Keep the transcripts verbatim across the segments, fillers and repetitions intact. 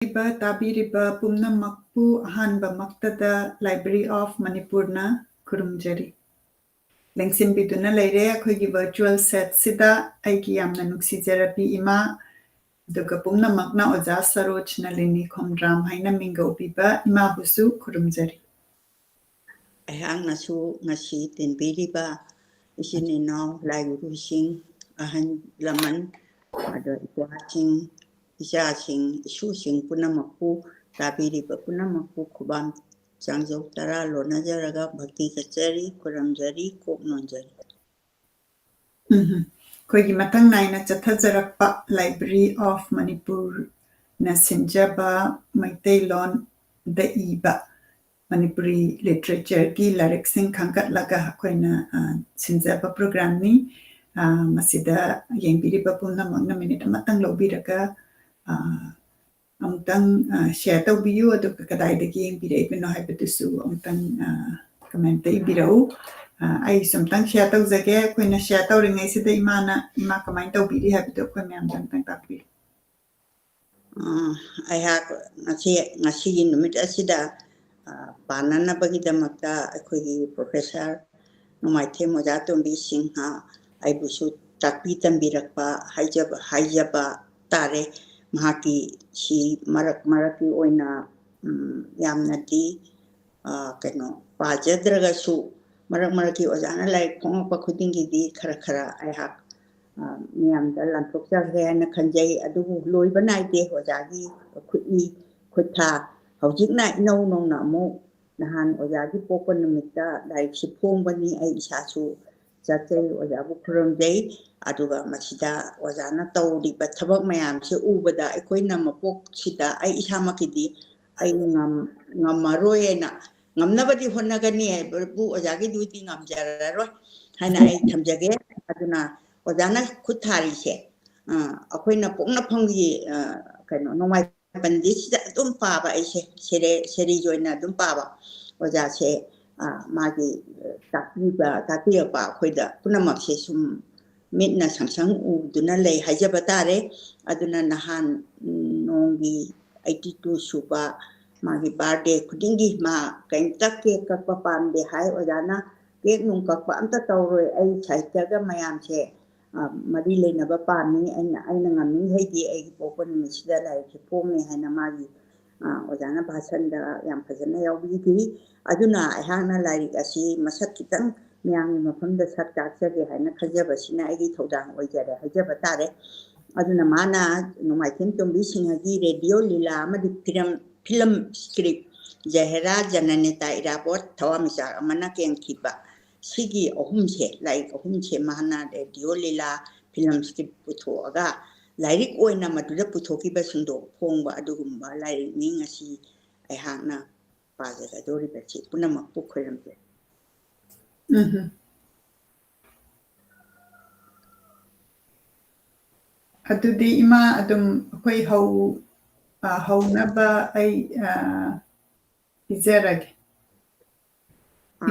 ꯌꯦꯡꯕꯤꯔꯤꯕ, ꯇꯥꯕꯤꯔꯤꯕ ꯄꯨꯝꯅꯃꯛꯄꯨ ꯑꯍꯥꯟꯕꯃꯛꯇꯗ Library of Manipurꯅ ꯈꯨꯔꯨꯝꯖꯔꯤ꯫ ꯂꯦꯡꯁꯤꯟꯕꯤꯗꯨꯅ ꯂꯩꯔꯦ ꯑꯩꯈꯣꯏꯒꯤ virtual setꯁꯤꯗ ꯑꯩꯒꯤ ꯌꯥꯝꯅ ꯅꯨꯡꯁꯤꯖꯔꯕꯤ ꯏꯃꯥ, ꯑꯗꯨꯒ ꯄꯨꯝꯅꯃꯛꯅ ꯑꯣꯖꯥ ꯁꯔꯣꯖ ꯅꯂꯤꯅꯤ ꯈꯣꯝꯗ꯭ꯔꯥꯝ ꯍꯥꯏꯅ ꯃꯤꯡꯒꯧꯕꯤꯕ ꯏꯃꯥꯕꯨꯁꯨ ꯈꯨꯔꯨꯝꯖꯔꯤ꯫ ꯑꯩꯍꯥꯛꯅꯁꯨ ꯉꯁꯤ ꯇꯤꯟꯕꯤꯔꯤꯕ ꯏꯆꯤꯟ ꯏꯅꯥꯎ, ꯂꯥꯏꯒꯨꯔꯨꯁꯤꯡ, ꯑꯍꯜ ꯂꯃꯟ, ꯑꯗꯣ ꯏꯄ꯭ꯋꯥꯁꯤꯡ, ꯏꯆꯥꯁꯤꯡ, ꯏꯁꯨꯁꯤꯡ ꯄꯨꯝꯅꯃꯛꯄꯨ, ꯇꯥꯕꯤꯔꯤꯕ ꯄꯨꯝꯅꯃꯛꯄꯨ ꯈꯨꯕꯥꯝ ꯆꯥꯡꯖꯧ ꯇꯔꯥ ꯂꯣꯟꯅꯖꯔꯒ ꯚꯛꯇꯤ ꯆꯠꯆꯔꯤ, ꯈꯨꯔꯨꯝꯖꯔꯤ, ꯀꯣꯛ ꯅꯣꯟꯖꯔꯤ꯫ ꯎꯝ꯫ ꯑꯩꯈꯣꯏꯒꯤ ꯃꯊꯪ ꯅꯥꯏꯅ ꯆꯠꯊꯖꯔꯛꯄ Library of Manipurꯅ ꯁꯤꯟꯖꯕ ꯃꯩꯇꯩꯂꯣꯟꯗ ꯏꯕ ꯃꯅꯤꯄꯨꯔꯤ literatureꯒꯤ ꯂꯥꯏꯔꯤꯛꯁꯤꯡ ꯈꯟꯒꯠꯂꯒ ꯑꯩꯈꯣꯏꯅ, ꯑ, ꯁꯤꯟꯖꯕ programꯅꯤ꯫ ꯑ, ꯃꯁꯤꯗ ꯌꯦꯡꯕꯤꯔꯤꯕ ꯄꯨꯝꯅꯃꯛꯅ minute ꯑꯃꯇꯪ ꯂꯧꯕꯤꯔꯒ, ꯑ, ꯑꯃꯨꯛꯇꯪ, ꯑ, share ꯇꯧꯕꯤꯌꯨ, ꯑꯗꯨꯒ ꯀꯗꯥꯏꯗꯒꯤ ꯌꯦꯡꯕꯤꯔꯛꯏꯕꯅꯣ ꯍꯥꯏꯕꯗꯨꯁꯨ ꯑꯃꯨꯛꯇꯪ, ꯑ, commentꯇ ꯏꯕꯤꯔꯛꯎ꯫ ꯑ, ꯑꯩꯁꯨ ꯑꯃꯨꯛꯇꯪ share ꯇꯧꯖꯒꯦ꯫ ꯑꯩꯈꯣꯏꯅ share ꯇꯧꯔꯤꯉꯩꯁꯤꯗ ꯏꯃꯥꯅ, ꯏꯃꯥ ꯀꯃꯥꯏꯅ ꯇꯧꯕꯤꯔꯤ ꯍꯥꯏꯕꯗꯨ ꯑꯩꯈꯣꯏ ꯃꯌꯥꯝꯗ ꯑꯃꯨꯛꯇꯪ ꯇꯥꯛꯄꯤꯌꯨ꯫ ꯑ, ꯑꯩꯍꯥꯛ ꯉꯁꯤ, ꯉꯁꯤꯒꯤ ꯅꯨꯃꯤꯠ ꯑꯁꯤꯗ, ꯑ, ꯄꯥꯟꯅꯅꯕꯒꯤꯗꯃꯛꯇ ꯑꯩꯈꯣꯏꯒꯤ professor ꯅꯣꯡꯃꯥꯏꯊꯦꯝ ꯑꯣꯖꯥ ꯇꯣꯝꯕꯤ ꯁꯤꯡꯍ ꯑꯩꯕꯨꯁꯨ ꯇꯥꯛꯄꯤ ꯇꯝꯕꯤꯔꯛꯄ ꯍꯥꯏꯖꯕ, ꯍꯥꯏꯖꯕ ꯇꯥꯔꯦ꯫ ꯃꯍꯥꯛꯀꯤ ꯁꯤ ꯃꯔꯛ ꯃꯔꯛꯀꯤ ꯑꯣꯏꯅ, ꯎꯝ, ꯌꯥꯝꯅꯗꯤ, ꯑ, ꯀꯩꯅꯣ, ꯄꯥꯖꯗ꯭ꯔꯒꯁꯨ ꯃꯔꯛ ꯃꯔꯛꯀꯤ ꯑꯣꯖꯥꯅ ꯂꯥꯏꯔꯤꯛ ꯐꯣꯡꯉꯛꯄ ꯈꯨꯗꯤꯡꯒꯤꯗꯤ ꯈꯔ ꯈꯔ ꯑꯩꯍꯥꯛ, ꯑ, ꯃꯤꯌꯥꯝꯗ ꯂꯥꯟꯊꯣꯛꯆꯈ꯭ꯔꯦ ꯍꯥꯏꯅ ꯈꯟꯖꯩ꯫ ꯑꯗꯨꯕꯨ ꯂꯣꯏꯕ ꯅꯥꯏꯗꯦ ꯑꯣꯖꯥꯒꯤ ꯈꯨꯠꯏ ꯈꯨꯠꯊꯥ꯫ ꯍꯧꯖꯤꯛꯅ ꯏꯅꯧ ꯅꯧꯅ ꯑꯃꯨꯛ ꯅꯍꯥꯟ ꯑꯣꯖꯥꯒꯤ ꯄꯣꯛꯄ ꯅꯨꯃꯤꯠꯇ ꯂꯥꯏꯔꯤꯛꯁꯤ ꯐꯣꯡꯕꯅꯤ꯫ ꯑꯩ ꯏꯁꯥꯁꯨ ꯆꯠꯆꯩ, ꯑꯣꯖꯥꯕꯨ ꯈꯨꯔꯨꯝꯖꯩ꯫ ꯑꯗꯨꯒ ꯃꯁꯤꯗ ꯑꯣꯖꯥꯅ ꯇꯧꯔꯤꯕ ꯊꯕꯛ ꯃꯌꯥꯝꯁꯦ ꯎꯕꯗ ꯑꯩꯈꯣꯏꯅ ꯃꯄꯣꯛꯁꯤꯗ ꯑꯩ ꯏꯁꯥꯃꯛꯀꯤꯗꯤ ꯑꯩ ꯉꯝ-, ꯉꯝꯃꯔꯣꯏꯅ, ꯉꯝꯅꯕꯗꯤ ꯍꯣꯠꯅꯒꯅꯤ ꯍꯥꯏꯕꯕꯨ ꯑꯣꯖꯥꯒꯤꯗꯨꯗꯤ ꯉꯝꯖꯔꯔꯣꯏ ꯍꯥꯏꯅ ꯑꯩ ꯊꯝꯖꯒꯦ꯫ ꯑꯗꯨꯅ ꯑꯣꯖꯥꯅ ꯈꯨꯠ ꯊꯥꯔꯤꯁꯦ, ꯑ, ꯑꯩꯈꯣꯏꯅ ꯄꯣꯛꯅꯐꯝꯒꯤ, ꯑ, ꯀꯩꯅꯣ, ꯅꯣꯡꯃꯥꯏ ꯄꯟꯗꯤꯠꯁꯤꯗ ꯑꯗꯨꯝ ꯄꯥꯕ ꯑꯩꯁꯦ, ꯁꯦꯔꯦ-, series ꯑꯣꯏꯅ ꯑꯗꯨꯝ ꯄꯥꯕ꯫ ꯑꯣꯖꯥꯁꯦ, ꯑ, ꯃꯥꯒꯤ, ꯑ, ꯇꯥꯛꯄꯤꯕ, ꯇꯥꯛꯄꯤꯔꯛꯄ ꯑꯩꯈꯣꯏꯗ ꯄꯨꯝꯅꯃꯛꯁꯦ ꯁꯨꯝ ꯃꯤꯠꯅ ꯁꯪ ꯁꯪ ꯎꯗꯨꯅ ꯂꯩ ꯍꯥꯏꯖꯕ ꯇꯥꯔꯦ꯫ ꯑꯗꯨꯅ ꯅꯍꯥꯟ, ꯎꯝ, ꯅꯣꯡꯒꯤ ꯑꯩꯠꯇꯤ ꯇꯨ ꯁꯨꯕ ꯃꯥꯒꯤ ꯕꯥꯔꯗꯦ ꯈꯨꯗꯤꯡꯒꯤ ꯃꯥ ꯀꯩꯝꯇ ꯀꯦꯛ ꯀꯛꯄ ꯄꯥꯝꯗꯦ ꯍꯥꯏ꯫ ꯑꯣꯖꯥꯅ ꯀꯦꯛ ꯅꯨꯡ ꯀꯛꯄ ꯑꯝꯇ ꯇꯧꯔꯣꯏ, ꯑꯩ ꯁꯥꯍꯤꯇ꯭ꯌꯒ ꯃꯌꯥꯝꯁꯦ ꯃꯔꯤ ꯂꯩꯅꯕ ꯄꯥꯝꯃꯤ꯫ ꯑꯩꯅ ꯑꯩꯅ ꯉꯝꯃꯤꯈꯩꯗꯤ ꯑꯩꯒꯤ ꯄꯣꯛꯄ ꯅꯨꯃꯤꯠꯁꯤꯗ ꯂꯥꯏꯔꯤꯛꯁꯦ ꯐꯣꯡꯅꯤ ꯍꯥꯏꯅ ꯃꯥꯒꯤ ꯑꯣꯖꯥꯅ ꯚꯥꯁꯟꯗ ꯌꯥꯝ ꯐꯖꯅ ꯌꯥꯎꯕꯤꯈꯤ꯫ ꯑꯗꯨꯅ ꯑꯩꯍꯥꯛꯅ ꯂꯥꯏꯔꯤꯛ ꯑꯁꯤ ꯃꯁꯛ ꯈꯤꯇꯪ ꯃꯤꯌꯥꯝꯒꯤ ꯃꯐꯝꯗ ꯁꯛ ꯇꯥꯛꯆꯒꯦ ꯍꯥꯏꯅ ꯈꯟꯖꯕꯁꯤꯅ ꯑꯩꯒꯤ ꯊꯧꯗꯥꯡ ꯑꯣꯏꯖꯔꯦ ꯍꯥꯏꯖꯕ ꯇꯥꯔꯦ꯫ ꯑꯗꯨꯅ ꯃꯥꯅ ꯅꯣꯡꯃꯥꯏꯊꯦꯝ ꯇꯣꯝꯕꯤ ꯁꯤꯡꯍꯒꯤ ꯔꯦꯗꯤꯑꯣ ꯂꯤꯂꯥ ꯑꯃꯗꯤ ꯐꯤꯂꯝ ꯐꯤꯂꯝ ꯁ꯭ꯀ꯭ꯔꯤꯞ ꯖꯍꯦꯔꯥ, ꯖꯅꯅꯦꯇꯥ ꯏꯔꯥꯕꯣꯠ, ꯊꯋꯥꯟꯃꯤꯆꯥꯛ ꯑꯃꯅ ꯀꯦꯟꯈꯤꯕ, ꯁꯤꯒꯤ ꯑꯍꯨꯝꯁꯦ, ꯂꯥꯏꯔꯤꯛ ꯑꯍꯨꯝꯁꯦ ꯃꯥꯅ ꯔꯦꯗꯤꯑꯣ ꯂꯤꯂꯥ, ꯐꯤꯂꯝ ꯁ꯭ꯀ꯭ꯔꯤꯞ ꯄꯨꯊꯣꯛꯑꯒ ꯂꯥꯏꯔꯤꯛ ꯑꯣꯏꯅ ꯃꯗꯨꯗ ꯄꯨꯊꯣꯛꯈꯤꯕꯁꯤꯡꯗꯣ ꯐꯣꯡꯕ ꯑꯗꯨꯒꯨꯝꯕ ꯂꯥꯏꯔꯤꯛꯅꯤ ꯉꯁꯤ ꯑꯩꯍꯥꯛꯅ ꯄꯥꯖꯒꯗꯧꯔꯤꯕꯁꯤ꯫ ꯄꯨꯝꯅꯃꯛꯄꯨ ꯈꯣꯏꯔꯝꯖꯔꯤ꯫ ꯎꯝ꯫ ꯑꯗꯨꯗꯤ ꯏꯃꯥ ꯑꯗꯨꯝ ꯑꯩꯈꯣꯏ ꯍꯧ ꯍꯧꯅꯕ ꯑꯩ ꯄꯤꯖꯔꯒꯦ꯫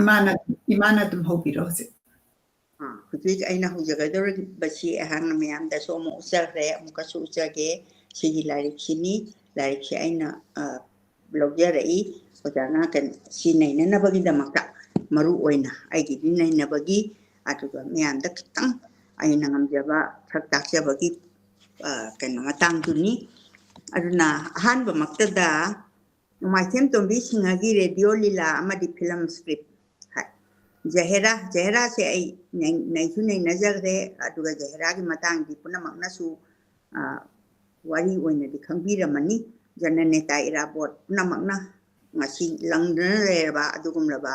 ꯏꯃꯥꯅ ꯏꯃꯥꯅ ꯑꯗꯨꯝ ꯍꯧꯕꯤꯔꯣ ꯍꯧꯖꯤꯛ꯫ ꯍꯧꯖꯤꯛ ꯑꯩꯅ ꯍꯧꯖꯒꯗꯧꯔꯤꯕꯁꯤ ꯑꯩꯍꯥꯛꯅ ꯃꯌꯥꯝꯗꯁꯨ ꯑꯃꯨꯛ ꯎꯠꯆꯈ꯭ꯔꯦ, ꯑꯃꯨꯛꯀꯁꯨ ꯎꯠꯆꯒꯦ꯫ ꯁꯤꯒꯤ ꯂꯥꯏꯔꯤꯛꯁꯤꯅꯤ꯫ ꯂꯥꯏꯔꯤꯛꯁꯤ ꯑꯩꯅ ꯂꯧꯖꯔꯛꯏ꯫ ꯑꯣꯖꯥꯅ ꯀꯩꯅꯣ ꯁꯤ ꯅꯩꯅꯅꯕꯒꯤꯗꯃꯛꯇ ꯃꯔꯨ ꯑꯣꯏꯅ ꯑꯩꯒꯤꯗꯤ ꯅꯩꯅꯕꯒꯤ, ꯑꯗꯨꯒ ꯃꯌꯥꯝꯗ ꯈꯤꯇꯪ ꯑꯩꯅ ꯉꯝꯖꯕ ꯁꯛ ꯇꯥꯛꯆꯕꯒꯤ ꯀꯩꯅꯣ ꯃꯇꯥꯡꯗꯨꯅꯤ꯫ ꯑꯗꯨꯅ ꯑꯍꯥꯟꯕꯃꯛꯇꯗ ꯅꯣꯡꯃꯥꯏꯊꯦꯝ ꯇꯣꯝꯕꯤ ꯁꯤꯡꯍꯒꯤ ꯔꯦꯗꯤꯑꯣ ꯂꯤꯂꯥ ꯑꯃꯗꯤ ꯐꯤꯂꯝ ꯁ꯭ꯀ꯭ꯔꯤꯞ ꯍꯥꯏ꯫ ꯖꯍꯦꯔꯥ, ꯖꯍꯦꯔꯥꯁꯦ ꯑꯩ ꯅꯩꯁꯨ ꯅꯩꯅꯖꯈ꯭ꯔꯦ, ꯑꯗꯨꯒ ꯖꯍꯦꯔꯥꯒꯤ ꯃꯇꯥꯡꯗꯤ ꯄꯨꯝꯅꯃꯛꯅꯁꯨ ꯋꯥꯔꯤ ꯑꯣꯏꯅꯗꯤ ꯈꯪꯕꯤꯔꯝꯃꯅꯤ꯫ ꯖꯅꯅꯦꯇꯥ ꯏꯔꯥꯕꯣꯠ ꯄꯨꯝꯅꯃꯛꯅ ꯉꯁꯤ ꯂꯪꯗꯨꯅ ꯂꯩꯔꯕ ꯑꯗꯨꯒꯨꯝꯂꯕ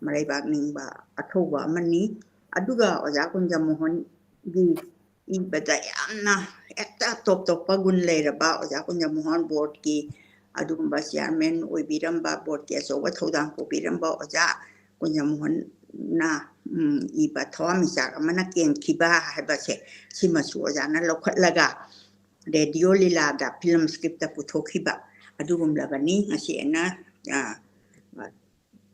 ꯃꯔꯩꯕꯥꯛ ꯅꯤꯡꯕ ꯑꯊꯧꯕ ꯑꯃꯅꯤ꯫ ꯑꯗꯨꯒ ꯑꯣꯖꯥ ꯀꯨꯟꯖꯃꯣꯍꯟꯒꯤ ꯏꯕꯗ ꯌꯥꯝꯅ ꯍꯦꯛꯇ ꯇꯣꯞ ꯇꯣꯞꯄ ꯒꯨꯟ ꯂꯩꯔꯕ ꯑꯣꯖꯥ ꯀꯨꯟꯖꯃꯣꯍꯟ ꯕꯣꯔꯗꯀꯤ ꯑꯗꯨꯒꯨꯝꯕ ꯆꯤꯌꯥꯔꯃꯦꯟ ꯑꯣꯏꯕꯤꯔꯝꯕ, ꯕꯣꯔꯗꯀꯤ ꯑꯆꯧꯕ ꯊꯧꯗꯥꯡ ꯄꯨꯕꯤꯔꯝꯕ ꯑꯣꯖꯥ ꯀꯨꯟꯖꯃꯣꯍꯟꯅ ꯏꯕ ꯊꯋꯥꯟꯃꯤꯆꯥꯛ ꯑꯃꯅ ꯀꯦꯟꯈꯤꯕ ꯍꯥꯏꯕꯁꯦ, ꯁꯤꯃꯁꯨ ꯑꯣꯖꯥꯅ ꯂꯧꯈꯠꯂꯒ ꯔꯦꯗꯤꯑꯣ ꯂꯤꯂꯥꯗ ꯐꯤꯂꯝ ꯁ꯭ꯀ꯭ꯔꯤꯞꯇ ꯄꯨꯊꯣꯛꯈꯤꯕ ꯑꯗꯨꯒꯨꯝꯂꯕꯅꯤ꯫ ꯉꯁꯤ ꯑꯩꯅ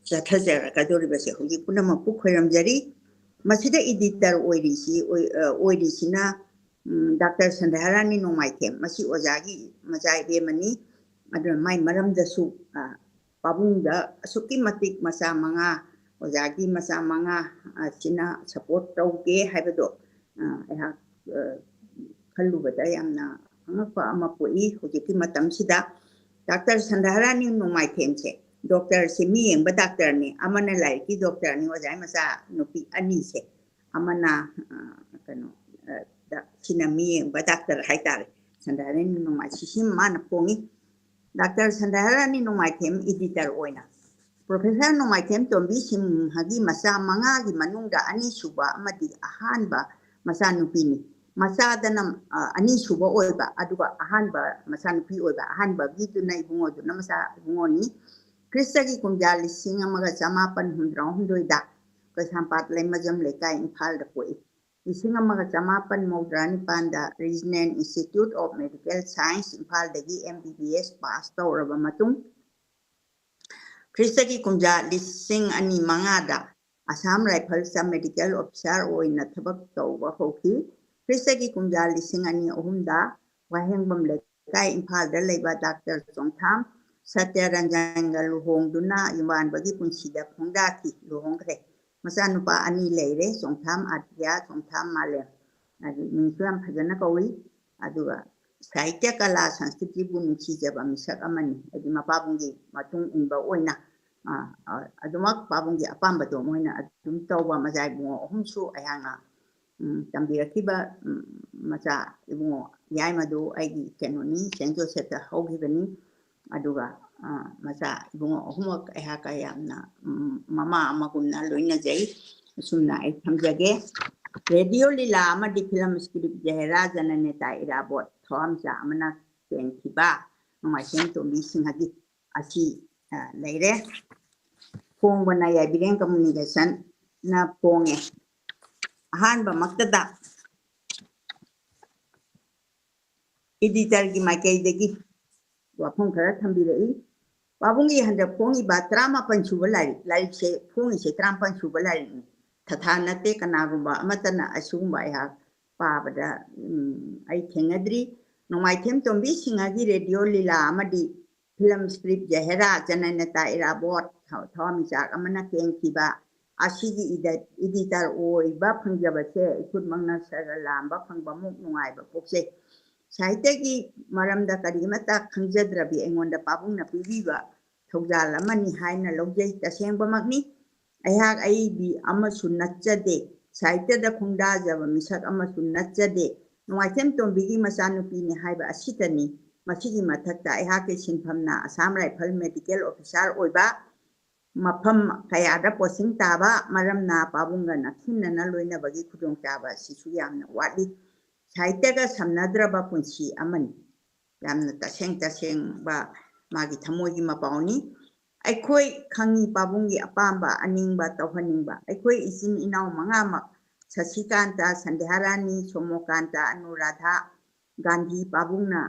ꯆꯠꯊꯖꯔꯛꯀꯗꯧꯔꯤꯕꯁꯦ ꯍꯧꯖꯤꯛ ꯄꯨꯝꯅꯃꯛꯄꯨ ꯈꯣꯏꯔꯝꯖꯔꯤ꯫ ꯃꯁꯤꯗ ꯏꯗꯤꯇꯔ ꯑꯣꯏꯔꯤꯁꯤ ꯑꯣꯏꯔꯤꯁꯤꯅ ꯎꯝ, ꯗꯥꯛꯇꯔ ꯁꯟꯙ꯭ꯌꯥꯔꯥꯅꯤ ꯅꯣꯡꯃꯥꯏꯊꯦꯝ, ꯃꯁꯤ ꯑꯣꯖꯥꯒꯤ ꯃꯆꯥ ꯏꯕꯦꯝꯃꯅꯤ꯫ ꯑꯗꯨꯅ ꯃꯥꯏ ꯃꯔꯝꯗꯁꯨ, ꯑ, ꯄꯥꯕꯨꯡꯗ ꯑꯁꯨꯛꯀꯤ ꯃꯇꯤꯛ ꯃꯆꯥ ꯃꯉꯥ, ꯑꯣꯖꯥꯒꯤ ꯃꯆꯥ ꯃꯉꯥ ꯑꯁꯤꯅ support ꯇꯧꯒꯦ ꯍꯥꯏꯕꯗꯣ, ꯑ, ꯑꯩꯍꯥꯛ, ꯑ, ꯈꯜꯂꯨꯕꯗ ꯌꯥꯝꯅ ꯑꯉꯛꯄ ꯑꯃ ꯄꯣꯛꯏ꯫ ꯍꯧꯖꯤꯛꯀꯤ ꯃꯇꯝꯁꯤꯗ ꯗꯥꯛꯇꯔ ꯁꯟꯙ꯭ꯌꯥꯔꯥꯅꯤ ꯅꯣꯡꯃꯥꯏꯊꯦꯝꯁꯦ, ꯗꯣꯛꯇꯔꯁꯦ ꯃꯤ ꯌꯦꯡꯕ ꯗꯥꯛꯇꯔꯅꯤ, ꯑꯃꯅ ꯂꯥꯏꯔꯤꯛꯀꯤ ꯗꯣꯛꯇꯔꯅꯤ, ꯑꯣꯖꯥꯒꯤ ꯃꯆꯥ ꯅꯨꯄꯤ ꯑꯅꯤꯁꯦ, ꯑꯃꯅ, ꯑ, ꯀꯩꯅꯣ, ꯑ, ꯗ-, ꯁꯤꯅ ꯃꯤ ꯌꯦꯡꯕ ꯗꯥꯛꯇꯔ ꯍꯥꯏꯇꯥꯔꯦ꯫ ꯁꯟꯙ꯭ꯌꯥꯔꯥꯅꯤ ꯅꯣꯡꯃꯥꯏ ꯁꯤꯁꯤ ꯃꯥꯅ ꯐꯣꯡꯉꯤ꯫ ꯗꯥꯛꯇꯔ ꯁꯟꯙ꯭ꯌꯥꯔꯥꯅꯤ ꯅꯣꯡꯃꯥꯏꯊꯦꯝ editor ꯑꯣꯏꯅ꯫ ꯄ꯭ꯔꯣꯐꯦꯁꯔ ꯅꯣꯡꯃꯥꯏꯊꯦꯝ ꯇꯣꯝꯕꯤ ꯁꯤꯡꯍꯒꯤ ꯃꯆꯥ ꯃꯉꯥꯒꯤ ꯃꯅꯨꯡꯗ ꯑꯅꯤꯁꯨꯕ ꯑꯃꯗꯤ ꯑꯍꯥꯟꯕ ꯃꯆꯥꯅꯨꯄꯤꯅꯤ꯫ ꯃꯆꯥꯗꯅ, ꯑ, ꯑꯅꯤꯁꯨꯕ ꯑꯣꯏꯕ, ꯑꯗꯨꯒ ꯑꯍꯥꯟꯕ ꯃꯆꯥꯅꯨꯄꯤ ꯑꯣꯏꯕ, ꯑꯍꯥꯟꯕꯒꯤꯗꯨꯅ ꯏꯕꯨꯡꯉꯣꯗꯨꯅ ꯃꯆꯥ ꯏꯕꯨꯡꯉꯣꯅꯤ꯫ ꯈ꯭ꯔꯤꯁꯇꯒꯤ ꯀꯨꯝꯖꯥ ꯂꯤꯁꯤꯡ ꯑꯃꯒ ꯆꯃꯥꯄꯟ ꯍꯨꯝꯗ꯭ꯔꯥ ꯍꯨꯝꯗꯣꯏꯗ ꯀꯩꯁꯥꯝꯄꯥꯠ ꯂꯩꯃꯖꯝ ꯂꯩꯀꯥꯏ, ꯏꯝꯐꯥꯜꯗ ꯄꯣꯛꯏ꯫ ꯂꯤꯁꯤꯡ ꯑꯃꯒ ꯆꯃꯥꯄꯟ ꯃꯧꯗ꯭ꯔꯥ ꯅꯤꯄꯥꯟꯗ Regional Institute of Medical Science, ꯏꯝꯐꯥꯜꯗꯒꯤ M B B S pass ꯇꯧꯔꯕ ꯃꯇꯨꯡ, ꯈ꯭ꯔꯤꯁꯇꯒꯤ ꯀꯨꯝꯖꯥ ꯂꯤꯁꯤꯡ ꯑꯅꯤ ꯃꯉꯥꯗ ꯑꯁꯥꯝ ꯔꯥꯏꯐꯜꯁꯇ medical officer ꯑꯣꯏꯅ ꯊꯕꯛ ꯇꯧꯕ ꯍꯧꯈꯤ꯫ ꯈ꯭ꯔꯤꯁꯇꯒꯤ ꯀꯨꯝꯖꯥ ꯂꯤꯁꯤꯡ ꯑꯅꯤ ꯑꯍꯨꯝꯗ ꯋꯥꯍꯦꯡꯕꯝ ꯂꯩꯀꯥꯏ, ꯏꯝꯐꯥꯜꯗ ꯂꯩꯕ ꯗꯥꯛꯇꯔ ꯆꯣꯡꯊꯥꯝ ꯁꯇ꯭ꯌꯔꯟꯖꯟꯒ ꯂꯨꯍꯣꯡꯗꯨꯅ ꯌꯨꯝꯕꯥꯟꯕꯒꯤ ꯄꯨꯟꯁꯤꯗ ꯈꯣꯡꯗꯥꯈꯤ, ꯂꯨꯍꯣꯡꯈ꯭ꯔꯦ꯫ ꯃꯆꯥꯅꯨꯄꯥ ꯑꯅꯤ ꯂꯩꯔꯦ, ꯆꯣꯡꯊꯥꯝ ꯑꯥꯗ꯭ꯌꯥ, ꯆꯣꯡꯊꯥꯝ ꯃꯥꯂꯦꯝ꯫ ꯍꯥꯏꯗꯤ ꯃꯤꯡꯁꯨ ꯌꯥꯝ ꯐꯖꯅ ꯀꯧꯏ꯫ ꯑꯗꯨꯒ ꯁꯥꯍꯤꯇ꯭ꯌ, ꯀꯂꯥ, ꯁꯪꯁꯀ꯭ꯔꯤꯇꯤꯕꯨ ꯅꯨꯡꯁꯤꯖꯕ ꯃꯤꯁꯛ ꯑꯃꯅꯤ꯫ ꯍꯥꯏꯗꯤ ꯃꯄꯥꯕꯨꯡꯒꯤ ꯃꯇꯨꯡ ꯏꯟꯕ ꯑꯣꯏꯅ, ꯑ, ꯑ, ꯑꯗꯨꯃꯛ ꯄꯥꯕꯨꯡꯒꯤ ꯑꯄꯥꯝꯕꯗꯣ ꯃꯣꯏꯅ ꯑꯗꯨꯝ ꯇꯧꯕ ꯃꯆꯥ ꯏꯕꯨꯡꯉꯣ ꯑꯍꯨꯝꯁꯨ ꯑꯩꯍꯥꯛꯅ, ꯎꯝ, ꯇꯝꯕꯤꯔꯛꯈꯤꯕ, ꯎꯝ, ꯃꯆꯥ ꯏꯕꯨꯡꯉꯣ ꯌꯥꯏꯃꯗꯨ ꯑꯩꯒꯤ ꯀꯩꯅꯣꯅꯤ, ꯁꯦꯟ ꯖꯣꯁꯦꯐꯇ ꯍꯧꯈꯤꯕꯅꯤ꯫ ꯑꯗꯨꯒ, ꯑ, ꯃꯆꯥ ꯏꯕꯨꯡꯉꯣ ꯑꯍꯨꯝꯃꯛ ꯑꯩꯍꯥꯛꯀ ꯌꯥꯝꯅ, ꯎꯝ, ꯃꯃꯥ ꯑꯃꯒꯨꯝꯅ ꯂꯣꯏꯅꯖꯩ꯫ ꯑꯁꯨꯝꯅ ꯑꯩ ꯊꯝꯖꯒꯦ꯫ ꯔꯦꯗꯤꯑꯣ ꯂꯤꯂꯥ ꯑꯃꯗꯤ ꯐꯤꯂꯝ ꯁ꯭ꯀ꯭ꯔꯤꯞ ꯖꯍꯦꯔꯥꯖꯅ ꯅꯦꯇꯥ ꯏꯔꯥꯕꯣꯠ ꯊꯋꯥꯟꯃꯤꯆꯥꯛ ꯑꯃꯅ ꯆꯦꯟꯈꯤꯕ ꯅꯣꯡꯃꯥꯏꯊꯦꯝ ꯇꯣꯝꯕꯤ ꯁꯤꯡꯍꯒꯤ ꯑꯁꯤ, ꯑ, ꯂꯩꯔꯦ꯫ ꯐꯣꯡꯕꯅ ꯌꯥꯏꯕꯤꯔꯦꯟ ꯀꯝꯃꯨꯅꯤꯀꯦꯁꯟꯅ ꯐꯣꯡꯉꯦ꯫ ꯑꯍꯥꯟꯕꯃꯛꯇꯗ editorꯒꯤ ꯃꯥꯏꯀꯩꯗꯒꯤ ꯋꯥꯐꯝ ꯈꯔ ꯊꯝꯕꯤꯔꯛꯏ꯫ ꯄꯥꯕꯨꯡꯒꯤ ꯍꯟꯗꯛ ꯐꯣꯡꯉꯤꯕ ꯇꯔꯥꯃꯥꯄꯟ ꯁꯨꯕ ꯂꯥꯏꯔꯤꯛ, ꯂꯥꯏꯔꯤꯛꯁꯦ ꯐꯣꯡꯉꯤꯁꯦ ꯇꯔꯥꯃꯥꯄꯟ ꯁꯨꯕ ꯂꯥꯏꯔꯤꯛꯅꯤ꯫ ꯊꯥꯊꯥ ꯅꯠꯇꯦ, ꯀꯅꯥꯒꯨꯝꯕ ꯑꯃꯠꯇꯅ ꯑꯁꯤꯒꯨꯝꯕ ꯑꯩꯍꯥꯛ ꯄꯥꯕꯗ, ꯎꯝ, ꯑꯩ ꯊꯦꯡꯅꯗ꯭ꯔꯤ꯫ ꯅꯣꯡꯃꯥꯏꯊꯦꯝ ꯇꯣꯝꯕꯤ ꯁꯤꯡꯍꯒꯤ ꯔꯦꯗꯤꯑꯣ ꯂꯤꯂꯥ ꯑꯃꯗꯤ ꯐꯤꯂꯝ ꯁ꯭ꯀ꯭ꯔꯤꯞ ꯖꯍꯦꯔꯥ, ꯖꯅꯅꯇꯥ ꯏꯔꯥꯕꯣꯠ, ꯊ-, ꯊꯋꯥꯟꯃꯤꯆꯥꯛ ꯑꯃꯅ ꯀꯦꯡꯈꯤꯕ ꯑꯁꯤꯒꯤ ꯏꯗ-, ꯏꯗꯤꯇꯔ ꯑꯣꯏꯕ ꯐꯪꯖꯕꯁꯦ ꯏꯈꯨꯠꯃꯛꯅ ꯁꯔꯒ ꯂꯥꯝꯕ ꯐꯪꯕꯃꯨꯛ ꯅꯨꯡꯉꯥꯏꯕ ꯄꯣꯛꯆꯩ꯫ ꯁꯥꯍꯤꯇ꯭ꯌꯒꯤ ꯃꯔꯝꯗ ꯀꯔꯤꯃꯠꯇ ꯈꯪꯖꯗ꯭ꯔꯕꯤ ꯑꯩꯉꯣꯟꯗ ꯄꯥꯕꯨꯡꯅ ꯄꯤꯕꯤꯕ ꯊꯧꯖꯥꯜ ꯑꯃꯅꯤ ꯍꯥꯏꯅ ꯂꯧꯖꯩ꯫ ꯇꯁꯦꯡꯕꯃꯛꯅꯤ, ꯑꯩꯍꯥꯛ ꯑꯏꯕꯤ ꯑꯃꯁꯨ ꯅꯠꯆꯗꯦ, ꯁꯥꯍꯤꯇ꯭ꯌꯗ ꯈꯣꯡꯗꯥꯖꯕ ꯃꯤꯁꯛ ꯑꯃꯁꯨ ꯅꯠꯆꯗꯦ꯫ ꯅꯣꯡꯃꯥꯏꯊꯦꯝ ꯇꯣꯝꯕꯤꯒꯤ ꯃꯆꯥꯅꯨꯄꯤꯅꯤ ꯍꯥꯏꯕ ꯑꯁꯤꯇꯅꯤ꯫ ꯃꯁꯤꯒꯤ ꯃꯊꯛꯇ ꯑꯩꯍꯥꯛꯀꯤ ꯁꯤꯟꯐꯝꯅ ꯑꯁꯥꯝ ꯔꯥꯏꯐꯜ ꯃꯦꯗꯤꯀꯦꯜ ꯑꯣꯐꯤꯁꯥꯔ ꯑꯣꯏꯕ, ꯃꯐꯝ ꯀꯌꯥꯗ ꯄꯣꯁꯇꯤꯡ ꯇꯥꯕ ꯃꯔꯝꯅ ꯄꯥꯕꯨꯡꯒ ꯅꯛꯁꯤꯟꯅꯅ ꯂꯣꯏꯅꯕꯒꯤ ꯈꯨꯗꯣꯡꯆꯥꯕ ꯑꯁꯤꯁꯨ ꯌꯥꯝꯅ ꯋꯥꯠꯂꯤ꯫ ꯁꯥꯍꯤꯇ꯭ꯌꯒ ꯁꯝꯅꯗ꯭ꯔꯕ ꯄꯨꯟꯁꯤ ꯑꯃꯅꯤ꯫ ꯌꯥꯝꯅ ꯇꯁꯦꯡ ꯇꯁꯦꯡꯕ ꯃꯥꯒꯤ ꯊꯃꯣꯏꯒꯤ ꯃꯄꯥꯎꯅꯤ꯫ ꯑꯩꯈꯣꯏ ꯈꯪꯉꯤ ꯄꯥꯕꯨꯡꯒꯤ ꯑꯄꯥꯝꯕ, ꯑꯅꯤꯡꯕ, ꯇꯧꯍꯟꯅꯤꯡꯕ꯫ ꯑꯩꯈꯣꯏ ꯏꯆꯤꯟ ꯏꯅꯥꯎ ꯃꯉꯥꯃꯛ, ꯁꯁꯤꯀꯥꯟꯇ, ꯁꯟꯙ꯭ꯌꯥꯔꯥꯅꯤ, ꯁꯣꯃꯣꯀꯥꯟꯇ, ꯑꯅꯨꯔꯥꯙꯥ, ꯒꯥꯟꯙꯤ ꯄꯥꯕꯨꯡꯅ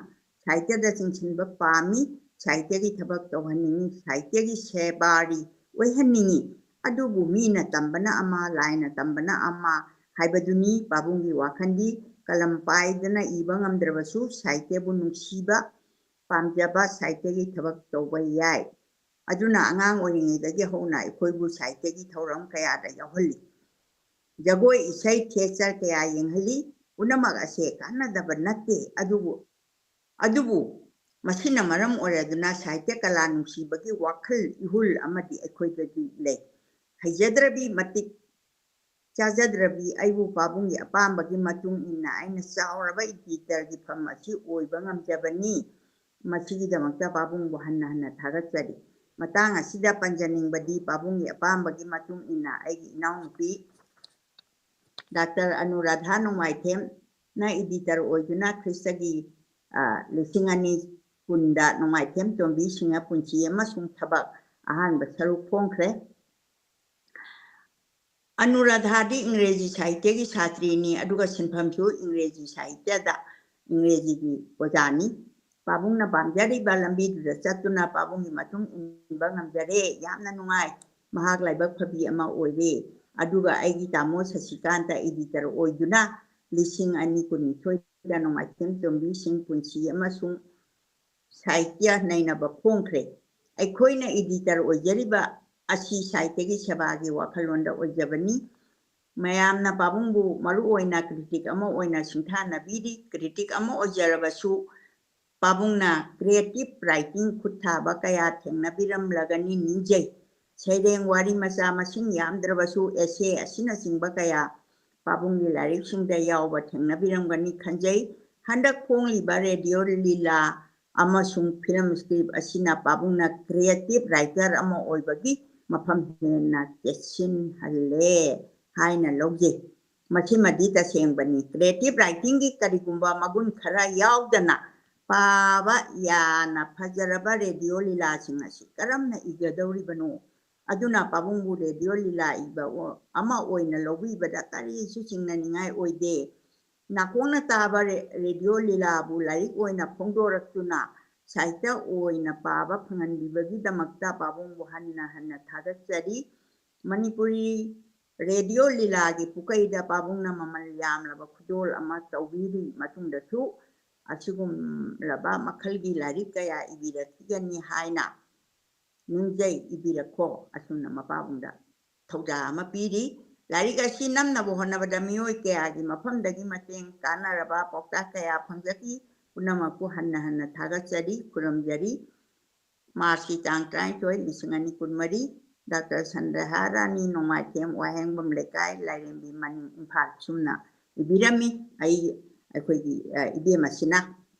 ꯁꯥꯍꯤꯇ꯭ꯌꯗ ꯆꯤꯡꯁꯤꯟꯕ ꯄꯥꯝꯃꯤ, ꯁꯥꯍꯤꯇ꯭ꯌꯒꯤ ꯊꯕꯛ ꯇꯧꯍꯟꯅꯤꯡꯉꯤ, ꯁꯥꯍꯤꯇ꯭ꯌꯒꯤ ꯁꯦꯕꯥꯔꯤ ꯑꯣꯏꯍꯟꯅꯤꯡꯉꯤ꯫ ꯑꯗꯨꯕꯨ ꯃꯤꯅ ꯇꯝꯕꯅ ꯑꯃ, ꯂꯥꯏꯅ ꯇꯝꯕꯅ ꯑꯃ ꯍꯥꯏꯕꯗꯨꯅꯤ ꯄꯥꯕꯨꯡꯒꯤ ꯋꯥꯈꯜꯗꯤ꯫ ꯀꯂꯝ ꯄꯥꯏꯗꯅ ꯏꯕ ꯉꯝꯗ꯭ꯔꯕꯁꯨ ꯁꯥꯍꯤꯇ꯭ꯌꯕꯨ ꯅꯨꯡꯁꯤꯕ, ꯄꯥꯝꯖꯕ ꯁꯥꯍꯤꯇ꯭ꯌꯒꯤ ꯊꯕꯛ ꯇꯧꯕ ꯌꯥꯏ꯫ ꯑꯗꯨꯅ ꯑꯉꯥꯡ ꯑꯣꯏꯔꯤꯉꯩꯗꯒꯤ ꯍꯧꯅ ꯑꯩꯈꯣꯏꯕꯨ ꯁꯥꯍꯤꯇ꯭ꯌꯒꯤ ꯊꯧꯔꯝ ꯀꯌꯥꯗ ꯌꯥꯎꯍꯜꯂꯤ꯫ ꯖꯒꯣꯏ, ꯏꯁꯩ, ꯊꯤꯌꯦꯇꯔ ꯀꯌꯥ ꯌꯦꯡꯍꯜꯂꯤ꯫ ꯄꯨꯝꯅꯃꯛ ꯑꯁꯦ ꯀꯥꯟꯅꯗꯕ ꯅꯠꯇꯦ, ꯑꯗꯨꯕꯨ, ꯑꯗꯨꯕꯨ ꯃꯁꯤꯅ ꯃꯔꯝ ꯑꯣꯏꯔꯗꯨꯅ ꯁꯥꯍꯤꯇ꯭ꯌ ꯀꯂꯥ ꯅꯨꯡꯁꯤꯕꯒꯤ ꯋꯥꯈꯜ ꯏꯍꯨꯜ ꯑꯃꯗꯤ ꯑꯩꯈꯣꯏꯗꯗꯤ ꯂꯩ꯫ ꯍꯩꯖꯗ꯭ꯔꯕꯤ, ꯃꯇꯤꯛ ꯆꯥꯖꯗ꯭ꯔꯕꯤ ꯑꯩꯕꯨ ꯄꯥꯕꯨꯡꯒꯤ ꯑꯄꯥꯝꯕꯒꯤ ꯃꯇꯨꯡ ꯏꯟꯅ ꯑꯩꯅ ꯆꯥꯎꯔꯕ ꯏꯗꯤꯇꯔꯒꯤ ꯐꯝ ꯑꯁꯤ ꯑꯣꯏꯕ ꯉꯝꯖꯕꯅꯤ꯫ ꯃꯁꯤꯒꯤꯗꯃꯛꯇ ꯄꯥꯕꯨꯡꯕꯨ ꯍꯟꯅ ꯍꯟꯅ ꯊꯥꯒꯠꯆꯔꯤ꯫ ꯃꯇꯥꯡ ꯑꯁꯤꯗ ꯄꯟꯖꯅꯤꯡꯕꯗꯤ ꯄꯥꯕꯨꯡꯒꯤ ꯑꯄꯥꯝꯕꯒꯤ ꯃꯇꯨꯡ ꯏꯟꯅ ꯑꯩꯒꯤ ꯏꯅꯥꯎꯅꯨꯄꯤ ꯗꯥꯛꯇꯔ ꯑꯅꯨꯔꯥꯙꯥ ꯅꯣꯡꯃꯥꯏꯊꯦꯝꯅ ꯏꯗꯤꯇꯔ ꯑꯣꯏꯗꯨꯅ ꯈ꯭ꯔꯤꯁꯇꯒꯤ, ꯑ, ꯂꯤꯁꯤꯡ ꯑꯅꯤ ꯀꯨꯟꯗ ꯅꯣꯡꯃꯥꯏꯊꯦꯝ ꯇꯣꯝꯕꯤ ꯁꯤꯡꯍ ꯄꯨꯟꯁꯤ ꯑꯃꯁꯨꯡ ꯊꯕꯛ ꯑꯍꯥꯟꯕ ꯁꯔꯨꯛ ꯐꯣꯡꯈ꯭ꯔꯦ꯫ ꯑꯅꯨꯔꯥꯙꯥꯗꯤ ꯏꯪꯒ꯭ꯔꯦꯖꯤ ꯁꯥꯍꯤꯇ꯭ꯌꯒꯤ ꯁꯥꯇ꯭ꯔꯤꯅꯤ, ꯑꯗꯨꯒ ꯁꯤꯟꯐꯝꯁꯨ ꯏꯪꯒ꯭ꯔꯦꯖꯤ ꯁꯥꯍꯤꯇ꯭ꯌꯗ ꯏꯪꯒ꯭ꯔꯦꯖꯤꯒꯤ ꯑꯣꯖꯥꯅꯤ꯫ ꯄꯥꯕꯨꯡꯅ ꯄꯥꯝꯖꯔꯤꯕ ꯂꯝꯕꯤꯗꯨꯗ ꯆꯠꯇꯨꯅ ꯄꯥꯕꯨꯡꯒꯤ ꯃꯇꯨꯡ ꯏꯟꯕ ꯉꯝꯖꯔꯦ꯫ ꯌꯥꯝꯅ ꯅꯨꯡꯉꯥꯏ꯫ ꯃꯍꯥꯛ ꯂꯥꯏꯕꯛ ꯐꯕꯤ ꯑꯃ ꯑꯣꯏꯔꯦ꯫ ꯑꯗꯨꯒ ꯑꯩꯒꯤ ꯇꯥꯃꯣ ꯁꯁꯤꯀꯥꯟꯇ ꯏꯗꯤꯇꯔ ꯑꯣꯏꯗꯨꯅ ꯂꯤꯁꯤꯡ ꯑꯅꯤ ꯀꯨꯟꯅꯤꯊꯣꯏꯗ ꯅꯣꯡꯃꯥꯏꯊꯦꯝ ꯇꯣꯝꯕꯤ ꯁꯤꯡ ꯄꯨꯟꯁꯤ ꯑꯃꯁꯨꯡ ꯁꯥꯍꯤꯇ꯭ꯌ ꯅꯩꯅꯕ ꯐꯣꯡꯈ꯭ꯔꯦ꯫ ꯑꯩꯈꯣꯏꯅ editor ꯑꯣꯏꯖꯔꯤꯕ ꯑꯁꯤ ꯁꯥꯍꯤꯇ꯭ꯌꯒꯤ ꯁꯦꯕꯥꯒꯤ ꯋꯥꯈꯜꯂꯣꯟꯗ ꯑꯣꯏꯖꯕꯅꯤ꯫ ꯃꯌꯥꯝꯅ ꯄꯥꯕꯨꯡꯕꯨ ꯃꯔꯨ ꯑꯣꯏꯅ critic ꯑꯃ ꯑꯣꯏꯅ ꯁꯤꯡꯊꯥꯅꯕꯤꯔꯤ꯫ Critic ꯑꯃ ꯑꯣꯏꯖꯔꯕꯁꯨ ꯄꯥꯕꯨꯡꯅ creative writing ꯈꯨꯠ ꯊꯥꯕ ꯀꯌꯥ ꯊꯦꯡꯅꯕꯤꯔꯝꯂꯒꯅꯤ ꯅꯤꯡꯖꯩ꯫ ꯁꯩꯔꯦꯡ ꯋꯥꯔꯤ ꯃꯆꯥ ꯃꯁꯤꯡ ꯌꯥꯝꯗ꯭ꯔꯕꯁꯨ essay ꯑꯁꯤꯅꯆꯤꯡꯕ ꯀꯌꯥ ꯄꯥꯕꯨꯡꯒꯤ ꯂꯥꯏꯔꯤꯛꯁꯤꯡꯗ ꯌꯥꯎꯕ ꯊꯦꯡꯅꯕꯤꯔꯝꯒꯅꯤ ꯈꯟꯖꯩ꯫ ꯍꯟꯗꯛ ꯐꯣꯡꯂꯤꯕ ꯔꯦꯗꯤꯑꯣ ꯂꯤꯂꯥ ꯑꯃꯁꯨꯡ film script ꯑꯁꯤꯅ ꯄꯥꯕꯨꯡꯅ creative writer ꯑꯃ ꯑꯣꯏꯕꯒꯤ ꯃꯐꯝ ꯍꯦꯟꯅ ꯆꯦꯠꯁꯤꯟꯍꯜꯂꯦ ꯍꯥꯏꯅ ꯂꯧꯖꯩ꯫ ꯃꯁꯤꯃꯗꯤ ꯇꯁꯦꯡꯕꯅꯤ꯫ Creative writingꯒꯤ ꯀꯔꯤꯒꯨꯝꯕ ꯃꯒꯨꯟ ꯈꯔ ꯌꯥꯎꯗꯅ ꯄꯥꯕ ꯌꯥꯅ ꯐꯖꯔꯕ ꯔꯦꯗꯤꯑꯣ ꯂꯤꯂꯥꯁꯤꯡ ꯑꯁꯤ ꯀꯔꯝꯅ ꯏꯒꯗꯧꯔꯤꯕꯅꯣ? ꯑꯗꯨꯅ ꯄꯥꯕꯨꯡꯕꯨ ꯔꯦꯗꯤꯑꯣ ꯂꯤꯂꯥ ꯏꯕ ꯑꯣ-, ꯑꯃ ꯑꯣꯏꯅ ꯂꯧꯕꯤꯕꯗ ꯀꯔꯤꯁꯨ ꯆꯤꯡꯅꯅꯤꯡꯉꯥꯏ ꯑꯣꯏꯗꯦ꯫ ꯅꯥꯀꯣꯡꯅ ꯇꯥꯕ ꯔꯦ-, ꯔꯦꯗꯤꯑꯣ ꯂꯤꯂꯥꯕꯨ ꯂꯥꯏꯔꯤꯛ ꯑꯣꯏꯅ ꯐꯣꯡꯗꯣꯔꯛꯇꯨꯅ ꯁꯥꯍꯤꯇ꯭ꯌ ꯑꯣꯏꯅ ꯄꯥꯕ ꯐꯪꯍꯟꯕꯤꯕꯒꯤꯗꯃꯛꯇ ꯄꯥꯕꯨꯡꯕꯨ ꯍꯟꯅ ꯍꯟꯅ ꯊꯥꯒꯠꯆꯔꯤ꯫ ꯃꯅꯤꯄꯨꯔꯤ ꯔꯦꯗꯤꯑꯣ ꯂꯤꯂꯥꯒꯤ ꯄꯨꯀꯩꯗ ꯄꯥꯕꯨꯡꯅ ꯃꯃꯜ ꯌꯥꯝꯂꯕ ꯈꯨꯗꯣꯜ ꯑꯃ ꯇꯧꯕꯤꯔꯤ ꯃꯇꯨꯡꯗꯁꯨ ꯑꯁꯤꯒꯨꯝꯂꯕ ꯃꯈꯜꯒꯤ ꯂꯥꯏꯔꯤꯛ ꯀꯌꯥ ꯏꯕꯤꯔꯛꯈꯤꯒꯅꯤ ꯍꯥꯏꯅ ꯅꯤꯡꯖꯩ꯫ ꯏꯕꯤꯔꯛꯈꯣ꯫ ꯑꯁꯨꯝꯅ ꯃꯄꯥꯕꯨꯡꯗ ꯊꯧꯖꯥꯜ ꯑꯃ ꯄꯤꯔꯤ꯫ ꯂꯥꯏꯔꯤꯛ ꯑꯁꯤ ꯅꯝꯅꯕ ꯍꯣꯠꯅꯕꯗ ꯃꯤꯑꯣꯏ ꯀꯌꯥꯒꯤ ꯃꯐꯝꯗꯒꯤ ꯃꯇꯦꯡ ꯀꯥꯟꯅꯔꯕ ꯄꯥꯎꯇꯥꯛ ꯀꯌꯥ ꯐꯪꯖꯈꯤ꯫ ꯄꯨꯝꯅꯃꯛꯄꯨ ꯍꯟꯅ ꯍꯟꯅ ꯊꯥꯒꯠꯆꯔꯤ, ꯈꯨꯔꯨꯝꯖꯔꯤ꯫ ꯃꯥꯔꯁꯀꯤ ꯇꯥꯡ ꯇꯔꯥꯅꯤꯊꯣꯏ, ꯂꯤꯁꯤꯡ ꯑꯅꯤ ꯀꯨꯟꯃꯔꯤ, ꯗꯥꯛꯇꯔ ꯁꯟꯗ꯭ꯔꯍꯥꯔꯥꯅꯤ, ꯅꯣꯡꯃꯥꯏꯊꯦꯝ, ꯋꯥꯍꯦꯡꯕꯝ ꯂꯩꯀꯥꯏ, ꯂꯥꯏꯔꯦꯝꯕꯤ ꯃꯅꯤꯡ, ꯏꯝꯐꯥꯜ꯫ ꯁꯨꯝꯅ ꯏꯕꯤꯔꯝꯃꯤ꯫ ꯑꯩ, ꯑꯩꯈꯣꯏꯒꯤ, ꯑ, ꯏꯕꯦꯝꯃꯁꯤꯅ,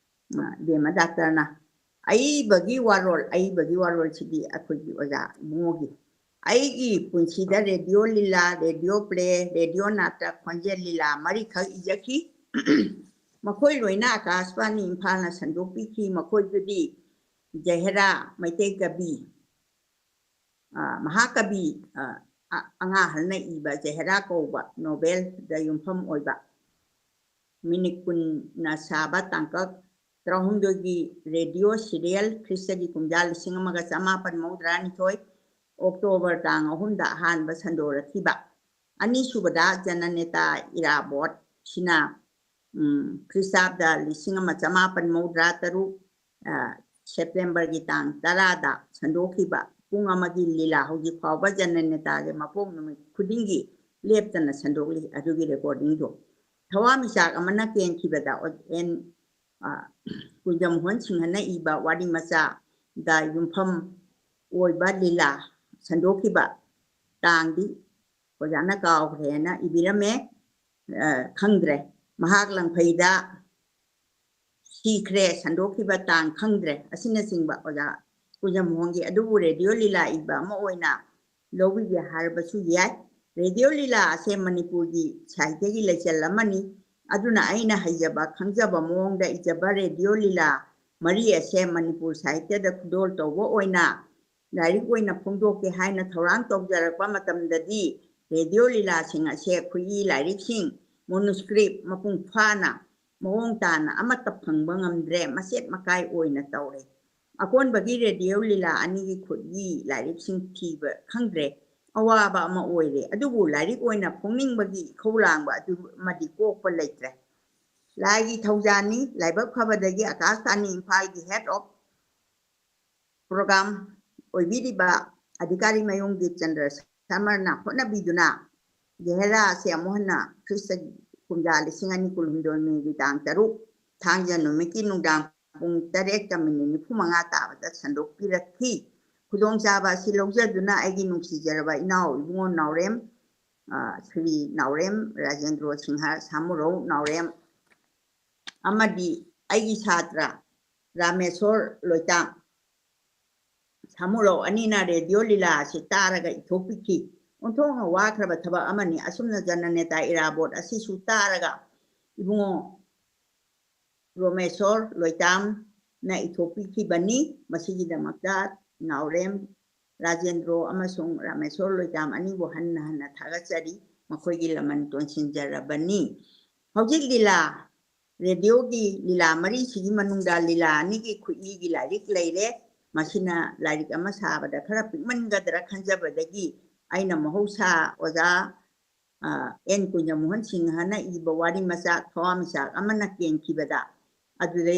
ꯑ, ꯏꯕꯦꯝꯃ ꯗꯥꯛꯇꯔꯅ ꯑꯏꯕꯒꯤ ꯋꯥꯔꯣꯜ, ꯑꯏꯕꯒꯤ ꯋꯥꯔꯣꯜꯁꯤꯗꯤ ꯑꯩꯈꯣꯏꯒꯤ ꯑꯣꯖꯥ ꯏꯕꯨꯡꯉꯣꯒꯤ꯫ ꯑꯩꯒꯤ ꯄꯨꯟꯁꯤꯗ ꯔꯦꯗꯤꯑꯣ ꯂꯤꯂꯥ, ꯔꯦꯗꯤꯑꯣ ꯄ꯭ꯂꯦ, ꯔꯦꯗꯤꯑꯣ ꯅꯥꯇꯛ, ꯈꯣꯟꯖꯦꯜ ꯂꯤꯂꯥ ꯃꯔꯤꯈꯛ ꯏꯖꯈꯤ꯫ ꯃꯈꯣꯏ ꯂꯣꯏꯅ ꯑꯀꯥꯁꯕꯥꯅꯤ ꯏꯝꯐꯥꯜꯅ ꯁꯟꯗꯣꯛꯄꯤꯈꯤ꯫ ꯃꯈꯣꯏꯗꯨꯗꯤ ꯖꯍꯦꯔꯥ, ꯃꯩꯇꯩ ꯀꯕꯤ, ꯑ, ꯃꯍꯥꯀꯕꯤ, ꯑ, ꯑ-, ꯑꯉꯥꯡ ꯑꯍꯜꯅ ꯏꯕ ꯖꯍꯦꯔꯥ ꯀꯧꯕ ꯅꯣꯕꯦꯜꯗ ꯌꯨꯝꯐꯝ ꯑꯣꯏꯕ ꯃꯤꯅꯤꯠ ꯀꯨꯟꯅ ꯁꯥꯕ ꯇꯥꯡꯀꯛ ꯇꯔꯥꯍꯨꯝꯗꯣꯏꯒꯤ ꯔꯦꯗꯤꯑꯣ ꯁꯤꯔꯤꯌꯦꯜ ꯈ꯭ꯔꯤꯁꯇꯒꯤ ꯀꯨꯝꯖꯥ ꯂꯤꯁꯤꯡ ꯑꯃꯒ ꯆꯃꯥꯄꯟ ꯃꯧꯗ꯭ꯔꯥ ꯅꯤꯊꯣꯏ ꯑꯣꯛꯇꯣꯕꯔ ꯇꯥꯡ ꯑꯍꯨꯝꯗ ꯑꯍꯥꯟꯕ ꯁꯟꯗꯣꯔꯛꯈꯤꯕ꯫ ꯑꯅꯤꯁꯨꯕꯗ ꯖꯅꯅꯦꯇꯥ ꯏꯔꯥꯕꯣꯠ, ꯁꯤꯅ, ꯎꯝ, ꯈ꯭ꯔꯤꯁꯇꯥꯕꯗ ꯂꯤꯁꯤꯡ ꯑꯃ ꯆꯃꯥꯄꯟ ꯃꯧꯗ꯭ꯔꯥ ꯇꯔꯨꯛ, ꯑ, ꯁꯦꯞꯇꯦꯝꯕꯔꯒꯤ ꯇꯥꯡ ꯇꯔꯥꯗ ꯁꯟꯗꯣꯛꯈꯤꯕ ꯄꯨꯡ ꯑꯃꯒꯤ ꯂꯤꯂꯥ ꯍꯧꯖꯤꯛ ꯐꯥꯎꯕ ꯖꯅꯅꯦꯇꯥꯒꯤ ꯃꯄꯣꯛ ꯅꯨꯃꯤꯠ ꯈꯨꯗꯤꯡꯒꯤ ꯂꯦꯞꯇꯅ ꯁꯟꯗꯣꯛꯂꯤ꯫ ꯑꯗꯨꯒꯤ recordingꯗꯣ ꯊꯋꯥꯟꯃꯤꯆꯥꯛ ꯑꯃꯅ ꯀꯦꯟꯈꯤꯕꯗ ꯑꯦꯟ, ꯑ, ꯀꯨꯟꯖꯝ ꯃꯣꯍꯟ ꯁꯤꯡꯍꯅ ꯏꯕ ꯋꯥꯔꯤ ꯃꯆꯥꯗ ꯌꯨꯝꯐꯝ ꯑꯣꯏꯕ ꯂꯤꯂꯥ ꯁꯟꯗꯣꯛꯈꯤꯕ ꯇꯥꯡꯗꯤ ꯑꯣꯖꯥꯅ ꯀꯥꯎꯈ꯭ꯔꯦꯅ ꯏꯕꯤꯔꯝꯃꯦ꯫ ꯑ, ꯈꯪꯗ꯭ꯔꯦ꯫ ꯃꯍꯥꯛ ꯂꯪꯐꯩꯗ ꯁꯤꯈ꯭ꯔꯦ, ꯁꯟꯗꯣꯛꯈꯤꯕ ꯇꯥꯡ ꯈꯪꯗ꯭ꯔꯦ꯫ ꯑꯁꯤꯅꯆꯤꯡꯕ ꯑꯣꯖꯥ ꯀꯨꯟꯖꯝ ꯃꯣꯍꯟꯒꯤ ꯑꯗꯨꯕꯨ ꯔꯦꯗꯤꯑꯣ ꯂꯤꯂꯥ ꯏꯕ ꯑꯃ ꯑꯣꯏꯅ ꯂꯧꯕꯤꯒꯦ ꯍꯥꯏꯔꯕꯁꯨ ꯌꯥꯏ꯫ ꯔꯦꯗꯤꯑꯣ ꯂꯤꯂꯥ ꯑꯁꯦ ꯃꯅꯤꯄꯨꯔꯒꯤ ꯁꯥꯍꯤꯇ꯭ꯌꯒꯤ ꯂꯩꯆꯜ ꯑꯃꯅꯤ꯫ ꯑꯗꯨꯅ ꯑꯩꯅ ꯍꯩꯖꯕ ꯈꯪꯖꯕ ꯃꯑꯣꯡꯗ ꯏꯖꯕ ꯔꯦꯗꯤꯑꯣ ꯂꯤꯂꯥ ꯃꯔꯤ ꯑꯁꯦ ꯃꯅꯤꯄꯨꯔ ꯁꯥꯍꯤꯇ꯭ꯌꯗ ꯈꯨꯗꯣꯜ ꯇꯧꯕ ꯑꯣꯏꯅ ꯂꯥꯏꯔꯤꯛ ꯑꯣꯏꯅ ꯐꯣꯡꯗꯣꯛꯀꯦ ꯍꯥꯏꯅ ꯊꯧꯔꯥꯡ ꯇꯧꯖꯔꯛꯄ ꯃꯇꯝꯗꯗꯤ ꯔꯦꯗꯤꯑꯣ ꯂꯤꯂꯥꯁꯤꯡ ꯑꯁꯦ ꯈꯨꯠꯏ ꯂꯥꯏꯔꯤꯛꯁꯤꯡ, manuscript ꯃꯄꯨꯡ ꯐꯥꯅ ꯃꯑꯣꯡ ꯇꯥꯅ ꯑꯃꯠꯇ ꯐꯪꯕ ꯉꯝꯗ꯭ꯔꯦ, ꯃꯆꯦꯠ ꯃꯀꯥꯏ ꯑꯣꯏꯅ ꯇꯧꯔꯦ꯫ ꯑꯀꯣꯟꯕꯒꯤ ꯔꯦꯗꯤꯑꯣ ꯂꯤꯂꯥ ꯑꯅꯤꯒꯤ ꯈꯨꯠꯏ ꯂꯥꯏꯔꯤꯛꯁꯤꯡ ꯊꯤꯕ ꯈꯪꯗ꯭ꯔꯦ꯫ ꯑꯋꯥꯕ ꯑꯃ ꯑꯣꯏꯔꯦ꯫ ꯑꯗꯨꯕꯨ ꯂꯥꯏꯔꯤꯛ ꯑꯣꯏꯅ ꯐꯣꯡꯅꯤꯡꯕꯒꯤ ꯏꯈꯧ ꯂꯥꯡꯕ ꯑꯗꯨꯃꯗꯤ ꯀꯣꯛꯄ ꯂꯩꯇ꯭ꯔꯦ꯫ ꯂꯥꯏꯒꯤ ꯊꯧꯖꯥꯜꯅꯤ꯫ ꯂꯥꯏꯕꯛ ꯐꯕꯗꯒꯤ ꯑꯥꯀꯥꯁꯕꯥꯅꯤ ꯏꯝꯐꯥꯜꯒꯤ head of program ꯑꯣꯏꯕꯤꯔꯤꯕ ꯑꯙꯤꯀꯥꯔꯤ ꯃꯌꯨꯝꯒꯤ ꯆꯟꯗ꯭ꯔ ꯁꯃꯔꯅ ꯍꯣꯠꯅꯕꯤꯗꯨꯅ ꯒꯦꯍꯦꯔꯥ ꯑꯁꯤ ꯑꯃꯨꯛ ꯍꯟꯅ ꯈ꯭ꯔꯤꯁꯇ ꯀꯨꯝꯖꯥ ꯂꯤꯁꯤꯡ ꯑꯅꯤ ꯀꯨꯟꯍꯨꯝꯗꯣꯏ ꯃꯦꯒꯤ ꯇꯥꯡ ꯇꯔꯨꯛ, ꯊꯥꯡꯖ ꯅꯨꯃꯤꯠꯀꯤ ꯅꯨꯡꯗꯥꯡ ꯄꯨꯡ ꯇꯔꯦꯠꯀ ꯃꯤꯅꯤꯠ ꯅꯤꯐꯨ ꯃꯉꯥ ꯇꯥꯕꯗ ꯁꯟꯗꯣꯛꯄꯤꯔꯛꯈꯤ꯫ ꯈꯨꯗꯣꯡꯆꯥꯕ ꯑꯁꯤ ꯂꯧꯖꯗꯨꯅ ꯑꯩꯒꯤ ꯅꯨꯡꯁꯤꯖꯔꯕ ꯏꯅꯥꯎ ꯏꯕꯨꯡꯉꯣ ꯅꯥꯎꯔꯦꯝ, ꯑ, ꯁ꯭ꯔꯤ ꯅꯥꯎꯔꯦꯝ ꯔꯥꯖꯦꯟꯗ꯭ꯔꯣ ꯁꯤꯡꯍ ꯁꯥꯃꯨꯔꯧ ꯅꯥꯎꯔꯦꯝ ꯑꯃꯗꯤ ꯑꯩꯒꯤ ꯁꯥꯇ꯭ꯔ ꯔꯥꯃꯦꯁꯣꯔ ꯂꯣꯏꯇꯥꯝ ꯁꯥꯃꯨꯔꯧ ꯑꯅꯤꯅ ꯔꯦꯗꯤꯑꯣ ꯂꯤꯂꯥ ꯑꯁꯤ ꯇꯥꯔꯒ ꯏꯊꯣꯛꯄꯤꯈꯤ꯫ ꯑꯣꯟꯊꯣꯛꯅ ꯋꯥꯈ꯭ꯔꯕ ꯊꯕꯛ ꯑꯃꯅꯤ꯫ ꯑꯁꯨꯝꯅ ꯖꯅꯅꯦꯇꯥ ꯏꯔꯥꯕꯣꯠ ꯑꯁꯤꯁꯨ ꯇꯥꯔꯒ ꯏꯕꯨꯡꯉꯣ ꯔꯣꯃꯦꯁꯣꯔ ꯂꯣꯏꯇꯥꯝꯅ ꯏꯊꯣꯛꯄꯤꯈꯤꯕꯅꯤ꯫ ꯃꯁꯤꯒꯤꯗꯃꯛꯇ ꯅꯥꯎꯔꯦꯝ ꯔꯥꯖꯦꯟꯗ꯭ꯔꯣ ꯑꯃꯁꯨꯡ ꯔꯥꯃꯦꯁꯣꯔ ꯂꯣꯏꯇꯥꯝ ꯑꯅꯤꯕꯨ ꯍꯟꯅ ꯍꯟꯅ ꯊꯥꯒꯠꯆꯔꯤ꯫ ꯃꯈꯣꯏꯒꯤ ꯂꯃꯟ ꯇꯣꯟꯁꯤꯟꯖꯔꯕꯅꯤ꯫ ꯍꯧꯖꯤꯛ ꯂꯤꯂꯥ, ꯔꯦꯗꯤꯑꯣꯒꯤ ꯂꯤꯂꯥ ꯃꯔꯤꯁꯤꯒꯤ ꯃꯅꯨꯡꯗ ꯂꯤꯂꯥ ꯑꯅꯤꯒꯤ ꯈꯨꯠꯏꯒꯤ ꯂꯥꯏꯔꯤꯛ ꯂꯩꯔꯦ꯫ ꯃꯁꯤꯅ ꯂꯥꯏꯔꯤꯛ ꯑꯃ ꯁꯥꯕꯗ ꯈꯔ ꯄꯤꯛꯃꯟꯒꯗ꯭ꯔꯥ ꯈꯟꯖꯕꯗꯒꯤ ꯑꯩꯅ ꯃꯍꯧꯁꯥ ꯑꯣꯖꯥ ꯑꯦꯟ ꯀꯨꯟꯖꯃꯣꯍꯟ ꯁꯤꯡꯍꯅ ꯏꯕ ꯋꯥꯔꯤ ꯃꯆꯥ ꯊꯋꯥꯟꯃꯤꯆꯥꯛ ꯑꯃꯅ ꯀꯦꯟꯈꯤꯕꯗ, ꯑꯗꯨꯗ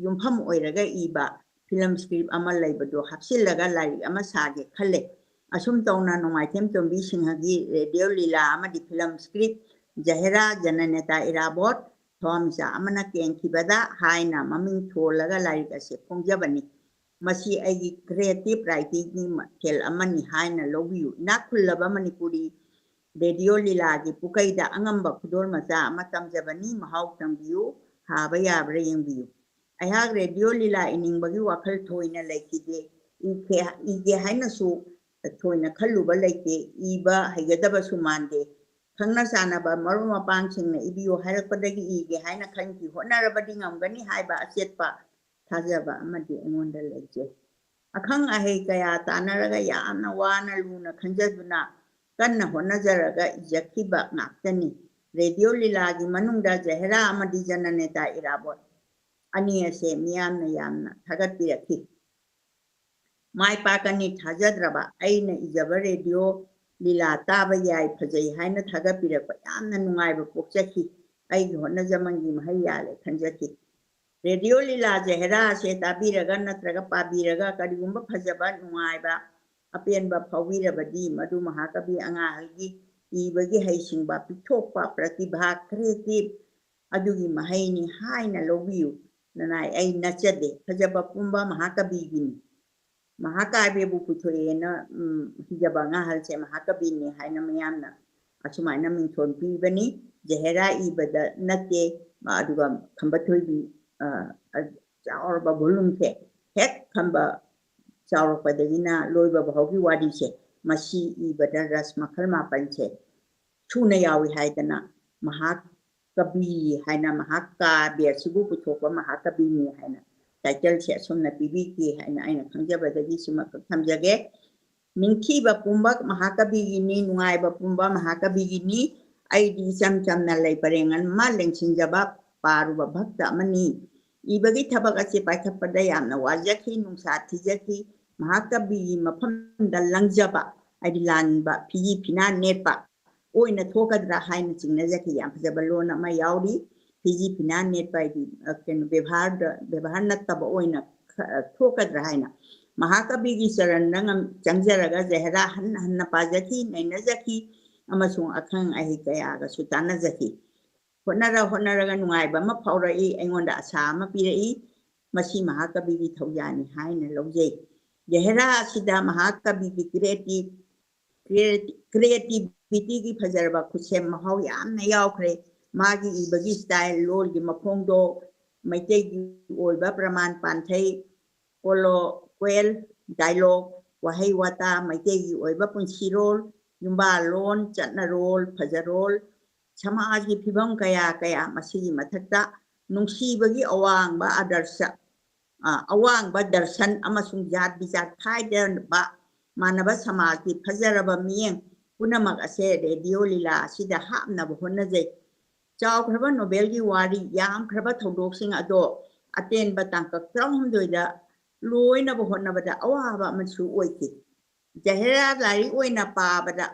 ꯌꯨꯝꯐꯝ ꯑꯣꯏꯔꯒ ꯏꯕ ꯐꯤꯂꯝ ꯁ꯭ꯀ꯭ꯔꯤꯞ ꯑꯃ ꯂꯩꯕꯗꯣ ꯍꯥꯞꯆꯤꯜꯂꯒ ꯂꯥꯏꯔꯤꯛ ꯑꯃ ꯁꯥꯒꯦ ꯈꯜꯂꯦ꯫ ꯑꯁꯨꯝ ꯇꯧꯅ ꯅꯣꯡꯃꯥꯏꯊꯦꯝ ꯇꯣꯝꯕꯤ ꯁꯤꯡꯍꯒꯤ ꯔꯦꯗꯤꯑꯣ ꯂꯤꯂꯥ ꯑꯃꯗꯤ ꯐꯤꯂꯝ ꯁ꯭ꯀ꯭ꯔꯤꯞ ꯖꯍꯦꯔꯥ ꯖꯅꯅꯦꯇꯥ ꯏꯔꯥꯕꯣꯠ ꯊꯋꯥꯟꯃꯤꯆꯥꯛ ꯑꯃꯅ ꯀꯦꯟꯈꯤꯕꯗ ꯍꯥꯏꯅ ꯃꯃꯤꯡ ꯊꯣꯜꯂꯒ ꯂꯥꯏꯔꯤꯛ ꯑꯁꯤ ꯐꯣꯡꯖꯕꯅꯤ꯫ ꯃꯁꯤ ꯑꯩꯒꯤ ꯀ꯭ꯔꯤꯌꯦꯇꯤꯚ ꯔꯥꯏꯇꯤꯡꯒꯤ ꯃꯊꯦꯜ ꯑꯃꯅꯤ ꯍꯥꯏꯅ ꯂꯧꯕꯤꯌꯨ꯫ ꯏꯅꯥꯛ ꯈꯨꯜꯂꯕ ꯃꯅꯤꯄꯨꯔꯤ ꯔꯦꯗꯤꯑꯣ ꯂꯤꯂꯥꯒꯤ ꯄꯨꯀꯩꯗ ꯑꯉꯝꯕ ꯈꯨꯗꯣꯜ ꯃꯆꯥ ꯑꯃ ꯇꯝꯖꯕꯅꯤ꯫ ꯃꯍꯥꯎ ꯇꯪꯕꯤꯌꯨ, ꯍꯥꯕ ꯌꯥꯕ꯭ꯔꯥ ꯌꯦꯡꯕꯤꯌꯨ꯫ ꯑꯩꯍꯥꯛ ꯔꯦꯗꯤꯑꯣ ꯂꯤꯂꯥ ꯏꯅꯤꯡꯕꯒꯤ ꯋꯥꯈꯜ ꯊꯣꯏꯅ ꯂꯩꯈꯤꯗꯦ꯫ ꯏꯒꯦ, ꯏꯒꯦ ꯍꯥꯏꯅꯁꯨ ꯊꯣꯏꯅ ꯈꯜꯂꯨꯕ ꯂꯩꯇꯦ꯫ ꯏꯕ ꯍꯩꯒꯗꯕꯁꯨ ꯃꯥꯟꯗꯦ꯫ ꯈꯪꯅ ꯆꯥꯟꯅꯕ ꯃꯔꯨꯞ ꯃꯄꯥꯡꯁꯤꯡꯅ ꯏꯕꯤꯌꯨ ꯍꯥꯏꯔꯛꯄꯗꯒꯤ ꯏꯒꯦ ꯍꯥꯏꯅ ꯈꯟꯈꯤ꯫ ꯍꯣꯠꯅꯔꯕꯗꯤ ꯉꯝꯒꯅꯤ ꯍꯥꯏꯕ ꯑꯆꯦꯠꯄ ꯊꯥꯖꯕ ꯑꯃꯗꯤ ꯑꯩꯉꯣꯟꯗ ꯂꯩꯖꯩ꯫ ꯑꯈꯪ ꯑꯍꯩ ꯀꯌꯥ ꯇꯥꯟꯅꯔꯒ ꯌꯥꯝꯅ ꯋꯥꯅ ꯂꯨꯅ ꯈꯟꯖꯗꯨꯅ ꯀꯟꯅ ꯍꯣꯠꯅꯖꯔꯒ ꯏꯖꯈꯤꯕ ꯉꯥꯛꯇꯅꯤ꯫ ꯔꯦꯗꯤꯑꯣ ꯂꯤꯂꯥꯒꯤ ꯃꯅꯨꯡꯗ ꯖꯍꯦꯔꯥ ꯑꯃꯗꯤ ꯖꯅꯅꯦꯇꯥ ꯏꯔꯥꯕꯣꯠ ꯑꯅꯤ ꯑꯁꯦ ꯃꯤꯌꯥꯝꯅ ꯌꯥꯝꯅ ꯊꯥꯒꯠꯄꯤꯔꯛꯈꯤ꯫ ꯃꯥꯏ ꯄꯥꯛꯀꯅꯤ ꯊꯥꯖꯗ꯭ꯔꯕ ꯑꯩꯅ ꯏꯖꯕ ꯔꯦꯗꯤꯑꯣ ꯂꯤꯂꯥ ꯇꯥꯕ ꯌꯥꯏ, ꯐꯖꯩ ꯍꯥꯏꯅ ꯊꯥꯒꯠꯄꯤꯔꯛꯄ ꯌꯥꯝꯅ ꯅꯨꯡꯉꯥꯏꯕ ꯄꯣꯛꯆꯈꯤ꯫ ꯑꯩꯒꯤ ꯍꯣꯠꯅꯖꯃꯟꯒꯤ ꯃꯍꯩ ꯌꯥꯜꯂꯦ ꯈꯟꯖꯈꯤ꯫ ꯔꯦꯗꯤꯑꯣ ꯂꯤꯂꯥ ꯖꯍꯦꯔꯥ ꯑꯁꯦ ꯇꯥꯕꯤꯔꯒ ꯅꯠꯇ꯭ꯔꯒ ꯄꯥꯕꯤꯔꯒ ꯀꯔꯤꯒꯨꯝꯕ ꯐꯖꯕ, ꯅꯨꯡꯉꯥꯏꯕ, ꯑꯄꯦꯟꯕ ꯐꯥꯎꯕꯤꯔꯕꯗꯤ ꯃꯗꯨ ꯃꯍꯥꯀꯕꯤ ꯑꯉꯥꯡꯍꯜꯒꯤ ꯏꯕꯒꯤ ꯍꯩꯁꯤꯡꯕ, ꯄꯤꯊꯣꯛꯄ, ꯄ꯭ꯔꯇꯤꯚꯥ, ꯀ꯭ꯔꯤꯌꯦꯇꯤꯚ ꯑꯗꯨꯒꯤ ꯃꯍꯩꯅꯤ ꯍꯥꯏꯅ ꯂꯧꯕꯤꯌꯨ꯫ ꯅꯅꯥꯏ ꯑꯩ ꯅꯠꯆꯗꯦ꯫ ꯐꯖꯕ ꯄꯨꯝꯕ ꯃꯍꯥꯀꯕꯤꯒꯤꯅꯤ꯫ ꯃꯍꯥꯀꯥꯕ꯭ꯌꯕꯨ ꯄꯨꯊꯣꯛꯑꯦꯅ, ꯎꯝ, ꯍꯤꯖꯕ ꯑꯉꯥꯡꯍꯜꯁꯦ ꯃꯍꯥꯀꯕꯤꯅꯤ ꯍꯥꯏꯅ ꯃꯌꯥꯝꯅ ꯑꯁꯨꯃꯥꯏꯅ ꯃꯤꯡꯊꯣꯟ ꯄꯤꯕꯅꯤ꯫ ꯖꯍꯦꯔꯥ ꯏꯕꯗ ꯅꯠꯇꯦ, ꯑꯗꯨꯒ ꯈꯝꯕ ꯊꯣꯏꯕꯤ, ꯑ, ꯑ, ꯆꯥꯎꯔꯕ ꯚꯣꯂꯨꯝꯁꯦ ꯍꯦꯛ ꯈꯝꯕ ꯆꯥꯎꯔꯛꯄꯗꯒꯤꯅ ꯂꯣꯏꯕ ꯐꯥꯎꯒꯤ ꯋꯥꯔꯤꯁꯦ, ꯃꯁꯤ ꯏꯕꯗ ꯔꯁ ꯃꯈꯜ ꯃꯥꯄꯟꯁꯦ ꯁꯨꯅ ꯌꯥꯎꯏ ꯍꯥꯏꯗꯅ ꯃꯍꯥꯛ ꯀꯕꯤ ꯍꯥꯏꯅ ꯃꯍꯥꯛ ꯀꯥꯕ꯭ꯌ ꯑꯁꯤꯕꯨ ꯄꯨꯊꯣꯛꯄ ꯃꯍꯥꯀꯕꯤꯅꯤ ꯍꯥꯏꯅ ꯇꯥꯏꯇꯜꯁꯦ ꯑꯁꯣꯝꯅ ꯄꯤꯕꯤꯈꯤ ꯍꯥꯏꯅ ꯑꯩꯅ ꯈꯪꯖꯕꯗꯒꯤ ꯁꯤꯃꯈꯛ ꯊꯝꯖꯒꯦ꯫ ꯅꯤꯡꯊꯤꯕ ꯄꯨꯝꯕ ꯃꯍꯥꯀꯕꯤꯒꯤꯅꯤ, ꯅꯨꯡꯉꯥꯏꯕ ꯄꯨꯝꯕ ꯃꯍꯥꯀꯕꯤꯒꯤꯅꯤ꯫ ꯑꯩꯗꯤ ꯏꯆꯝ ꯆꯝꯅ ꯂꯩ ꯄꯔꯦꯡ ꯑꯃ ꯂꯦꯡꯁꯤꯟꯖꯕ ꯄꯥꯔꯨꯕ ꯚꯛꯇ ꯑꯃꯅꯤ꯫ ꯏꯕꯒꯤ ꯊꯕꯛ ꯑꯁꯤ ꯄꯥꯏꯈꯠꯄꯗ ꯌꯥꯝꯅ ꯋꯥꯖꯈꯤ, ꯅꯨꯡꯁꯥ ꯊꯤꯖꯈꯤ꯫ ꯃꯍꯥꯀꯕꯤꯒꯤ ꯃꯐꯝꯗ ꯂꯪꯖꯕ, ꯍꯥꯏꯗꯤ ꯂꯥꯟꯕ, ꯐꯤꯖꯤ ꯐꯤꯅꯥ ꯅꯦꯠꯄ, ꯑꯣꯏꯅ ꯊꯣꯛꯀꯗ꯭ꯔꯥ ꯍꯥꯏꯅ ꯆꯤꯡꯅꯖꯈꯤ꯫ ꯌꯥꯝ ꯐꯖꯕ ꯂꯣꯟ ꯑꯃ ꯌꯥꯎꯔꯤ꯫ ꯐꯤꯖꯤ ꯐꯤꯅꯥ ꯅꯦꯠꯄ ꯍꯥꯏꯗꯤ, ꯑ, ꯀꯩꯅꯣ, ꯕꯦꯕꯥꯔꯗ, ꯕꯦꯕꯥꯔ ꯅꯠꯇꯕ ꯑꯣꯏꯅ ꯈ-, ꯑ, ꯊꯣꯛꯀꯗ꯭ꯔꯥ ꯍꯥꯏꯅ꯫ ꯃꯍꯥꯀꯕꯤꯒꯤ ꯆꯔꯟꯗ ꯉꯝ-, ꯆꯪꯖꯔꯒ ꯖꯍꯦꯔꯥ ꯍꯟꯅ ꯍꯟꯅ ꯄꯥꯖꯈꯤ, ꯅꯩꯅꯖꯈꯤ ꯑꯃꯁꯨꯡ ꯑꯈꯪ ꯑꯍꯩ ꯀꯌꯥꯒꯁꯨ ꯇꯥꯟꯅꯖꯈꯤ꯫ ꯍꯣꯠꯅꯔ ꯍꯣꯠꯅꯔꯒ ꯅꯨꯡꯉꯥꯏꯕ ꯑꯃ ꯐꯥꯎꯔꯛꯏ, ꯑꯩꯉꯣꯟꯗ ꯑꯁꯥ ꯑꯃ ꯄꯤꯔꯛꯏ꯫ ꯃꯁꯤ ꯃꯍꯥꯀꯕꯤꯒꯤ ꯊꯧꯖꯥꯜꯅꯤ ꯍꯥꯏꯅ ꯂꯧꯖꯩ꯫ ꯖꯍꯦꯔꯥ ꯑꯁꯤꯗ ꯃꯍꯥꯀꯕꯤꯒꯤ creative, creati-, creativity-ꯒꯤ ꯐꯖꯔꯕ ꯈꯨꯠꯁꯦꯝ ꯃꯍꯥꯎ ꯌꯥꯝꯅ ꯌꯥꯎꯈ꯭ꯔꯦ꯫ ꯃꯥꯒꯤ ꯏꯕꯒꯤ style, ꯂꯣꯜꯒꯤ ꯃꯈꯣꯡꯗꯣ, ꯃꯩꯇꯩꯒꯤ ꯑꯣꯏꯕ ꯄ꯭ꯔꯃꯥꯟ ꯄꯥꯟꯊꯩ, colloquial, dialogue, ꯋꯥꯍꯩ ꯋꯥꯇꯥ, ꯃꯩꯇꯩꯒꯤ ꯑꯣꯏꯕ ꯄꯨꯟꯁꯤꯔꯣꯜ, ꯌꯨꯝꯕꯥꯜꯂꯣꯟ, ꯆꯠꯅꯔꯣꯜ, ꯐꯖꯔꯣꯜ, ꯁꯃꯥꯖꯒꯤ ꯐꯤꯕꯝ ꯀꯌꯥ ꯀꯌꯥ, ꯃꯁꯤꯒꯤ ꯃꯊꯛꯇ ꯅꯨꯡꯁꯤꯕꯒꯤ ꯑꯋꯥꯡꯕ ꯑꯥꯗꯔꯁ, ꯑ, ꯑꯋꯥꯡꯕ ꯗꯔꯁꯟ ꯑꯃꯁꯨꯡ ꯖꯥꯠ ꯕꯤꯖꯥꯠ ꯈꯥꯏꯗꯅꯕ ꯃꯥꯟꯅꯕ ꯁꯃꯥꯖꯀꯤ ꯐꯖꯔꯕ ꯃꯤꯠꯌꯦꯡ ꯄꯨꯝꯅꯃꯛ ꯑꯁꯦ ꯔꯦꯗꯤꯑꯣ ꯂꯤꯂꯥ ꯑꯁꯤꯗ ꯍꯥꯞꯅꯕ ꯍꯣꯠꯅꯖꯩ꯫ ꯆꯥꯎꯈ꯭ꯔꯕ ꯅꯣꯕꯦꯜꯒꯤ ꯋꯥꯔꯤ, ꯌꯥꯝꯈ꯭ꯔꯕ ꯊꯧꯗꯣꯛꯁꯤꯡ ꯑꯗꯣ ꯑꯇꯦꯟꯕ ꯇꯥꯡꯀꯛ ꯇꯔꯥꯍꯨꯝꯗꯣꯏꯗ ꯂꯣꯏꯅꯕ ꯍꯣꯠꯅꯕꯗ ꯑꯋꯥꯕ ꯑꯃꯁꯨ ꯑꯣꯏꯈꯤ꯫ ꯖꯍꯦꯔꯥ ꯂꯥꯏꯔꯤꯛ ꯑꯣꯏꯅ ꯄꯥꯕꯗ,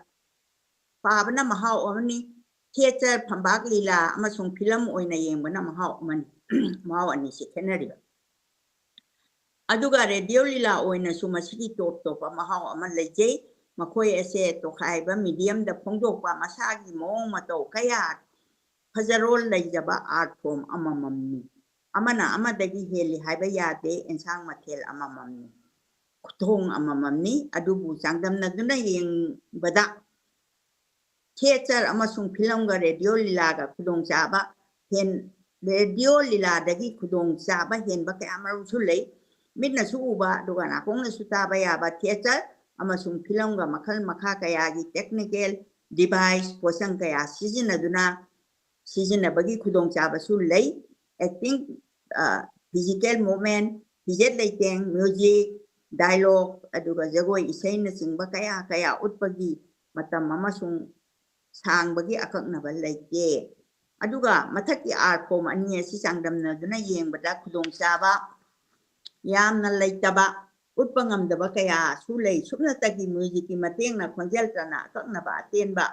ꯄꯥꯕꯅ ꯃꯍꯥꯎ ꯑꯃꯅꯤ, ꯊꯤꯌꯦꯇꯔ, ꯐꯝꯕꯥꯛ ꯂꯤꯂꯥ ꯑꯃꯁꯨꯡ ꯐꯤꯂꯝ ꯑꯣꯏꯅ ꯌꯦꯡꯕꯅ ꯃꯍꯥꯎ ꯑꯃꯅꯤ꯫ ꯃꯍꯥꯎ ꯑꯅꯤꯁꯤ ꯈꯦꯠꯅꯔꯤꯕ꯫ ꯑꯗꯨꯒ ꯔꯦꯗꯤꯑꯣ ꯂꯤꯂꯥ ꯑꯣꯏꯅꯁꯨ ꯃꯁꯤꯒꯤ ꯇꯣꯞ ꯇꯣꯞꯄ ꯃꯍꯥꯎ ꯑꯃ ꯂꯩꯖꯩ꯫ ꯃꯈꯣꯏ ꯑꯁꯦ ꯇꯣꯈꯥꯏꯕ medium-ꯗ ꯐꯣꯡꯗꯣꯛꯄ ꯃꯁꯥꯒꯤ ꯃꯑꯣꯡ ꯃꯇꯧ ꯀꯌꯥ, ꯐꯖꯔꯣꯜ ꯂꯩꯖꯕ art form ꯑꯃꯃꯝꯅꯤ꯫ ꯑꯃꯅ ꯑꯃꯗꯒꯤ ꯍꯦꯜꯂꯤ ꯍꯥꯏꯕ ꯌꯥꯗꯦ, ꯑꯦꯟꯁꯥꯡ ꯃꯊꯦꯜ ꯑꯃꯃꯝꯅꯤ, ꯈꯨꯊꯣꯡ ꯑꯃꯃꯝꯅꯤ꯫ ꯑꯗꯨꯕꯨ ꯆꯥꯡꯗꯝꯅꯗꯨꯅ ꯌꯦꯡꯕꯗ ꯊꯤꯌꯦꯇꯔ ꯑꯃꯁꯨꯡ ꯐꯤꯂꯝꯒ ꯔꯦꯗꯤꯑꯣ ꯂꯤꯂꯥꯒ ꯈꯨꯗꯣꯡꯆꯥꯕ ꯍꯦꯟ-, ꯔꯦꯗꯤꯑꯣ ꯂꯤꯂꯥꯗꯒꯤ ꯈꯨꯗꯣꯡꯆꯥꯕ ꯍꯦꯟꯕ ꯀꯌꯥ ꯃꯔꯨꯝꯁꯨ ꯂꯩ꯫ ꯃꯤꯠꯅꯁꯨ ꯎꯕ ꯑꯗꯨꯒ ꯅꯥꯀꯣꯡꯅꯁꯨ ꯇꯥꯕ ꯌꯥꯕ ꯊꯤꯌꯦꯇꯔ ꯑꯃꯁꯨꯡ ꯐꯤꯂꯝꯒ ꯃꯈꯜ ꯃꯈꯥ ꯀꯌꯥꯒꯤ technical device, ꯄꯣꯠꯆꯪ ꯀꯌꯥ ꯁꯤꯖꯤꯟꯅꯗꯨꯅ ꯁꯤꯖꯤꯟꯅꯕꯒꯤ ꯈꯨꯗꯣꯡꯆꯥꯕꯁꯨ ꯂꯩ꯫ Acting, ꯑ, physical movement, ꯐꯤꯖꯦꯠ ꯂꯩꯇꯦꯡ, music, dialogue, ꯑꯗꯨꯒ ꯖꯒꯣꯏ ꯏꯁꯩꯅꯆꯤꯡꯕ ꯀꯌꯥ ꯀꯌꯥ ꯎꯠꯄꯒꯤ ꯃꯇꯝ ꯑꯃꯁꯨꯡ ꯁꯥꯡꯕꯒꯤ ꯑꯀꯛꯅꯕ ꯂꯩꯇꯦ꯫ ꯑꯗꯨꯒ ꯃꯊꯛꯀꯤ art form ꯑꯅꯤ ꯑꯁꯤ ꯆꯥꯡꯗꯝꯅꯗꯨꯅ ꯌꯦꯡꯕꯗ ꯈꯨꯗꯣꯡꯆꯥꯕ ꯌꯥꯝꯅ ꯂꯩꯇꯕ, ꯎꯠꯄ ꯉꯝꯗꯕ ꯀꯌꯥꯁꯨ ꯂꯩ꯫ ꯁꯨꯞꯅꯇꯒꯤ music-ꯀꯤ ꯃꯇꯦꯡꯅ ꯈꯣꯟꯖꯦꯜ ꯆꯅ ꯑꯀꯛꯅꯕ ꯑꯇꯦꯟꯕ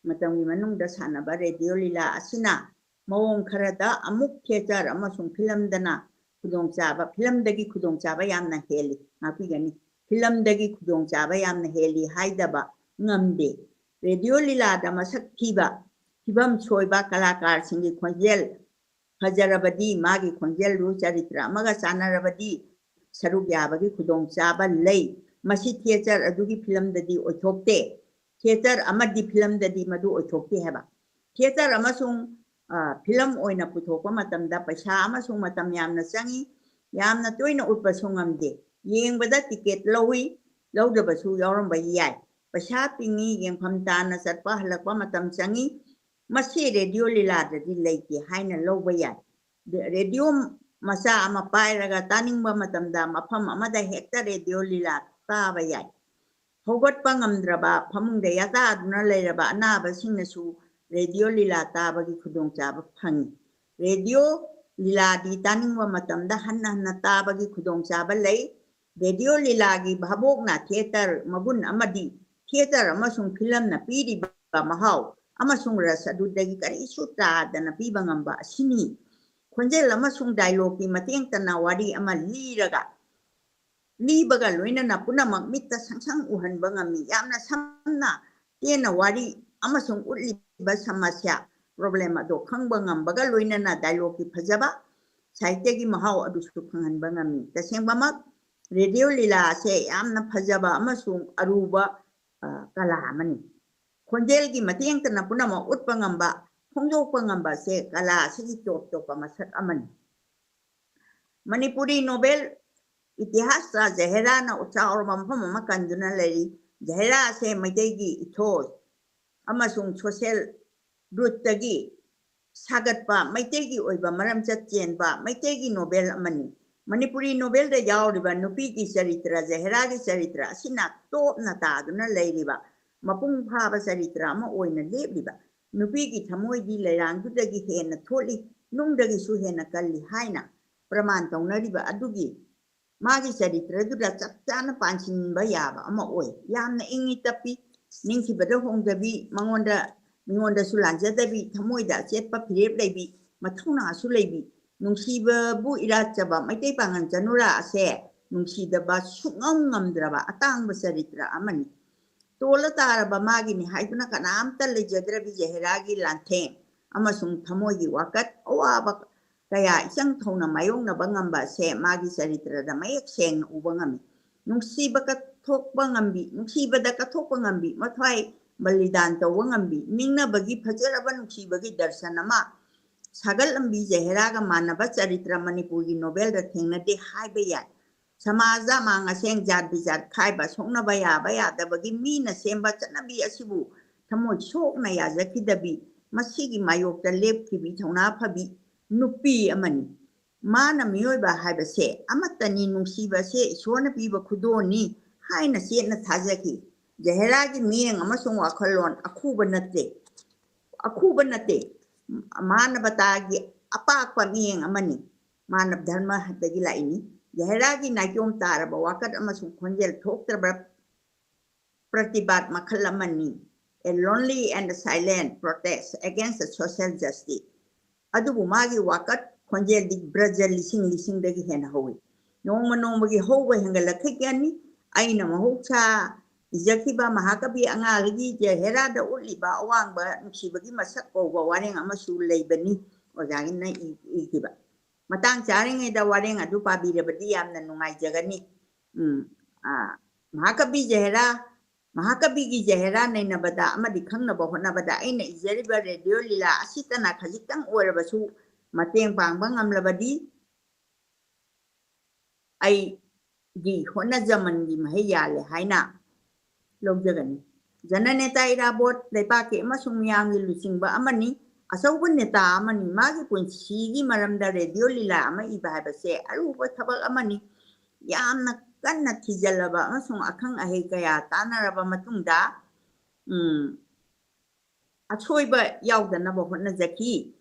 ꯃꯇꯝꯒꯤ ꯃꯅꯨꯡꯗ ꯁꯥꯟꯅꯕ ꯔꯦꯗꯤꯑꯣ ꯂꯤꯂꯥ ꯑꯁꯤꯅ ꯃꯑꯣꯡ ꯈꯔꯗ ꯑꯃꯨꯛ ꯊꯤꯌꯦꯇꯔ ꯑꯃꯁꯨꯡ ꯐꯤꯂꯝꯗꯅ ꯈꯨꯗꯣꯡꯆꯥꯕ, ꯐꯤꯂꯝꯗꯒꯤ ꯈꯨꯗꯣꯡꯆꯥꯕ ꯌꯥꯝꯅ ꯍꯦꯜꯂꯤ, ꯉꯥꯛꯄꯤꯒꯅꯤ꯫ ꯐꯤꯂꯝꯗꯒꯤ ꯈꯨꯗꯣꯡꯆꯥꯕ ꯌꯥꯝꯅ ꯍꯦꯜꯂꯤ ꯍꯥꯏꯗꯕ ꯉꯝꯗꯦ꯫ ꯔꯦꯗꯤꯑꯣ ꯂꯤꯂꯥꯗ ꯃꯁꯛ ꯊꯤꯕ, ꯐꯤꯕꯝ ꯁꯣꯏꯕ ꯀꯂꯥꯀꯥꯔꯁꯤꯡꯒꯤ ꯈꯣꯟꯖꯦꯜ ꯐꯖꯔꯕꯗꯤ, ꯃꯥꯒꯤ ꯈꯣꯟꯖꯦꯜꯗꯨ ꯆꯔꯤꯇ꯭ꯔ ꯑꯃꯒ ꯆꯥꯟꯅꯔꯕꯗꯤ ꯁꯔꯨꯛ ꯌꯥꯕꯒꯤ ꯈꯨꯗꯣꯡꯆꯥꯕ ꯂꯩ꯫ ꯃꯁꯤ ꯊꯤꯌꯦꯇꯔ ꯑꯗꯨꯒꯤ ꯐꯤꯂꯝꯗꯗꯤ ꯑꯣꯏꯊꯣꯛꯇꯦ꯫ ꯊꯤꯌꯦꯇꯔ ꯑꯃꯗꯤ ꯐꯤꯂꯝꯗꯗꯤ ꯃꯗꯨ ꯑꯣꯏꯊꯣꯛꯇꯦ ꯍꯥꯏꯕ꯫ ꯊꯤꯌꯦꯇꯔ ꯑꯃꯁꯨꯡ, ꯑ, ꯐꯤꯂꯝ ꯑꯣꯏꯅ ꯄꯨꯊꯣꯛꯄ ꯃꯇꯝꯗ ꯄꯩꯁꯥ ꯑꯃꯁꯨꯡ ꯃꯇꯝ ꯌꯥꯝꯅ ꯆꯪꯏ, ꯌꯥꯝꯅ ꯇꯣꯏꯅ ꯎꯠꯄꯁꯨ ꯉꯝꯗꯦ꯫ ꯌꯦꯡꯕꯗ ꯇꯤꯀꯦꯠ ꯂꯧꯏ, ꯂꯧꯗꯕꯁꯨ ꯌꯥꯎꯔꯝꯕ ꯌꯥꯏ꯫ ꯄꯩꯁꯥ ꯇꯤꯡꯏ, ꯌꯦꯡꯐꯝ ꯇꯥꯅ ꯆꯠꯄ ꯍꯜꯂꯛꯄ ꯃꯇꯝ ꯆꯪꯏ꯫ ꯃꯁꯤ ꯔꯦꯗꯤꯑꯣ ꯂꯤꯂꯥꯗꯗꯤ ꯂꯩꯇꯦ ꯍꯥꯏꯅ ꯂꯧꯕ ꯌꯥꯏ꯫ ꯔꯦꯗꯤꯑꯣ ꯃꯆꯥ ꯑꯃ ꯄꯥꯏꯔꯒ ꯇꯥꯅꯤꯡꯕ ꯃꯇꯝꯗ ꯃꯐꯝ ꯑꯃꯗ ꯍꯦꯛꯇ ꯔꯦꯗꯤꯑꯣ ꯂꯤꯂꯥ ꯇꯥꯕ ꯌꯥꯏ꯫ ꯍꯧꯒꯠꯄ ꯉꯝꯗ꯭ꯔꯕ, ꯐꯃꯨꯡꯗ ꯌꯥꯇꯥꯗꯨꯅ ꯂꯩꯔꯕ ꯑꯅꯥꯕꯁꯤꯡꯅꯁꯨ ꯔꯦꯗꯤꯑꯣ ꯂꯤꯂꯥ ꯇꯥꯕꯒꯤ ꯈꯨꯗꯣꯡꯆꯥꯕ ꯐꯪꯏ꯫ ꯔꯦꯗꯤꯑꯣ ꯂꯤꯂꯥꯗꯤ ꯇꯥꯅꯤꯡꯕ ꯃꯇꯝꯗ ꯍꯟꯅ ꯍꯟꯅ ꯇꯥꯕꯒꯤ ꯈꯨꯗꯣꯡꯆꯥꯕ ꯂꯩ꯫ ꯔꯦꯗꯤꯑꯣ ꯂꯤꯂꯥꯒꯤ ꯚꯥꯕꯣꯛꯅ ꯊꯤꯌꯦꯇꯔ ꯃꯒꯨꯟ ꯑꯃꯗꯤ ꯊꯤꯌꯦꯇꯔ ꯑꯃꯁꯨꯡ ꯐꯤꯂꯝꯅ ꯄꯤꯔꯤꯕ ꯃꯍꯥꯎ ꯑꯃꯁꯨꯡ ꯔꯁ ꯑꯗꯨꯗꯒꯤ ꯀꯔꯤꯁꯨ ꯇꯥꯗꯅ ꯄꯤꯕ ꯉꯝꯕ ꯑꯁꯤꯅꯤ꯫ ꯈꯣꯟꯖꯦꯜ ꯑꯃꯁꯨꯡ ꯗꯥꯏꯂꯣꯒꯀꯤ ꯃꯇꯦꯡꯇꯅ ꯋꯥꯔꯤ ꯑꯃ ꯂꯤꯔꯒ, ꯂꯤꯕꯒ ꯂꯣꯏꯅꯅ ꯄꯨꯝꯅꯃꯛ ꯃꯤꯠꯇ ꯁꯪ ꯁꯪ ꯎꯍꯟꯕ ꯉꯝꯃꯤ꯫ ꯌꯥꯝꯅ ꯁꯝꯅ ꯇꯦꯟꯅ ꯋꯥꯔꯤ ꯑꯃꯁꯨꯡ ꯎꯠꯂꯤꯕ ꯁꯃꯁ꯭ꯌꯥ, ꯄ꯭ꯔꯣꯕ꯭ꯂꯦꯝ ꯑꯗꯨ ꯈꯪꯕ ꯉꯝꯕꯒ ꯂꯣꯏꯅꯅ ꯗꯥꯏꯂꯣꯒꯀꯤ ꯐꯖꯕ, ꯁꯥꯍꯤꯇ꯭ꯌꯒꯤ ꯃꯍꯥꯎ ꯑꯗꯨꯁꯨ ꯈꯪꯍꯟꯕ ꯉꯝꯃꯤ꯫ ꯇꯁꯦꯡꯕꯃꯛ ꯔꯦꯗꯤꯑꯣ ꯂꯤꯂꯥ ꯑꯁꯦ ꯌꯥꯝꯅ ꯐꯖꯕ ꯑꯃꯁꯨꯡ ꯑꯔꯨꯕ, ꯑ, ꯀꯂꯥ ꯑꯃꯅꯤ꯫ ꯈꯣꯟꯖꯦꯜꯒꯤ ꯃꯇꯦꯡꯇꯅ ꯄꯨꯝꯅꯃꯛ ꯎꯠꯄ ꯉꯝꯕ, ꯐꯣꯡꯗꯣꯛꯄ ꯉꯝꯕ ꯑꯁꯦ ꯀꯂꯥ ꯑꯁꯤꯒꯤ ꯇꯣꯞ ꯇꯣꯞꯄ ꯃꯁꯛ ꯑꯃꯅꯤ꯫ ꯃꯅꯤꯄꯨꯔꯤ ꯅꯣꯕꯦꯜ ꯏꯇꯤꯍꯥꯁꯇ ꯖꯍꯦꯔꯥꯅ ꯆꯥꯎꯔꯕ ꯃꯐꯝ ꯑꯃ ꯀꯟꯗꯨꯅ ꯂꯩꯔꯤ꯫ ꯖꯍꯦꯔꯥ ꯑꯁꯦ ꯃꯩꯇꯩꯒꯤ ꯏꯊꯣꯁ ꯑꯃꯁꯨꯡ ꯁꯣꯁꯦꯜ ꯔꯨꯠꯇꯒꯤ ꯁꯥꯒꯠꯄ, ꯃꯩꯇꯩꯒꯤ ꯑꯣꯏꯕ ꯃꯔꯝꯆꯠ ꯆꯦꯟꯕ ꯃꯩꯇꯩꯒꯤ ꯅꯣꯕꯦꯜ ꯑꯃꯅꯤ꯫ ꯃꯅꯤꯄꯨꯔꯤ ꯅꯣꯕꯦꯜꯗ ꯌꯥꯎꯔꯤꯕ ꯅꯨꯄꯤꯒꯤ ꯆꯔꯤꯇ꯭ꯔ, ꯖꯍꯦꯔꯥꯒꯤ ꯆꯔꯤꯇ꯭ꯔ ꯑꯁꯤꯅ ꯇꯣꯞꯅ ꯇꯥꯗꯨꯅ ꯂꯩꯔꯤꯕ, ꯃꯄꯨꯡ ꯐꯥꯕ ꯆꯔꯤꯇ꯭ꯔ ꯑꯃ ꯑꯣꯏꯅ ꯂꯦꯞꯂꯤꯕ꯫ ꯅꯨꯄꯤꯒꯤ ꯊꯃꯣꯏꯗꯤ ꯂꯩꯔꯥꯡꯗꯨꯗꯒꯤ ꯍꯦꯟꯅ ꯊꯣꯠꯂꯤ, ꯅꯨꯡꯗꯒꯤꯁꯨ ꯍꯦꯟꯅ ꯀꯜꯂꯤ ꯍꯥꯏꯅ ꯄ꯭ꯔꯃꯥꯟ ꯇꯧꯅꯔꯤꯕ ꯑꯗꯨꯒꯤ ꯃꯥꯒꯤ ꯆꯔꯤꯇ꯭ꯔꯗꯨꯗ ꯆꯞ ꯆꯥꯅ ꯄꯥꯟꯁꯤꯟꯕ ꯌꯥꯕ ꯑꯃ ꯑꯣꯏ꯫ ꯌꯥꯝꯅ ꯏꯪꯏ ꯇꯞꯄꯤ, ꯅꯤꯡꯈꯤꯕꯗ ꯍꯣꯡꯗꯕꯤ, ꯃꯉꯣꯟꯗ, ꯃꯤꯉꯣꯟꯗꯁꯨ ꯂꯥꯟꯖꯗꯕꯤ, ꯊꯃꯣꯏꯗ ꯑꯆꯦꯠꯄ ꯐꯤꯔꯦꯞ ꯂꯩꯕꯤ, ꯃꯊꯧꯅꯥꯁꯨ ꯂꯩꯕꯤ, ꯅꯨꯡꯁꯤꯕꯕꯨ ꯏꯔꯥꯠꯆꯕ ꯃꯩꯇꯩ ꯄꯥꯉꯜ ꯆꯅꯨꯔꯥ ꯑꯁꯦ ꯅꯨꯡꯁꯤꯗꯕ ꯁꯨꯡꯉꯝ ꯉꯝꯗ꯭ꯔꯕ ꯑꯇꯥꯡꯕ ꯆꯔꯤꯇ꯭ꯔ ꯑꯃꯅꯤ꯫ ꯇꯣꯜꯂ ꯇꯥꯔꯕ ꯃꯥꯒꯤꯅꯤ ꯍꯥꯏꯗꯨꯅ ꯀꯅꯥꯝꯇ ꯂꯩꯖꯗ꯭ꯔꯕꯤ ꯖꯍꯦꯔꯥꯒꯤ ꯂꯥꯟꯊꯦꯡ ꯑꯃꯁꯨꯡ ꯊꯃꯣꯏꯒꯤ ꯋꯥꯀꯠ ꯑꯋꯥꯕ ꯀꯌꯥ ꯏꯆꯪ ꯊꯧꯅ ꯃꯥꯌꯣꯛꯅꯕ ꯉꯝꯕ ꯑꯁꯦ ꯃꯥꯒꯤ ꯆꯔꯤꯇ꯭ꯔꯗ ꯃꯌꯦꯛ ꯁꯦꯡꯅ ꯎꯕ ꯉꯝꯃꯤ꯫ ꯅꯨꯡꯁꯤꯕ ꯀꯠꯊꯣꯛꯄ ꯉꯝꯕꯤ, ꯅꯨꯡꯁꯤꯕꯗ ꯀꯠꯊꯣꯛꯄ ꯉꯝꯕꯤ, ꯃꯊ꯭ꯋꯥꯏ ꯕꯂꯤꯗꯥꯟ ꯇꯧꯕ ꯉꯝꯕꯤ, ꯅꯤꯡꯅꯕꯒꯤ ꯐꯖꯔꯕ ꯅꯨꯡꯁꯤꯕꯒꯤ ꯗꯔꯁꯟ ꯑꯃ ꯁꯥꯒꯠꯂꯝꯕꯤ ꯖꯍꯦꯔꯥꯒ ꯃꯥꯟꯅꯕ ꯆꯔꯤꯇ꯭ꯔ ꯃꯅꯤꯄꯨꯔꯒꯤ ꯅꯣꯕꯦꯜꯗ ꯊꯦꯡꯅꯗꯦ ꯍꯥꯏꯕ ꯌꯥꯏ꯫ ꯁꯃꯥꯖ ꯑꯃꯥꯡ ꯑꯁꯦꯡ, ꯖꯥꯠ ꯕꯤꯖꯥꯠ ꯈꯥꯏꯕ, ꯁꯣꯛꯅꯕ ꯌꯥꯕ ꯌꯥꯗꯕꯒꯤ ꯃꯤꯅ ꯁꯦꯝꯕ ꯆꯠꯅꯕꯤ ꯑꯁꯤꯕꯨ ꯊꯃꯣꯏ ꯁꯣꯛꯅ ꯌꯥꯖꯈꯤꯗꯕꯤ, ꯃꯁꯤꯒꯤ ꯃꯥꯌꯣꯛꯇ ꯂꯦꯞꯈꯤꯕꯤ ꯊꯧꯅꯥ ꯐꯕꯤ ꯅꯨꯄꯤ ꯑꯃꯅꯤ꯫ ꯃꯥꯅ ꯃꯤꯑꯣꯏꯕ ꯍꯥꯏꯕꯁꯦ ꯑꯃꯠꯇꯅꯤ, ꯅꯨꯡꯁꯤꯕꯁꯦ ꯏꯁꯣꯔꯅ ꯄꯤꯕ ꯈꯨꯗꯣꯜꯅꯤ ꯍꯥꯏꯅ ꯆꯦꯠꯅ ꯊꯥꯖꯈꯤ꯫ ꯖꯍꯦꯔꯥꯒꯤ ꯃꯤꯠꯌꯦꯡ ꯑꯃꯁꯨꯡ ꯋꯥꯈꯜꯂꯣꯟ ꯑꯈꯨꯕ ꯅꯠꯇꯦ, ꯑꯈꯨꯕ ꯅꯠꯇꯦ, ꯃꯥꯅꯕꯇꯥꯒꯤ ꯑꯄꯥꯛꯄ ꯃꯤꯠꯌꯦꯡ ꯑꯃꯅꯤ꯫ ꯃꯥꯅꯕ ꯙꯔꯃꯗꯒꯤ ꯂꯥꯛꯏꯅꯤ꯫ ꯖꯍꯦꯔꯥꯒꯤ ꯅꯥꯏꯇꯣꯝ ꯇꯥꯔꯕ ꯋꯥꯀꯠ ꯑꯃꯁꯨꯡ ꯈꯣꯟꯖꯦꯜ ꯊꯣꯛꯇ꯭ꯔꯕ ꯄ꯭ꯔꯇꯤꯕꯥꯗ ꯃꯈꯜ ꯑꯃꯅꯤ, a lonely and silent protest against social justice꯫ ꯑꯗꯨꯕꯨ ꯃꯥꯒꯤ ꯋꯥꯀꯠ ꯈꯣꯟꯖꯦꯜꯗꯤ ꯕ꯭ꯔꯖ ꯂꯤꯁꯤꯡ ꯂꯤꯁꯤꯡꯗꯒꯤ ꯍꯦꯟꯅ ꯍꯧꯏ꯫ ꯅꯣꯡꯃ ꯅꯣꯡꯃꯒꯤ ꯍꯧꯕ ꯍꯦꯟꯒꯠꯂꯛꯈꯤꯒꯅꯤ꯫ ꯑꯩꯅ ꯃꯍꯧꯁꯥ ꯏꯖꯈꯤꯕ ꯃꯍꯥꯀꯕꯤ ꯑꯉꯥꯡꯒꯤ ꯖꯍꯦꯔꯥꯗ ꯎꯠꯂꯤꯕ ꯑꯋꯥꯡꯕ ꯅꯨꯡꯁꯤꯕꯒꯤ ꯃꯁꯛ ꯀꯧꯕ ꯋꯥꯔꯦꯡ ꯑꯃꯁꯨ ꯂꯩꯕꯅꯤ꯫ ꯑꯣꯖꯥꯒꯤꯅ ꯏ-, ꯏꯈꯤꯕ꯫ ꯃꯇꯥꯡ ꯆꯥꯔꯤꯉꯩꯗ ꯋꯥꯔꯦꯡ ꯑꯗꯨ ꯄꯥꯕꯤꯔꯕꯗꯤ ꯌꯥꯝꯅ ꯅꯨꯡꯉꯥꯏꯖꯒꯅꯤ꯫ ꯎꯝ, ꯑꯥ, ꯃꯍꯥꯀꯕꯤ ꯖꯍꯦꯔꯥ, ꯃꯍꯥꯀꯕꯤꯒꯤ ꯖꯍꯦꯔꯥ ꯅꯩꯅꯕꯗ ꯑꯃꯗꯤ ꯈꯪꯅꯕ ꯍꯣꯠꯅꯕꯗ ꯑꯩꯅ ꯏꯖꯔꯤꯕ ꯔꯦꯗꯤꯑꯣ ꯂꯤꯂꯥ ꯑꯁꯤꯇꯅ ꯈꯖꯤꯛꯇꯪ ꯑꯣꯏꯔꯕꯁꯨ ꯃꯇꯦꯡ ꯄꯥꯡꯕ ꯉꯝꯂꯕꯗꯤ ꯑꯩꯒꯤ ꯍꯣꯠꯅꯖꯃꯟꯒꯤ ꯃꯍꯩ ꯌꯥꯜꯂꯦ ꯍꯥꯏꯅ ꯂꯧꯖꯒꯅꯤ꯫ ꯖꯅꯅꯦꯇꯥ ꯏꯔꯥꯕꯣꯠ ꯂꯩꯕꯥꯛꯀꯤ ꯑꯃꯁꯨꯡ ꯃꯤꯌꯥꯝꯒꯤ ꯂꯨꯆꯤꯡꯕ ꯑꯃꯅꯤ, ꯑꯆꯧꯕ ꯅꯦꯇꯥ ꯑꯃꯅꯤ꯫ ꯃꯥꯒꯤ ꯄꯨꯟꯁꯤꯒꯤ ꯃꯔꯝꯗ ꯔꯦꯗꯤꯑꯣ ꯂꯤꯂꯥ ꯑꯃ ꯏꯕ ꯍꯥꯏꯕꯁꯦ ꯑꯔꯨꯕ ꯊꯕꯛ ꯑꯃꯅꯤ꯫ ꯌꯥꯝꯅ ꯀꯟꯅ ꯊꯤꯖꯤꯜꯂꯕ ꯑꯃꯁꯨꯡ ꯑꯈꯪ ꯑꯍꯩ ꯀꯌꯥ ꯇꯥꯟꯅꯔꯕ ꯃꯇꯨꯡꯗ, ꯎꯝ, ꯑꯁꯣꯏꯕ ꯌꯥꯎꯗꯅꯕ ꯍꯣꯠꯅꯖꯈꯤ꯫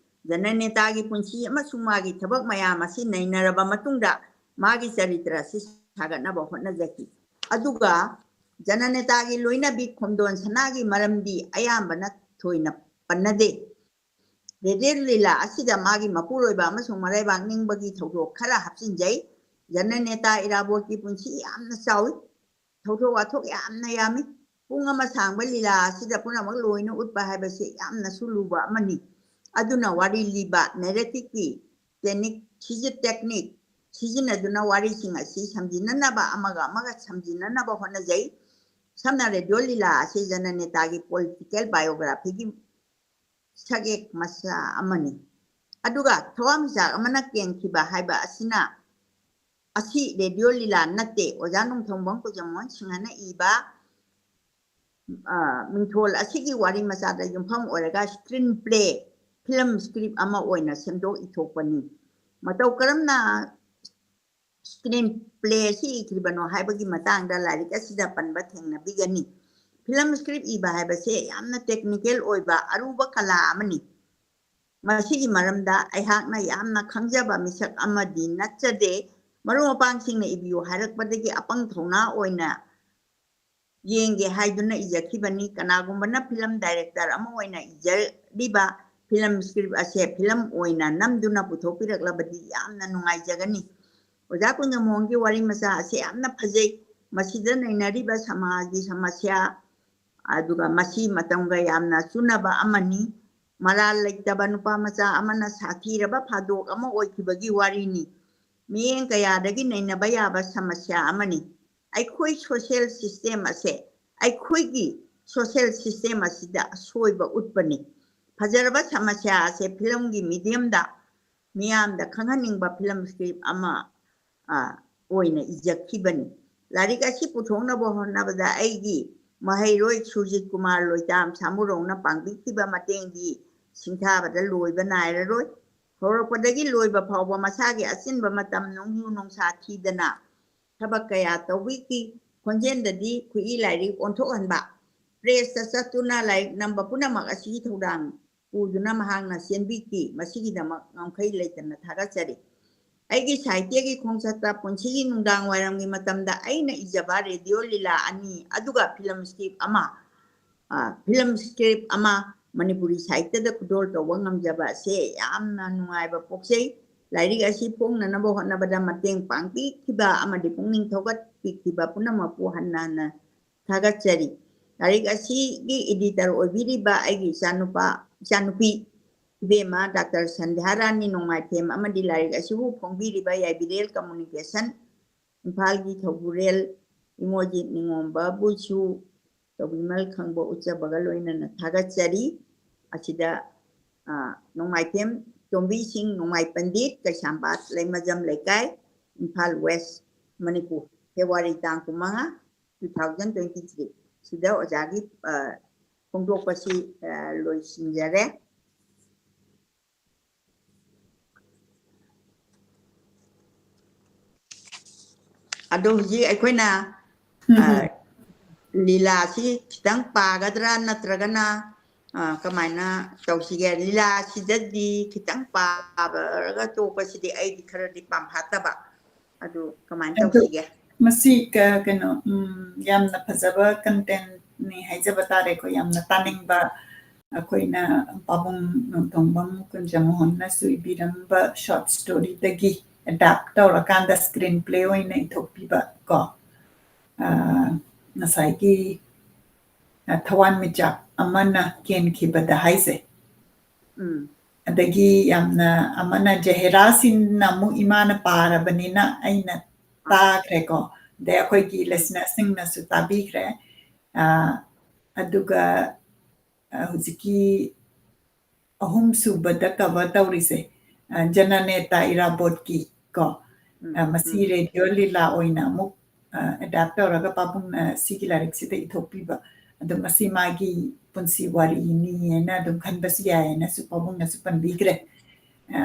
ꯖꯅꯅꯦꯇꯥꯒꯤ ꯄꯨꯟꯁꯤ ꯑꯃꯁꯨꯡ ꯃꯥꯒꯤ ꯊꯕꯛ ꯃꯌꯥꯝ ꯑꯁꯤ ꯅꯩꯅꯔꯕ ꯃꯇꯨꯡꯗ ꯃꯥꯒꯤ ꯆꯔꯤꯇ꯭ꯔ ꯑꯁꯤ ꯁꯥꯒꯠꯅꯕ ꯍꯣꯠꯅꯖꯈꯤ꯫ ꯑꯗꯨꯒ ꯖꯅꯅꯦꯇꯥꯒꯤ ꯂꯣꯏꯅꯕꯤ ꯈꯣꯝꯗꯣꯟ ꯁꯅꯥꯒꯤ ꯃꯔꯝꯗꯤ ꯑꯌꯥꯝꯕꯅ ꯊꯣꯏꯅ ꯄꯟꯅꯗꯦ꯫ ꯔꯦꯗꯤꯑꯣ ꯂꯤꯂꯥ ꯑꯁꯤꯗ ꯃꯥꯒꯤ ꯃꯄꯨꯔꯣꯏꯕ ꯑꯃꯁꯨꯡ ꯃꯔꯩꯕꯥꯛ ꯅꯤꯡꯕꯒꯤ ꯊꯧꯗꯣꯛ ꯈꯔ ꯍꯥꯞꯆꯤꯟꯖꯩ꯫ ꯖꯅꯅꯦꯇꯥ ꯏꯔꯥꯕꯣꯠꯀꯤ ꯄꯨꯟꯁꯤ ꯌꯥꯝꯅ ꯆꯥꯎꯏ꯫ ꯊꯧꯗꯣꯛ ꯋꯥꯊꯣꯛ ꯌꯥꯝꯅ ꯌꯥꯝꯃꯤ꯫ ꯄꯨꯡ ꯑꯃ ꯁꯥꯡꯕ ꯂꯤꯂꯥ ꯑꯁꯤꯗ ꯄꯨꯝꯅꯃꯛ ꯂꯣꯏꯅ ꯎꯠꯄ ꯍꯥꯏꯕꯁꯤ ꯌꯥꯝꯅꯁꯨ ꯂꯨꯕ ꯑꯃꯅꯤ꯫ ꯑꯗꯨꯅ ꯋꯥꯔꯤ ꯂꯤꯕ, ꯅꯦꯔꯦꯇꯤꯚꯀꯤ ꯇꯦꯛꯅꯤꯛ, ꯁꯤꯖꯤ-, ꯇꯦꯛꯅꯤꯛ ꯁꯤꯖꯤꯟꯅꯗꯨꯅ ꯋꯥꯔꯤꯁꯤꯡ ꯑꯁꯤ ꯁꯝꯖꯤꯟꯅꯅꯕ, ꯑꯃꯒ ꯑꯃꯒ ꯁꯝꯖꯤꯟꯅꯅꯕ ꯍꯣꯠꯅꯖꯩ꯫ ꯁꯝꯅ ꯔꯦꯗꯤꯑꯣ ꯂꯤꯂꯥ ꯑꯁꯤ ꯖꯅꯅꯦꯇꯥꯒꯤ ꯄꯣꯂꯤꯇꯤꯀꯦꯜ ꯕꯥꯏꯑꯣꯒ꯭ꯔꯥꯐꯤꯒꯤ ꯁꯛꯌꯦꯛ ꯃꯆꯥ ꯑꯃꯅꯤ꯫ ꯑꯗꯨꯒ ꯊꯋꯥꯟꯃꯤꯆꯥꯛ ꯑꯃꯅ ꯀꯦꯟꯈꯤꯕ ꯍꯥꯏꯕ ꯑꯁꯤꯅ, ꯑꯁꯤ ꯔꯦꯗꯤꯑꯣ ꯂꯤꯂꯥ ꯅꯠꯇꯦ, ꯑꯣꯖꯥ ꯅꯣꯡꯊꯣꯝꯕꯝ ꯀꯨꯖꯃꯣꯍꯟ ꯁꯤꯡꯍꯅ ꯏꯕ, ꯑ, ꯃꯤꯡꯊꯣꯜ ꯑꯁꯤꯒꯤ ꯋꯥꯔꯤ ꯃꯆꯥꯗ ꯌꯨꯝꯐꯝ ꯑꯣꯏꯔꯒ ꯁ꯭ꯀ꯭ꯔꯤꯟ ꯄ꯭ꯂꯦ, ꯐꯤꯂꯝ ꯁ꯭ꯀ꯭ꯔꯤꯞ ꯑꯃ ꯑꯣꯏꯅ ꯁꯦꯝꯗꯣꯛ ꯏꯊꯣꯛꯄꯅꯤ꯫ ꯃꯇꯧ ꯀꯔꯝꯅ ꯁ꯭ꯀ꯭ꯔꯤꯟ ꯄ꯭ꯂꯦ ꯑꯁꯤ ꯏꯈꯤꯕꯅꯣ ꯍꯥꯏꯕꯒꯤ ꯃꯇꯥꯡꯗ ꯂꯥꯏꯔꯤꯛ ꯑꯁꯤꯗ ꯄꯟꯕ ꯊꯦꯡꯅꯕꯤꯒꯅꯤ꯫ ꯐꯤꯂꯝ ꯁ꯭ꯀ꯭ꯔꯤꯞ ꯏꯕ ꯍꯥꯏꯕꯁꯦ ꯌꯥꯝꯅ ꯇꯦꯛꯅꯤꯀꯦꯜ ꯑꯣꯏꯕ ꯑꯔꯨꯕ ꯀꯂꯥ ꯑꯃꯅꯤ꯫ ꯃꯁꯤꯒꯤ ꯃꯔꯝꯗ ꯑꯩꯍꯥꯛꯅ ꯌꯥꯝꯅ ꯈꯪꯖꯕ ꯃꯤꯁꯛ ꯑꯃꯗꯤ ꯅꯠꯆꯗꯦ꯫ ꯃꯔꯨꯞ ꯃꯄꯥꯡꯁꯤꯡꯅ ꯏꯕꯤꯌꯨ ꯍꯥꯏꯔꯛꯄꯗꯒꯤ ꯑꯄꯪ ꯊꯧꯅꯥ ꯑꯣꯏꯅ ꯌꯦꯡꯒꯦ ꯍꯥꯏꯗꯨꯅ ꯏꯖꯈꯤꯕꯅꯤ꯫ ꯀꯅꯥꯒꯨꯝꯕꯅ ꯐꯤꯂꯝ ꯗꯥꯏꯔꯦꯛꯇꯔ ꯑꯃ ꯑꯣꯏꯅ ꯏꯖꯔꯤꯕ ꯐꯤꯂꯝ ꯁ꯭ꯀ꯭ꯔꯤꯞ ꯑꯁꯦ ꯐꯤꯂꯝ ꯑꯣꯏꯅ ꯅꯝꯗꯨꯅ ꯄꯨꯊꯣꯛꯄꯤꯔꯛꯂꯕꯗꯤ ꯌꯥꯝꯅ ꯅꯨꯡꯉꯥꯏꯖꯒꯅꯤ꯫ ꯑꯣꯖꯥ ꯀꯨꯟꯖꯃꯣꯍꯟꯒꯤ ꯋꯥꯔꯤ ꯃꯆꯥ ꯑꯁꯦ ꯌꯥꯝꯅ ꯐꯖꯩ꯫ ꯃꯁꯤꯗ ꯅꯩꯅꯔꯤꯕ ꯁꯃꯥꯖꯒꯤ ꯁꯃꯁ꯭ꯌꯥ, ꯑꯗꯨꯒ ꯃꯁꯤ ꯃꯇꯝꯒ ꯌꯥꯝꯅ ꯆꯨꯅꯕ ꯑꯃꯅꯤ꯫ ꯃꯔꯥꯜ ꯂꯩꯇꯕ ꯅꯨꯄꯥ ꯃꯆꯥ ꯑꯃꯅ ꯁꯥꯊꯤꯔꯕ ꯐꯥꯗꯣꯛ ꯑꯃ ꯑꯣꯏꯈꯤꯕꯒꯤ ꯋꯥꯔꯤꯅꯤ꯫ ꯃꯤꯠꯌꯦꯡ ꯀꯌꯥꯗꯒꯤ ꯅꯩꯅꯕ ꯌꯥꯕ ꯁꯃꯁ꯭ꯌꯥ ꯑꯃꯅꯤ꯫ ꯑꯩꯈꯣꯏ ꯁꯣꯁꯤꯌꯦꯜ ꯁꯤꯁꯇꯦꯝ ꯑꯁꯦ, ꯑꯩꯈꯣꯏꯒꯤ ꯁꯣꯁꯤꯌꯦꯜ ꯁꯤꯁꯇꯦꯝ ꯑꯁꯤꯗ ꯑꯁꯣꯏꯕ ꯎꯠꯄꯅꯤ꯫ ꯐꯖꯔꯕ ꯁꯃꯁ꯭ꯌꯥ ꯑꯁꯦ ꯐꯤꯂꯝꯒꯤ ꯃꯤꯗꯤꯌꯝꯗ ꯃꯤꯌꯥꯝꯗ ꯈꯪꯍꯟꯅꯤꯡꯕ ꯐꯤꯂꯝ ꯁ꯭ꯀ꯭ꯔꯤꯞ ꯑꯃ, ꯑ, ꯑꯣꯏꯅ ꯏꯖꯈꯤꯕꯅꯤ꯫ ꯂꯥꯏꯔꯤꯛ ꯑꯁꯤ ꯄꯨꯊꯣꯛꯅꯕ ꯍꯣꯠꯅꯕꯗ ꯑꯩꯒꯤ ꯃꯍꯩꯔꯣꯏ ꯁꯨꯔꯖꯤꯠ ꯀꯨꯃꯥꯔ ꯂꯣꯏꯇꯥꯝ ꯁꯥꯃꯨꯔꯧꯅ ꯄꯥꯡꯕꯤꯈꯤꯕ ꯃꯇꯦꯡꯗꯤ ꯁꯤꯡꯊꯥꯕꯗ ꯂꯣꯏꯕ ꯅꯥꯏꯔꯔꯣꯏ꯫ ꯍꯧꯔꯛꯄꯗꯒꯤ ꯂꯣꯏꯕ ꯐꯥꯎꯕ ꯃꯁꯥꯒꯤ ꯑꯆꯤꯟꯕ ꯃꯇꯝ ꯅꯣꯡꯖꯨ ꯅꯨꯡꯁꯥ ꯊꯤꯗꯅ ꯊꯕꯛ ꯀꯌꯥ ꯇꯧꯕꯤꯈꯤ꯫ ꯈꯣꯟꯖꯦꯜꯗꯗꯤ ꯈꯨꯠꯏ ꯂꯥꯏꯔꯤꯛ ꯑꯣꯟꯊꯣꯛꯍꯟꯕ, ꯄ꯭ꯔꯦꯁꯇ ꯆꯠꯇꯨꯅ ꯂꯥꯏꯔꯤꯛ ꯅꯝꯕ ꯄꯨꯝꯅꯃꯛ ꯑꯁꯤꯒꯤ ꯊꯧꯗꯥꯡ ꯄꯨꯗꯨꯅ ꯃꯍꯥꯛꯅ ꯆꯦꯟꯕꯤꯈꯤ꯫ ꯃꯁꯤꯒꯤꯗꯃꯛ ꯉꯝꯈꯩ ꯂꯩꯇꯅ ꯊꯥꯒꯠꯆꯔꯤ꯫ ꯑꯩꯒꯤ ꯁꯥꯍꯤꯇ꯭ꯌꯒꯤ ꯈꯣꯡꯆꯠꯇ ꯄꯨꯟꯁꯤꯒꯤ ꯅꯨꯡꯗꯥꯡ ꯋꯥꯏꯔꯝꯒꯤ ꯃꯇꯝꯗ ꯑꯩꯅ ꯏꯖꯕ ꯔꯦꯗꯤꯑꯣ ꯂꯤꯂꯥ ꯑꯅꯤ, ꯑꯗꯨꯒ ꯐꯤꯂꯝ ꯁ꯭ꯀ꯭ꯔꯤꯞ ꯑꯃ, ꯑ, ꯐꯤꯂꯝ ꯁ꯭ꯀ꯭ꯔꯤꯞ ꯑꯃ ꯃꯅꯤꯄꯨꯔꯤ ꯁꯥꯍꯤꯇ꯭ꯌꯗ ꯈꯨꯗꯣꯜ ꯇꯧꯕ ꯉꯝꯖꯕ ꯑꯁꯦ ꯌꯥꯝꯅ ꯅꯨꯡꯉꯥꯏꯕ ꯄꯣꯛꯆꯩ꯫ ꯂꯥꯏꯔꯤꯛ ꯑꯁꯤ ꯐꯣꯡꯅꯅꯕ ꯍꯣꯠꯅꯕꯗ ꯃꯇꯦꯡ ꯄꯥꯡꯕꯤꯈꯤꯕ ꯑꯃꯗꯤ ꯄꯨꯛꯅꯤꯡ ꯊꯧꯒꯠꯄꯤꯈꯤꯕ ꯄꯨꯝꯅꯃꯛꯄꯨ ꯍꯟꯅ ꯍꯟꯅ ꯊꯥꯒꯠꯆꯔꯤ꯫ ꯂꯥꯏꯔꯤꯛ ꯑꯁꯤꯒꯤ editor ꯑꯣꯏꯕꯤꯔꯤꯕ ꯑꯩꯒꯤ ꯏꯆꯥꯅꯨꯄꯥ, ꯏꯆꯥꯅꯨꯄꯤ ꯏꯕꯦꯝꯃ ꯗꯥꯛꯇꯔ ꯁꯟꯙ꯭ꯌꯥꯔꯥꯅꯤ ꯅꯣꯡꯃꯥꯏꯊꯦꯝ ꯑꯃꯗꯤ ꯂꯥꯏꯔꯤꯛ ꯑꯁꯤꯕꯨ ꯐꯣꯡꯕꯤꯔꯤꯕ ꯌꯥꯏꯕꯤꯔꯦꯜ ꯀꯝꯃꯨꯅꯤꯀꯦꯁꯟ ꯏꯝꯐꯥꯜꯒꯤ ꯊꯧꯕꯨꯔꯦꯜ ꯏꯃꯣꯖꯤꯠ ꯅꯤꯉꯣꯝꯕꯕꯨꯁꯨ ꯇꯧꯕꯤꯃꯜ ꯈꯪꯕ ꯎꯠꯆꯕꯒ ꯂꯣꯏꯅꯅ ꯊꯥꯒꯠꯆꯔꯤ꯫ ꯑꯁꯤꯗ, ꯑ, ꯅꯣꯡꯃꯥꯏꯊꯦꯝ ꯇꯣꯝꯕꯤ ꯁꯤꯡ, ꯅꯣꯡꯃꯥꯏ ꯄꯟꯗꯤꯠ, ꯀꯩꯁꯥꯝꯄꯥꯠ ꯂꯩꯃꯖꯝ ꯂꯩꯀꯥꯏ, ꯏꯝꯐꯥꯜ ꯋꯦꯁ, ꯃꯅꯤꯄꯨꯔ, ꯐꯦꯕ꯭ꯔꯨꯋꯥꯔꯤ ꯇꯥꯡ ꯀꯨꯟꯃꯉꯥ, two thousand twenty three꯫ ꯁꯤꯗ ꯑꯣꯖꯥꯒꯤ, ꯑ, ꯐꯣꯡꯗꯣꯛꯄꯁꯤ, ꯑ, ꯂꯣꯏꯁꯤꯟꯖꯔꯦ꯫ ꯑꯗꯣ ꯍꯧꯖꯤꯛ ꯑꯩꯈꯣꯏꯅ, ꯎꯝ, ꯑ, ꯎꯝ꯫ ꯂꯤꯂꯥꯁꯤ ꯈꯤꯇꯪ ꯄꯥꯒꯗ꯭ꯔꯥ ꯅꯠꯇ꯭ꯔꯒꯅ, ꯑ, ꯀꯃꯥꯏꯅ ꯇꯧꯁꯤꯒꯦ? ꯂꯤꯂꯥꯁꯤꯗꯗꯤ ꯈꯤꯇꯪ ꯄꯥꯔꯒ ꯇꯣꯛꯄꯁꯤꯗꯤ ꯑꯩꯗꯤ ꯈꯔꯗꯤ ꯄꯥꯝꯐꯥꯠꯇꯕ꯫ ꯑꯗꯨ ꯀꯃꯥꯏꯅ ꯑꯗꯨ ꯇꯧꯁꯤꯒꯦ? ꯃꯁꯤ ꯀ-, ꯀꯩꯅꯣ, ꯎꯝ, ꯌꯥꯝꯅ ꯐꯖꯕ contentꯅꯤ ꯍꯥꯏꯖꯕ ꯇꯥꯔꯦꯀꯣ, ꯌꯥꯝꯅ ꯇꯥꯅꯤꯡꯕ꯫ ꯑꯩꯈꯣꯏꯅ ꯄꯥꯕꯨꯡ ꯅꯣꯡꯊꯣꯡꯕꯝ ꯀꯨꯟꯖꯃꯣꯍꯟꯅꯁꯨ ꯏꯕꯤꯔꯝꯕ short storyꯗꯒꯤ adapt ꯇꯧꯔꯀꯥꯟꯗ screenplay ꯑꯣꯏꯅ ꯏꯊꯣꯛꯄꯤꯕ ꯀꯣ꯫ ꯑ, ꯉꯁꯥꯏꯒꯤ, ꯑ, ꯊꯋꯥꯟꯃꯤꯆꯥꯛ ꯑꯃꯅ ꯀꯦꯟꯈꯤꯕꯗ ꯍꯥꯏꯁꯦ꯫ ꯎꯝ꯫ ꯑꯗꯒꯤ ꯌꯥꯝꯅ ꯑꯃꯅ ꯖꯍꯦꯔꯥꯁꯤꯅ ꯑꯃꯨꯛ ꯏꯃꯥꯅ ꯄꯥꯔꯕꯅꯤꯅ ꯑꯩꯅ ꯑꯥ꯫ ꯇꯥꯈ꯭ꯔꯦꯀꯣ꯫ ꯑꯗꯩ ꯑꯩꯈꯣꯏꯒꯤ ꯎꯝ꯫ listenerꯁꯤꯡꯅꯁꯨ ꯇꯥꯕꯤꯈ꯭ꯔꯦ꯫ ꯑ, ꯑꯗꯨꯒ, ꯑ, ꯍꯧꯖꯤꯛꯀꯤ ꯑꯍꯨꯝꯁꯨꯕꯗ cover ꯇꯧꯔꯤꯁꯦ, ꯑ, ꯖꯅꯅꯦꯇꯥ ꯏꯔꯥꯕꯣꯠꯀꯤ ꯀꯣ, ꯎꯝ, ꯑ, ꯃꯁꯤ ꯎꯝ꯫ ꯔꯦꯗꯤꯑꯣ ꯂꯤꯂꯥ ꯑꯣꯏꯅ ꯑꯃꯨꯛ, ꯑ, adapt ꯇꯧꯔꯒ ꯄꯥꯕꯨꯡꯅ ꯁꯤꯒꯤ ꯂꯥꯏꯔꯤꯛꯁꯤꯗ ꯏꯊꯣꯛꯄꯤꯕ꯫ ꯑꯗꯣ ꯃꯁꯤ ꯃꯥꯒꯤ ꯄꯨꯟꯁꯤ ꯋꯥꯔꯤꯅꯤꯅ ꯑꯗꯨꯝ ꯈꯟꯕꯁꯨ ꯌꯥꯏꯌꯦꯅꯁꯨ ꯄꯥꯕꯨꯡꯅꯁꯨ ꯄꯟꯕꯤꯈ꯭ꯔꯦ꯫ ꯑ,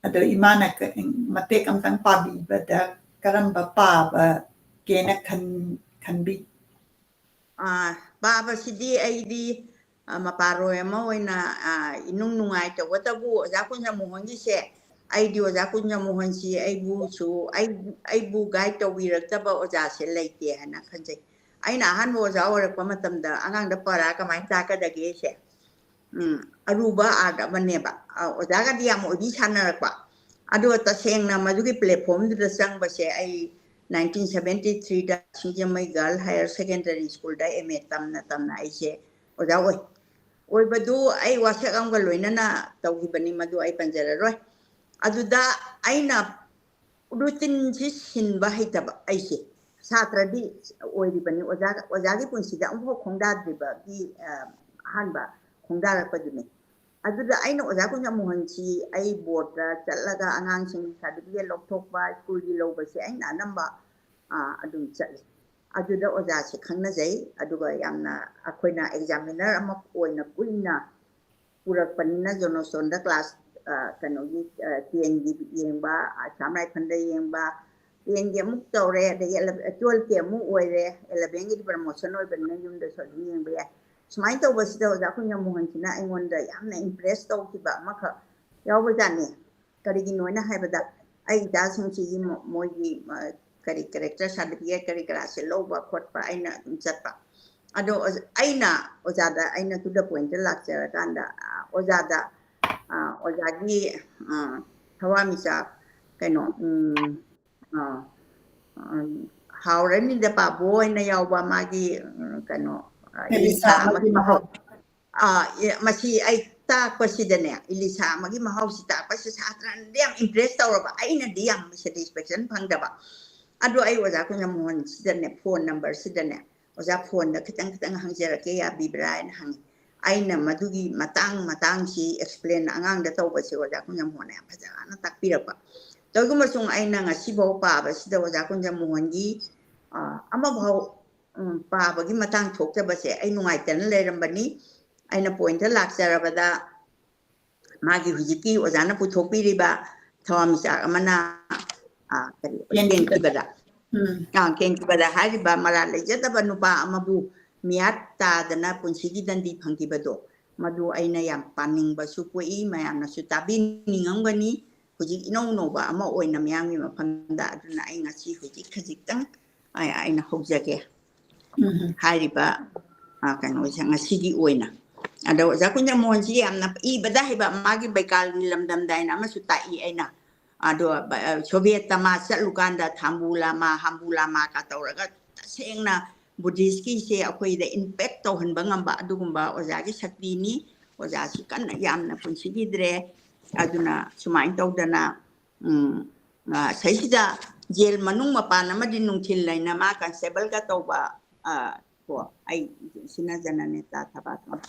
ꯑꯗꯣ ꯏꯃꯥꯅ ꯀ-, ꯃꯇꯦꯛ ꯑꯝꯇꯪ ꯄꯥꯕꯤꯕꯗ ꯀꯔꯝꯕ ꯄꯥꯕꯒꯦꯅ ꯈꯟ-, ꯈꯟꯕꯤ? ꯑ, ꯄꯥꯕꯁꯤꯗꯤ ꯑꯩꯗꯤ, ꯑ, ꯃꯄꯥꯔꯣꯏ ꯑꯃ ꯑꯣꯏꯅ, ꯑ, ꯏꯅꯨꯡ ꯅꯨꯡꯉꯥꯏ꯫ ꯇꯧꯕꯇꯕꯨ ꯑꯣꯖꯥ ꯀꯨꯟꯖꯃꯣꯍꯟꯒꯤꯁꯦ ꯑꯩꯗꯤ ꯑꯣꯖꯥ ꯀꯨꯟꯖꯃꯣꯍꯟꯁꯤ ꯑꯩꯕꯨꯁꯨ, ꯑꯩ, ꯑꯩꯕꯨ guide ꯇꯧꯕꯤꯔꯛꯇꯕ ꯑꯣꯖꯥꯁꯦ ꯂꯩꯇꯦ ꯍꯥꯏꯅ ꯈꯟꯖꯩ꯫ ꯑꯩꯅ ꯑꯍꯥꯟꯕ ꯑꯣꯖꯥ ꯑꯣꯏꯔꯛꯄ ꯃꯇꯝꯗ ꯑꯉꯥꯡꯗ ꯄꯔꯥ ꯀꯃꯥꯏꯅ ꯇꯥꯛꯀꯗꯒꯦꯁꯦ, ꯎꯝ, ꯑꯔꯨꯕ art ꯑꯃꯅꯦꯕ꯫ ꯑ, ꯑꯣꯖꯥꯒꯗꯤ ꯌꯥꯝ ꯑꯣꯏꯕꯤ ꯁꯥꯟꯅꯔꯛꯄ꯫ ꯑꯗꯣ ꯇꯁꯦꯡꯅ ꯃꯗꯨꯒꯤ platformꯗꯨꯗ ꯆꯪꯕꯁꯦ ꯑꯩ nineteen seventy threeꯗ Singjamei Girl Higher Secondary Schoolꯗ M A ꯇꯝꯅ ꯇꯝꯅ ꯑꯩꯁꯦ ꯑꯣꯖꯥ ꯑꯣꯏ꯫ ꯑꯣꯏꯕꯗꯨ ꯑꯩ ꯋꯥꯁꯛ ꯑꯃꯒ ꯂꯣꯏꯅꯅ ꯇꯧꯈꯤꯕꯅꯤ, ꯃꯗꯨ ꯑꯩ ꯄꯟꯖꯔꯔꯣꯏ꯫ ꯑꯗꯨꯗ ꯑꯩꯅ routineꯁꯤ ꯁꯤꯟꯕ ꯍꯩꯇꯕ ꯑꯩꯁꯦ꯫ ꯁꯥꯇ꯭ꯔꯗꯤ ꯑꯣꯏꯔꯤꯕꯅꯤ, ꯑꯣꯖꯥ, ꯑꯣꯖꯥꯒꯤ ꯄꯨꯟꯁꯤꯗ ꯑꯃꯨꯛꯐꯥꯎ ꯈꯣꯡꯗꯥꯗ꯭ꯔꯤꯕꯒꯤ, ꯑ, ꯑꯍꯥꯟꯕ ꯈꯣꯡꯗꯥꯔꯛꯄꯗꯨꯅꯤ꯫ ꯑꯗꯨꯗ ꯑꯩꯅ ꯑꯣꯖꯥ ꯀꯨꯟꯖꯃꯣꯍꯟꯁꯤ ꯑꯩ boardꯇ ꯆꯠꯂꯒ ꯑꯉꯥꯡꯁꯤꯡ certificate ꯂꯧꯊꯣꯛꯄ, schoolꯒꯤ ꯂꯧꯕꯁꯦ ꯑꯩꯅ ꯑꯅꯝꯕ, ꯑ, ꯑꯗꯨꯝ ꯆꯠꯂꯤ꯫ ꯑꯗꯨꯗ ꯑꯣꯖꯥꯁꯦ ꯈꯪꯅꯖꯩ, ꯑꯗꯨꯒ ꯌꯥꯝꯅ ꯑꯩꯈꯣꯏꯅ examiner ꯑꯃ ꯑꯣꯏꯅ ꯀꯨꯏꯅ ꯄꯨꯔꯛꯄꯅꯤꯅ ꯖꯣꯅꯣꯁꯇꯣꯟꯗ class, ꯑ, ꯀꯩꯅꯣꯒꯤ, ꯑ, tenꯒꯤ ꯌꯦꯡꯕ, Assam Rifleꯗ ꯌꯦꯡꯕ, tenꯒꯤ ꯑꯃꯨꯛ ꯇꯧꯔꯦ, ꯑꯗꯒꯤ ele-, twelveꯀꯤ ꯑꯃꯨꯛ ꯑꯣꯏꯔꯦ, elevenꯒꯤꯗꯤ promotion ꯑꯣꯏꯕꯅꯤꯅ ꯌꯨꯝꯗꯁꯨ ꯑꯗꯨꯝ ꯌꯦꯡꯕ ꯌꯥꯏ꯫ ꯁꯨꯃꯥꯏꯅ ꯇꯧꯕꯁꯤꯗ ꯑꯣꯖꯥ ꯀꯨꯟꯖꯃꯣꯍꯟꯁꯤꯅ ꯑꯩꯉꯣꯟꯗ ꯌꯥꯝꯅ impress ꯇꯧꯈꯤꯕ ꯑꯃꯈꯛ ꯌꯥꯎꯕꯖꯥꯠꯅꯤ꯫ ꯀꯔꯤꯒꯤꯅꯣꯅ ꯍꯥꯏꯕꯗ ꯑꯩ ꯏꯆꯥꯁꯤꯡꯁꯤꯒꯤ ꯃꯣ-, ꯃꯣꯏꯒꯤ, ꯑ, ꯀꯔꯤ character certificate ꯀꯔꯤ ꯀꯔꯥꯁꯦ ꯂꯧꯕ ꯈꯣꯠꯄ ꯑꯩꯅ ꯑꯗꯨꯝ ꯆꯠꯄ꯫ ꯑꯗꯣ ꯑꯣꯖ-, ꯑꯩꯅ ꯑꯣꯖꯥꯗ, ꯑꯩꯅ to the pointꯇ ꯂꯥꯛꯆꯔꯀꯥꯟꯗ, ꯑ, ꯑꯣꯖꯥꯗ, ꯑ, ꯑꯣꯖꯥꯒꯤ, ꯑ, ꯊꯋꯥꯟꯃꯤꯆꯥꯛ ꯀꯩꯅꯣ, ꯎꯝ, ꯑ, ꯎꯝ, ꯍꯥꯎꯔꯅꯤꯗ ꯄꯥꯕꯨ ꯑꯣꯏꯅ ꯌꯥꯎꯕ ꯃꯥꯒꯤ, ꯎꯝ, ꯀꯩꯅꯣ, ꯑ, ꯏꯂꯤꯁꯥ ꯏꯂꯤꯁꯥ ꯑꯃꯒꯤ ꯑꯃꯒꯤ ꯃꯍꯥꯎ꯫ ꯃꯍꯥꯎ꯫ ꯑ, ꯏ-, ꯃꯁꯤ ꯑꯩ ꯇꯥꯛꯄꯁꯤꯗꯅꯦ, ꯏꯂꯤꯁꯥ ꯑꯃꯒꯤ ꯃꯍꯥꯎꯁꯤ ꯇꯥꯛꯄꯁꯤ ꯁꯥꯇ꯭ꯔꯅꯗꯤ ꯌꯥꯝ impress ꯇꯧꯔꯕ, ꯑꯩꯅꯗꯤ ꯌꯥꯝ satisfaction ꯐꯪꯗꯕ꯫ ꯑꯗꯣ ꯑꯩ ꯑꯣꯖꯥ ꯀꯨꯟꯖꯃꯣꯍꯟꯁꯤꯗꯅꯦ, phone numberꯁꯤꯗꯅꯦ, "ꯑꯣꯖꯥ, phoneꯗ ꯈꯤꯇꯪ ꯈꯤꯇꯪ ꯍꯪꯖꯔꯛꯀꯦ, ꯌꯥꯕꯤꯕ꯭ꯔꯥ?" ꯍꯥꯏꯅ ꯍꯪꯉꯤ꯫ ꯑꯩꯅ ꯃꯗꯨꯒꯤ ꯃꯇꯥꯡ ꯃꯇꯥꯡꯁꯤ explain ꯑꯉꯥꯡꯗ ꯇꯧꯕꯁꯦ ꯑꯣꯖꯥ ꯀꯨꯟꯖꯃꯣꯍꯟꯅ ꯌꯥꯝ ꯐꯖꯅ ꯇꯥꯛꯄꯤꯔꯛꯄ꯫ ꯇꯧꯏꯒꯨꯝꯕꯁꯨꯡ ꯑꯩꯅ ꯉꯁꯤꯐꯥꯎ ꯄꯥꯕꯁꯤꯗ ꯑꯣꯖꯥ ꯀꯨꯟꯖꯃꯣꯍꯟꯒꯤ, ꯑ, ꯑꯃꯐꯥꯎ, ꯎꯝ, ꯄꯥꯕꯒꯤ ꯃꯇꯥꯡ ꯊꯣꯛꯇꯕꯁꯦ ꯑꯩ ꯅꯨꯡꯉꯥꯏꯇꯅ ꯂꯩꯔꯝꯕꯅꯤ꯫ ꯑꯩꯅ pointꯇ ꯂꯥꯛꯆꯔꯕꯗ ꯃꯥꯒꯤ ꯍꯧꯖꯤꯛꯀꯤ ꯑꯣꯖꯥꯅ ꯄꯨꯊꯣꯛꯄꯤꯔꯤꯕ ꯊꯋꯥꯟꯃꯤꯆꯥꯛ ꯑꯃꯅ, ꯑ, ꯀꯔꯤ, ꯀꯦꯟꯈꯤꯕꯗ꯫ ꯀꯦꯟꯈꯤꯕꯗ꯫ ꯎꯝ꯫ ꯑ, ꯀꯦꯟꯈꯤꯕꯗ ꯍꯥꯏꯔꯤꯕ ꯃꯔꯥꯜ ꯂꯩꯖꯗꯕ ꯅꯨꯄꯥ ꯑꯃꯕꯨ ꯃꯤꯌꯥꯠ ꯇꯥꯗꯅ ꯄꯨꯟꯁꯤꯒꯤ ꯗꯟꯗꯤ ꯐꯪꯈꯤꯕꯗꯣ, ꯃꯗꯨ ꯑꯩꯅ ꯌꯥꯝ ꯄꯥꯅꯤꯡꯕꯁꯨ ꯄꯣꯛꯏ, ꯃꯌꯥꯝꯅꯁꯨ ꯇꯥꯕꯤꯅꯤꯡꯉꯝꯒꯅꯤ꯫ ꯍꯧꯖꯤꯛ ꯏꯅꯧ ꯅꯧꯕ ꯑꯃ ꯑꯣꯏꯅ ꯃꯤꯌꯥꯝꯒꯤ ꯃꯐꯝꯗ꯫ ꯑꯗꯨꯅ ꯑꯩ ꯉꯁꯤ ꯍꯧꯖꯤꯛ ꯈꯖꯤꯛꯇꯪ ꯑꯩ-, ꯑꯩꯅ ꯍꯧꯖꯒꯦ꯫ ꯎꯝ꯫ ꯍꯥꯏꯔꯤꯕ, ꯑ, ꯀꯩꯅꯣꯁꯦ ꯉꯁꯤꯒꯤ ꯑꯣꯏꯅ꯫ ꯑꯗꯣ ꯑꯣꯖꯥ ꯀꯨꯟꯖꯃꯣꯍꯟꯁꯤ ꯌꯥꯝꯅ ꯏꯕꯗ ꯍꯩꯕ, ꯃꯥꯒꯤ ꯕꯩꯀꯥꯜꯒꯤ ꯂꯝꯗꯝꯗ ꯍꯥꯏꯅ ꯑꯃꯁꯨ ꯇꯥꯛꯏ ꯑꯩꯅ꯫ ꯑꯗꯣ, ꯑ, ꯁꯣꯚꯤꯌꯦꯠꯇ ꯃꯥ ꯆꯠꯂꯨꯀꯥꯟꯗ ꯊꯥꯝꯕꯨ ꯂꯥꯃꯥ, ꯍꯥꯝꯕꯨ ꯂꯥꯃꯥꯒ ꯇꯧꯔꯒ ꯇꯁꯦꯡꯅ ꯕꯨꯙꯤꯁꯀꯤꯁꯦ ꯑꯩꯈꯣꯏꯗ impact ꯇꯧꯍꯟꯕ ꯉꯝꯕ ꯑꯗꯨꯒꯨꯝꯕ ꯑꯣꯖꯥꯒꯤ ꯁꯛꯇꯤꯅꯤ꯫ ꯑꯣꯖꯥꯁꯤ ꯀꯟꯅ ꯌꯥꯝꯅ ꯄꯨꯟꯁꯤꯈꯤꯗ꯭ꯔꯦ꯫ ꯑꯗꯨꯅ ꯁꯨꯃꯥꯏꯅ ꯇꯧꯗꯅ, ꯎꯝ, ꯑ, ꯁꯩꯁꯤꯗ ꯖꯦꯜ ꯃꯅꯨꯡ ꯃꯄꯥꯟ ꯑꯃꯗꯤ ꯅꯨꯡꯊꯤꯜ ꯂꯩꯅ ꯃꯥ ꯀꯟꯁꯇꯦꯕꯜꯒ ꯇꯧꯕ, ꯑ, ꯀꯣ, ꯑꯩ ꯁꯤꯅ ꯖꯅꯅꯦꯇꯥ ꯊꯕꯥ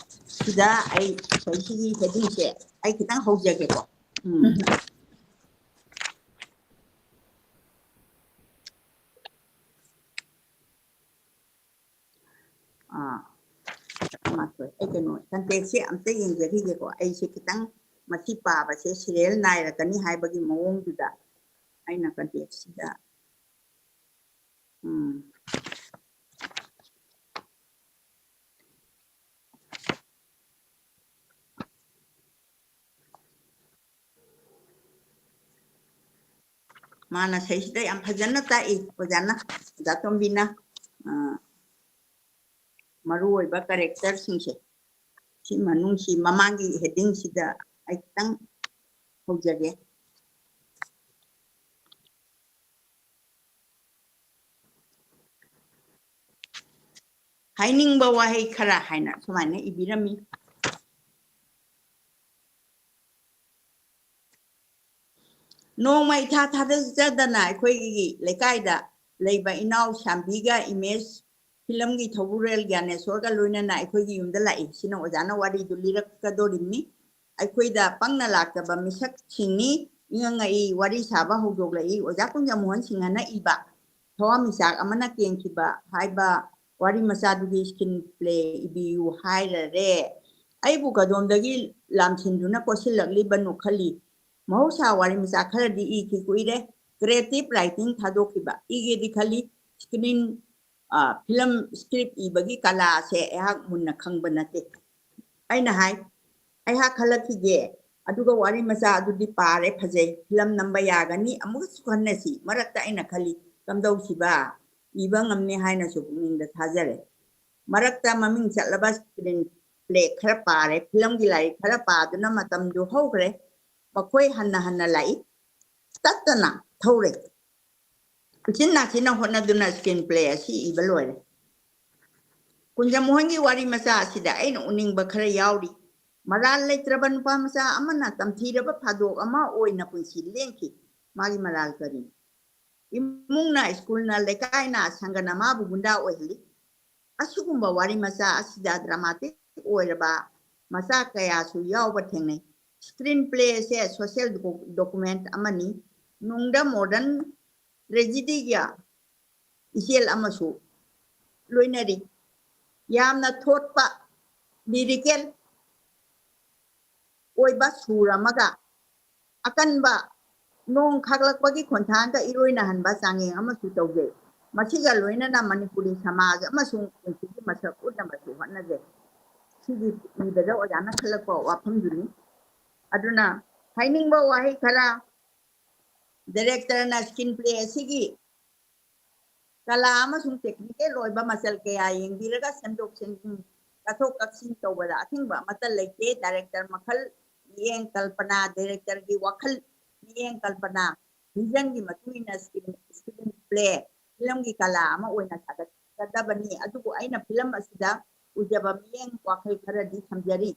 ꯁꯤꯗ ꯑꯩ ꯁꯩꯁꯤꯒꯤ headingꯁꯦ ꯑꯩ ꯈꯤꯇꯪ ꯍꯧꯖꯒꯦꯀꯣ꯫ ꯎꯝ꯫ ꯎꯝ꯫ ꯑꯥ, ꯇꯔꯥꯃꯥꯊꯣꯏ꯫ ꯑꯩ ꯀꯩꯅꯣ, contextꯁꯦ ꯑꯝꯇ ꯌꯦꯡꯖꯈꯤꯒꯦꯀꯣ꯫ ꯑꯩꯁꯦ ꯈꯤꯇꯪ ꯃꯁꯤ ꯄꯥꯕꯁꯦ serial ꯅꯥꯏꯔꯛꯀꯅꯤ ꯍꯥꯏꯕꯒꯤ ꯃꯑꯣꯡꯗꯨꯗ ꯑꯩꯅ contextꯁꯤꯗ, ꯎꯝ꯫ ꯃꯥꯅ ꯁꯩꯁꯤꯗ ꯌꯥꯝ ꯐꯖꯅ ꯇꯥꯛꯏ ꯑꯣꯖꯥꯅ, ꯑꯣꯖꯥ ꯇꯣꯝꯕꯤꯅ, ꯑ, ꯃꯔꯨꯑꯣꯏꯕ characterꯁꯤꯡꯁꯦ꯫ ꯁꯤ ꯃꯅꯨꯡꯁꯤ ꯃꯃꯥꯡꯒꯤ headingꯁꯤꯗ ꯑꯩ ꯈꯤꯇꯪ ꯍꯧꯖꯒꯦ꯫ ꯍꯥꯏꯅꯤꯡꯕ ꯋꯥꯍꯩ ꯈꯔ ꯍꯥꯏꯅ ꯁꯨꯃꯥꯏꯅ ꯏꯕꯤꯔꯝꯃꯤ꯫ ꯅꯣꯡꯃ ꯏꯊꯥ ꯊꯥꯖꯗꯅ ꯑꯩꯈꯣꯏꯒꯤ ꯂꯩꯀꯥꯏꯗ ꯂꯩꯕ ꯏꯅꯥꯎ ꯁꯥꯝꯕꯤꯒ ꯏꯃꯦꯖ ꯐꯤꯂꯝꯒꯤ ꯊꯧꯕꯨꯔꯦꯜ ꯒ꯭ꯌꯥꯅꯦꯁꯣꯔꯒ ꯂꯣꯏꯅꯅ ꯑꯩꯈꯣꯏꯒꯤ ꯌꯨꯝꯗ ꯂꯥꯛꯏ꯫ ꯁꯤꯅ ꯑꯣꯖꯥꯅ ꯋꯥꯔꯤꯗꯨ ꯂꯤꯔꯛꯀꯗꯣꯔꯤꯕꯅꯤ꯫ ꯑꯩꯈꯣꯏꯗ ꯄꯪꯅ ꯂꯥꯛꯇꯕ ꯃꯤꯁꯛꯁꯤꯡꯅꯤ꯫ ꯏꯉꯪꯉꯛꯏ, ꯋꯥꯔꯤ ꯁꯥꯕ ꯍꯧꯗꯣꯛꯂꯛꯏ꯫ ꯑꯣꯖꯥ ꯀꯨꯟꯖꯃꯣꯍꯟ ꯁꯤꯡꯍꯅ ꯏꯕ ꯊꯋꯥꯟꯃꯤꯆꯥꯛ ꯑꯃꯅ ꯀꯦꯟꯈꯤꯕ ꯍꯥꯏꯕ ꯋꯥꯔꯤ ꯃꯆꯥꯗꯨꯒꯤ screenplay ꯏꯕꯤꯌꯨ ꯍꯥꯏꯔꯔꯦ꯫ ꯑꯩꯕꯨ ꯀꯗꯣꯝꯗꯒꯤ ꯂꯥꯝꯁꯤꯟꯗꯨꯅ ꯀꯣꯠꯁꯤꯜꯂꯛꯂꯤꯕꯅꯣ ꯈꯜꯂꯤ꯫ ꯃꯍꯧꯁꯥ ꯋꯥꯔꯤ ꯃꯆꯥ ꯈꯔꯗꯤ ꯏꯈꯤ ꯀꯨꯏꯔꯦ꯫ Creative writing ꯊꯥꯗꯣꯛꯈꯤꯕ ꯏꯒꯦꯗꯤ ꯈꯜꯂꯤ꯫ Screen, ꯑ, film script ꯏꯕꯒꯤ ꯀꯂꯥꯁꯦ ꯑꯩꯍꯥꯛ ꯃꯨꯟꯅ ꯈꯪꯕ ꯅꯠꯇꯦ꯫ ꯑꯩꯅ ꯍꯥꯏ, ꯑꯩꯍꯥꯛ ꯈꯜꯂꯛꯈꯤꯒꯦ꯫ ꯑꯗꯨꯒ ꯋꯥꯔꯤ ꯃꯆꯥ ꯑꯗꯨꯗꯤ ꯄꯥꯔꯦ, ꯐꯖꯩ, ꯐꯤꯂꯝ ꯅꯝꯕ ꯌꯥꯒꯅꯤ, ꯑꯃꯨꯛꯀꯁꯨ ꯈꯟꯅꯁꯤ꯫ ꯃꯔꯛꯇ ꯑꯩꯅ ꯈꯜꯂꯤ, ꯀꯝꯗꯧꯁꯤꯕ, ꯏꯕ ꯉꯝꯅꯤ ꯍꯥꯏꯅꯁꯨ ꯄꯨꯛꯅꯤꯡꯗ ꯊꯥꯖꯔꯦ꯫ ꯃꯔꯛꯇ ꯃꯃꯤꯡ ꯆꯠꯂꯕ ꯁ꯭ꯀ꯭ꯔꯤꯟ ꯄ꯭ꯂꯦ ꯈꯔ ꯄꯥꯔꯦ, ꯐꯤꯂꯝꯒꯤ ꯂꯥꯏꯔꯤꯛ ꯈꯔ ꯄꯥꯗꯨꯅ ꯃꯇꯝꯗꯨ ꯍꯧꯈ꯭ꯔꯦ꯫ ꯃꯈꯣꯏ ꯍꯟꯅ ꯍꯟꯅ ꯂꯥꯛꯏ, ꯇꯠꯇꯅ ꯊꯧꯔꯦ꯫ ꯎꯆꯤꯟ ꯅꯥꯆꯤꯟꯅ ꯍꯣꯠꯅꯗꯨꯅ ꯁ꯭ꯀ꯭ꯔꯤꯟ ꯄ꯭ꯂꯦ ꯑꯁꯤ ꯏꯕ ꯂꯣꯏꯔꯦ꯫ ꯀꯨꯟꯖꯃꯣꯍꯟꯒꯤ ꯋꯥꯔꯤ ꯃꯆꯥ ꯑꯁꯤꯗ ꯑꯩꯅ ꯎꯅꯤꯡꯕ ꯈꯔ ꯌꯥꯎꯔꯤ꯫ ꯃꯔꯥꯜ ꯂꯩꯇ꯭ꯔꯕ ꯅꯨꯄꯥ ꯃꯆꯥ ꯑꯃꯅ ꯇꯝꯊꯤꯔꯕ ꯐꯥꯗꯣꯛ ꯑꯃ ꯑꯣꯏꯅ ꯄꯨꯟꯁꯤ ꯂꯦꯟꯈꯤ꯫ ꯃꯥꯒꯤ ꯃꯔꯥꯜ ꯀꯔꯤꯅꯣ? ꯏꯃꯨꯡꯅ, ꯁ꯭ꯀꯨꯜꯅ, ꯂꯩꯀꯥꯏꯅ, ꯁꯪꯒꯅ ꯃꯥꯕꯨ ꯒꯨꯟꯗꯥ ꯑꯣꯏꯍꯜꯂꯤ꯫ ꯑꯁꯤꯒꯨꯝꯕ ꯋꯥꯔꯤ ꯃꯆꯥ ꯑꯁꯤꯗ ꯗ꯭ꯔꯃꯥꯇꯤꯛ ꯑꯣꯏꯔꯕ ꯃꯆꯥ ꯀꯌꯥꯁꯨ ꯌꯥꯎꯕ ꯊꯦꯡꯅꯩ꯫ ꯁ꯭ꯀ꯭ꯔꯤꯟ ꯄ꯭ꯂꯦ ꯑꯁꯦ ꯁꯣꯁꯤꯌꯦꯜ ꯗꯣꯀꯨꯃꯦꯟꯠ ꯑꯃꯅꯤ꯫ ꯅꯨꯡꯗ ꯃꯣꯗꯔꯟ ꯇ꯭ꯔꯦꯖꯤꯗꯤꯒ ꯏꯆꯦꯜ ꯑꯃꯁꯨ ꯂꯣꯏꯅꯔꯤ꯫ ꯌꯥꯝꯅ ꯊꯣꯠꯄ, ꯂꯤꯔꯤꯀꯦꯜ ꯑꯣꯏꯕ ꯁꯨꯔ ꯑꯃꯒ ꯑꯀꯟꯕ ꯅꯣꯡ ꯈꯥꯛꯂꯛꯄꯒꯤ ꯈꯣꯟꯊꯥꯡꯒ ꯏꯔꯣꯏꯅꯍꯟꯕ ꯆꯥꯡꯌꯦꯡ ꯑꯃꯁꯨ ꯇꯧꯖꯩ꯫ ꯃꯁꯤꯒ ꯂꯣꯏꯅꯅ ꯃꯅꯤꯄꯨꯔꯤ ꯁꯃꯥꯖ ꯑꯃꯁꯨꯡ ꯄꯨꯟꯁꯤꯒꯤ ꯃꯁꯛ ꯎꯠꯅꯕꯁꯨ ꯍꯣꯠꯅꯖꯩ꯫ ꯁꯤꯒꯤ ꯏꯕꯗ ꯑꯣꯖꯥꯅ ꯈꯜꯂꯛꯄ ꯋꯥꯐꯝꯗꯨꯅꯤ꯫ ꯑꯗꯨꯅ ꯍꯥꯏꯅꯤꯡꯕ ꯋꯥꯍꯩ ꯈꯔ, ꯗꯥꯏꯔꯦꯛꯇꯔꯅ ꯁ꯭ꯀ꯭ꯔꯤꯟ ꯄ꯭ꯂꯦ ꯑꯁꯤꯒꯤ ꯀꯂꯥ ꯑꯃꯁꯨꯡ ꯇꯦꯛꯅꯤꯀꯦꯜ ꯑꯣꯏꯕ ꯃꯆꯜ ꯀꯌꯥ ꯌꯦꯡꯕꯤꯔꯒ ꯁꯦꯝꯗꯣꯛ ꯁꯦꯝꯖꯤꯟ, ꯀꯠꯊꯣꯛ ꯀꯛꯁꯤꯟ ꯇꯧꯕꯗ ꯑꯊꯤꯡꯕ ꯑꯃꯠꯇ ꯂꯩꯇꯦ꯫ ꯗꯥꯏꯔꯦꯛꯇꯔ ꯃꯈꯜ, ꯃꯤꯠꯌꯦꯡ, ꯀꯜꯄꯅꯥ, ꯗꯥꯏꯔꯦꯛꯇꯔꯒꯤ ꯋꯥꯈꯜ, ꯃꯤꯠꯌꯦꯡ, ꯀꯜꯄꯅꯥ, ꯚꯤꯖꯟꯒꯤ ꯃꯇꯨꯡ ꯏꯟꯅ ꯁ꯭ꯀ꯭ꯔꯤꯟ, ꯁ꯭ꯀ꯭ꯔꯤꯟ ꯄ꯭ꯂꯦ, ꯐꯤꯂꯝꯒꯤ ꯀꯂꯥ ꯑꯃ ꯑꯣꯏꯅ ꯁꯥꯒꯠꯀꯗꯕꯅꯤ꯫ ꯑꯗꯨꯕꯨ ꯑꯩꯅ ꯐꯤꯂꯝ ꯑꯁꯤꯗ ꯎꯖꯕ ꯃꯤꯠꯌꯦꯡ ꯋꯥꯈꯜ ꯈꯔꯗꯤ ꯊꯝꯖꯔꯤ꯫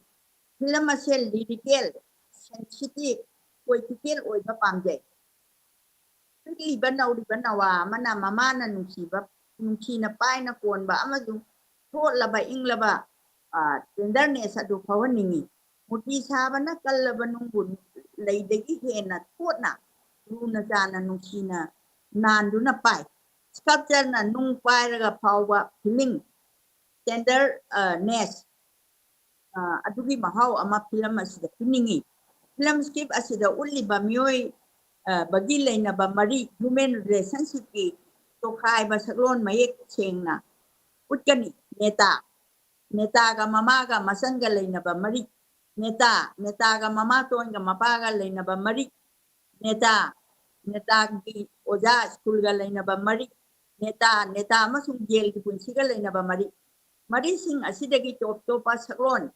ꯐꯤꯂꯝ ꯑꯁꯦ ꯂꯤꯔꯤꯀꯦꯜ, ꯁꯦꯟꯁꯤꯇꯤꯚ, ꯄꯣꯏꯇꯤꯀꯦꯜ ꯑꯣꯏꯕ ꯄꯥꯝꯖꯩ꯫ ꯄꯤꯛꯂꯤꯕ ꯅꯧꯔꯤꯕ ꯅꯋꯥ ꯑꯃꯅ ꯃꯃꯥꯅ ꯅꯨꯡꯁꯤꯕ, ꯅꯨꯡꯁꯤꯅ ꯄꯥꯏꯅ ꯀꯣꯟꯕ ꯑꯃꯁꯨꯡ ꯊꯣꯠꯂꯕ ꯏꯪꯂꯕ, ꯑ, ꯇꯦꯟꯗꯔꯅꯦꯁ ꯑꯗꯨ ꯐꯥꯎꯍꯟꯅꯤꯡꯏ꯫ ꯃꯨꯔꯇꯤ ꯁꯥꯕꯅ ꯀꯜꯂꯕ ꯅꯨꯡꯕꯨ ꯂꯩꯗꯒꯤ ꯍꯦꯟꯅ ꯊꯣꯠꯅ, ꯂꯨꯅ ꯆꯥꯟꯅ, ꯅꯨꯡꯁꯤꯅ ꯅꯥꯟꯗꯨꯅ ꯄꯥꯏ꯫ ꯁ꯭ꯀꯜꯞꯆꯔꯅ ꯅꯨꯡ ꯄꯥꯏꯔꯒ ꯐꯥꯎꯕ ꯐꯤꯂꯤꯡ, ꯇꯦꯟꯗꯔ, ꯑ, ꯅꯦꯁ, ꯑ, ꯑꯗꯨꯒꯤ ꯃꯍꯥꯎ ꯑꯃ ꯐꯤꯂꯝ ꯑꯁꯤꯗ ꯄꯤꯅꯤꯡꯏ꯫ ꯐꯤꯂꯝ ꯁ꯭ꯀ꯭ꯔꯤꯞ ꯑꯁꯤꯗ ꯎꯠꯂꯤꯕ ꯃꯤꯑꯣꯏ, ꯑ, ꯕꯒꯤ ꯂꯩꯅꯕ ꯃꯔꯤ, ꯍ꯭ꯌꯨꯃꯦꯟ ꯔꯤꯂꯦꯁꯟꯁꯤꯞꯀꯤ ꯇꯣꯈꯥꯏꯕ ꯁꯛꯂꯣꯟ ꯃꯌꯦꯛ ꯁꯦꯡꯅ ꯎꯠꯀꯅꯤ꯫ ꯅꯦꯇꯥ, ꯅꯦꯇꯥꯒ ꯃꯃꯥꯒ ꯃꯆꯟꯒ ꯂꯩꯅꯕ ꯃꯔꯤ, ꯅꯦꯇꯥ, ꯅꯦꯇꯥꯒ ꯃꯃꯥꯇꯣꯟꯒ ꯃꯄꯥꯒ ꯂꯩꯅꯕ ꯃꯔꯤ, ꯅꯦꯇꯥ, ꯅꯦꯇꯥꯒꯤ ꯑꯣꯖꯥ ꯁ꯭ꯀꯨꯜꯒ ꯂꯩꯅꯕ ꯃꯔꯤ, ꯅꯦꯇꯥ, ꯅꯦꯇꯥ ꯑꯃꯁꯨꯡ ꯖꯦꯜꯒꯤ ꯄꯨꯟꯁꯤꯒ ꯂꯩꯅꯕ ꯃꯔꯤ꯫ ꯃꯔꯤꯁꯤꯡ ꯑꯁꯤꯗꯒꯤ ꯇꯣꯞ ꯇꯣꯞꯄ ꯁꯛꯂꯣꯟ,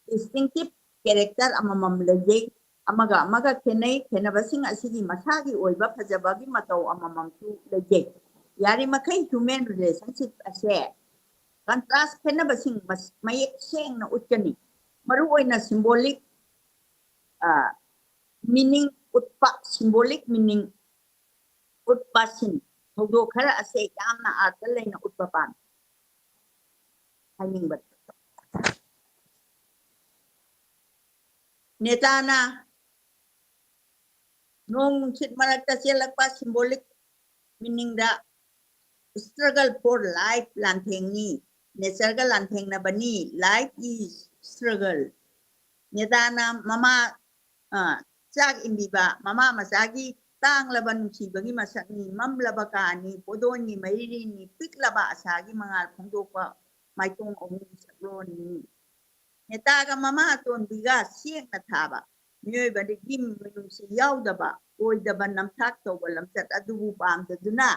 distinctive character ꯑꯃꯃꯝ ꯂꯩꯖꯩ꯫ ꯑꯃꯒ ꯑꯃꯒ ꯈꯦꯠꯅꯩ꯫ ꯈꯦꯠꯅꯕꯁꯤꯡ ꯑꯁꯤꯒꯤ ꯃꯁꯥꯒꯤ ꯑꯣꯏꯕ ꯐꯖꯕꯒꯤ ꯃꯇꯧ ꯑꯃꯃꯝꯁꯨ ꯂꯩꯖꯩ꯫ ꯌꯥꯔꯤꯃꯈꯩ human relationship ꯑꯁꯦ contrast, ꯈꯦꯠꯅꯕꯁꯤꯡ ꯃꯁ-, ꯃꯌꯦꯛ ꯁꯦꯡꯅ ꯎꯠꯀꯅꯤ꯫ ꯃꯔꯨꯑꯣꯏꯅ symbolic, ꯑ, meaning ꯎꯠꯄ, symbolic meaning ꯎꯠꯄꯁꯤꯡ, ꯊꯧꯗꯣꯛ ꯈꯔ ꯑꯁꯦ ꯌꯥꯝꯅ ꯑꯥꯔꯊ ꯂꯩꯅ ꯎꯠꯄ ꯄꯥꯝꯃꯤ꯫ ꯍꯥꯏꯅꯤꯡꯕ꯫ ꯅꯦꯇꯥꯅ ꯅꯣꯡ ꯅꯨꯡꯁꯤꯠ ꯃꯔꯛꯇ ꯆꯦꯜꯂꯛꯄ, symbolic meaning the struggle for life ꯂꯥꯟꯊꯦꯡꯅꯤ, nature ꯒ ꯂꯥꯟꯊꯦꯡꯅꯕꯅꯤ, life is struggle꯫ ꯅꯦꯇꯥꯅ ꯃꯃꯥ, ꯑ, ꯆꯥꯛ ꯏꯟꯕꯤꯕ, ꯃꯃꯥ ꯃꯆꯥꯒꯤ ꯇꯥꯡꯂꯕ ꯅꯨꯡꯁꯤꯕꯒꯤ ꯃꯁꯛꯅꯤ, ꯃꯝꯂꯕ ꯀꯥꯅꯤ, ꯄꯣꯗꯣꯟꯒꯤ ꯃꯩꯔꯤꯅꯤ, ꯄꯤꯛꯂꯕ ꯑꯁꯥꯒꯤ ꯃꯉꯥꯜ ꯐꯣꯡꯗꯣꯛꯄ ꯃꯥꯏꯊꯣꯡ ꯑꯍꯨꯝꯒꯤ ꯁꯛꯂꯣꯟꯅꯤ꯫ ꯅꯦꯇꯥꯒ ꯃꯃꯥ ꯑꯇꯣꯟꯕꯤꯒ ꯆꯦꯛꯅ ꯊꯥꯕ, ꯃꯤꯑꯣꯏꯕꯗꯒꯤ ꯃꯤꯅꯨꯡꯁꯤ ꯌꯥꯎꯗꯕ, ꯑꯣꯏꯗꯕ ꯅꯝꯊꯥꯛ ꯇꯧꯕ ꯂꯝꯆꯠ ꯑꯗꯨꯕꯨ ꯄꯥꯝꯖꯗꯨꯅ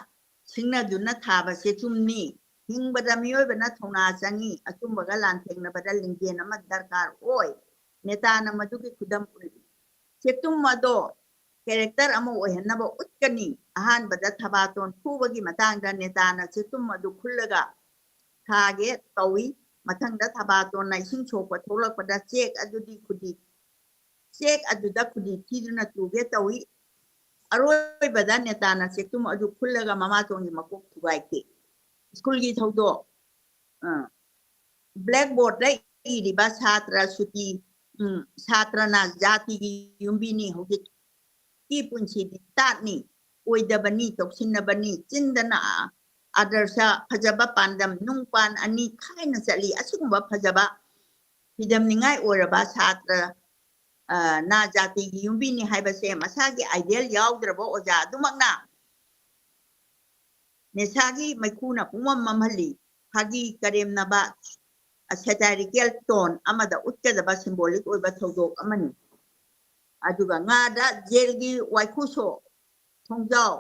ꯁꯤꯡꯅꯗꯨꯅ ꯊꯥꯕ ꯆꯦꯛꯇꯨꯝꯅꯤ꯫ ꯍꯤꯡꯕꯗ ꯃꯤꯑꯣꯏꯕꯅ ꯊꯧꯅꯥ ꯆꯪꯏ, ꯑꯆꯨꯝꯕꯒ ꯂꯥꯟꯊꯦꯡꯅꯕꯗ ꯂꯤꯡꯖꯦꯜ ꯑꯃ ꯗꯔꯀꯥꯔ ꯑꯣꯏ꯫ ꯅꯦꯇꯥꯅ ꯃꯗꯨꯒꯤ ꯈꯨꯗꯝ ꯎꯠꯂꯤ꯫ ꯆꯦꯛꯇꯨꯝ ꯑꯗꯣ character ꯑꯃ ꯑꯣꯏꯍꯟꯅꯕ ꯎꯠꯀꯅꯤ꯫ ꯑꯍꯥꯟꯕꯗ ꯊꯕꯥꯇꯣꯟ ꯐꯨꯕꯒꯤ ꯃꯇꯥꯡꯗ ꯅꯦꯇꯥꯅ ꯆꯦꯛꯇꯨꯝ ꯑꯗꯨ ꯈꯨꯜꯂꯒ ꯊꯥꯒꯦ ꯇꯧꯏ꯫ ꯃꯊꯪꯗ ꯊꯕꯥꯇꯣꯟꯅ ꯏꯁꯤꯡ ꯁꯣꯛꯄ ꯊꯣꯛꯂꯛꯄꯗ ꯆꯦꯛ ꯑꯗꯨꯗꯤ ꯈꯨꯗꯤ, ꯆꯦꯛ ꯑꯗꯨꯗ ꯈꯨꯗꯤ ꯊꯤꯗꯨꯅ ꯇꯨꯒꯦ ꯇꯧꯏ꯫ ꯑꯔꯣꯏꯕꯗ ꯅꯦꯇꯥꯅ ꯆꯦꯛꯇꯨꯝ ꯑꯗꯨ ꯈꯨꯜꯂꯒ ꯃꯃꯥꯇꯣꯟꯒꯤ ꯃꯀꯣꯛ ꯊꯨꯒꯥꯏꯈꯤ꯫ ꯁ꯭ꯀꯨꯜꯒꯤ ꯊꯧꯗꯣꯛ, ꯑ, blackboard ꯗ ꯏꯔꯤꯕ ꯁꯥꯇ꯭ꯔ ꯁꯨꯇꯤ, ꯎꯝ, ꯁꯥꯇ꯭ꯔꯅ ꯖꯥꯇꯤꯒꯤ ꯌꯨꯝꯕꯤꯅꯤ, ꯍꯧꯖꯤꯛꯀꯤ ꯄꯨꯟꯁꯤꯗꯤ ꯇꯥꯠꯅꯤ, ꯑꯣꯏꯗꯕꯅꯤ, ꯇꯧꯁꯤꯟꯅꯕꯅꯤ, ꯆꯤꯟꯗꯅ ꯑꯥꯗꯔꯁ, ꯐꯖꯕ ꯄꯥꯟꯗꯝ, ꯅꯨꯡ ꯄꯥꯟ ꯑꯅꯤ ꯈꯥꯏꯅ ꯆꯠꯂꯤ꯫ ꯑꯁꯤꯒꯨꯝꯕ ꯐꯖꯕ ꯐꯤꯗꯝꯅꯤꯡꯉꯥꯏ ꯑꯣꯏꯔꯕ ꯁꯥꯇ꯭ꯔ, ꯑ, ꯅ ꯖꯥꯇꯤꯒꯤ ꯌꯨꯝꯕꯤꯅꯤ ꯍꯥꯏꯕꯁꯦ ꯃꯁꯥꯒꯤ ideal ꯌꯥꯎꯗ꯭ꯔꯕ ꯑꯣꯖꯥ ꯑꯗꯨꯃꯛꯅ ꯅꯤꯁꯥꯒꯤ ꯃꯩꯈꯨꯅ ꯄꯨꯡꯃꯝ ꯃꯝꯍꯜꯂꯤ꯫ ꯐꯥꯒꯤ ꯀꯔꯦꯝꯅꯕ, satirical tone ꯑꯃꯗ ꯎꯠꯀꯗꯕ symbolic ꯑꯣꯏꯕ ꯊꯧꯗꯣꯛ ꯑꯃꯅꯤ꯫ ꯑꯗꯨꯒ ꯉꯥꯗ ꯖꯦꯜꯒꯤ ꯋꯥꯏꯈꯨꯁꯣ, ꯊꯣꯡꯖꯥꯎ,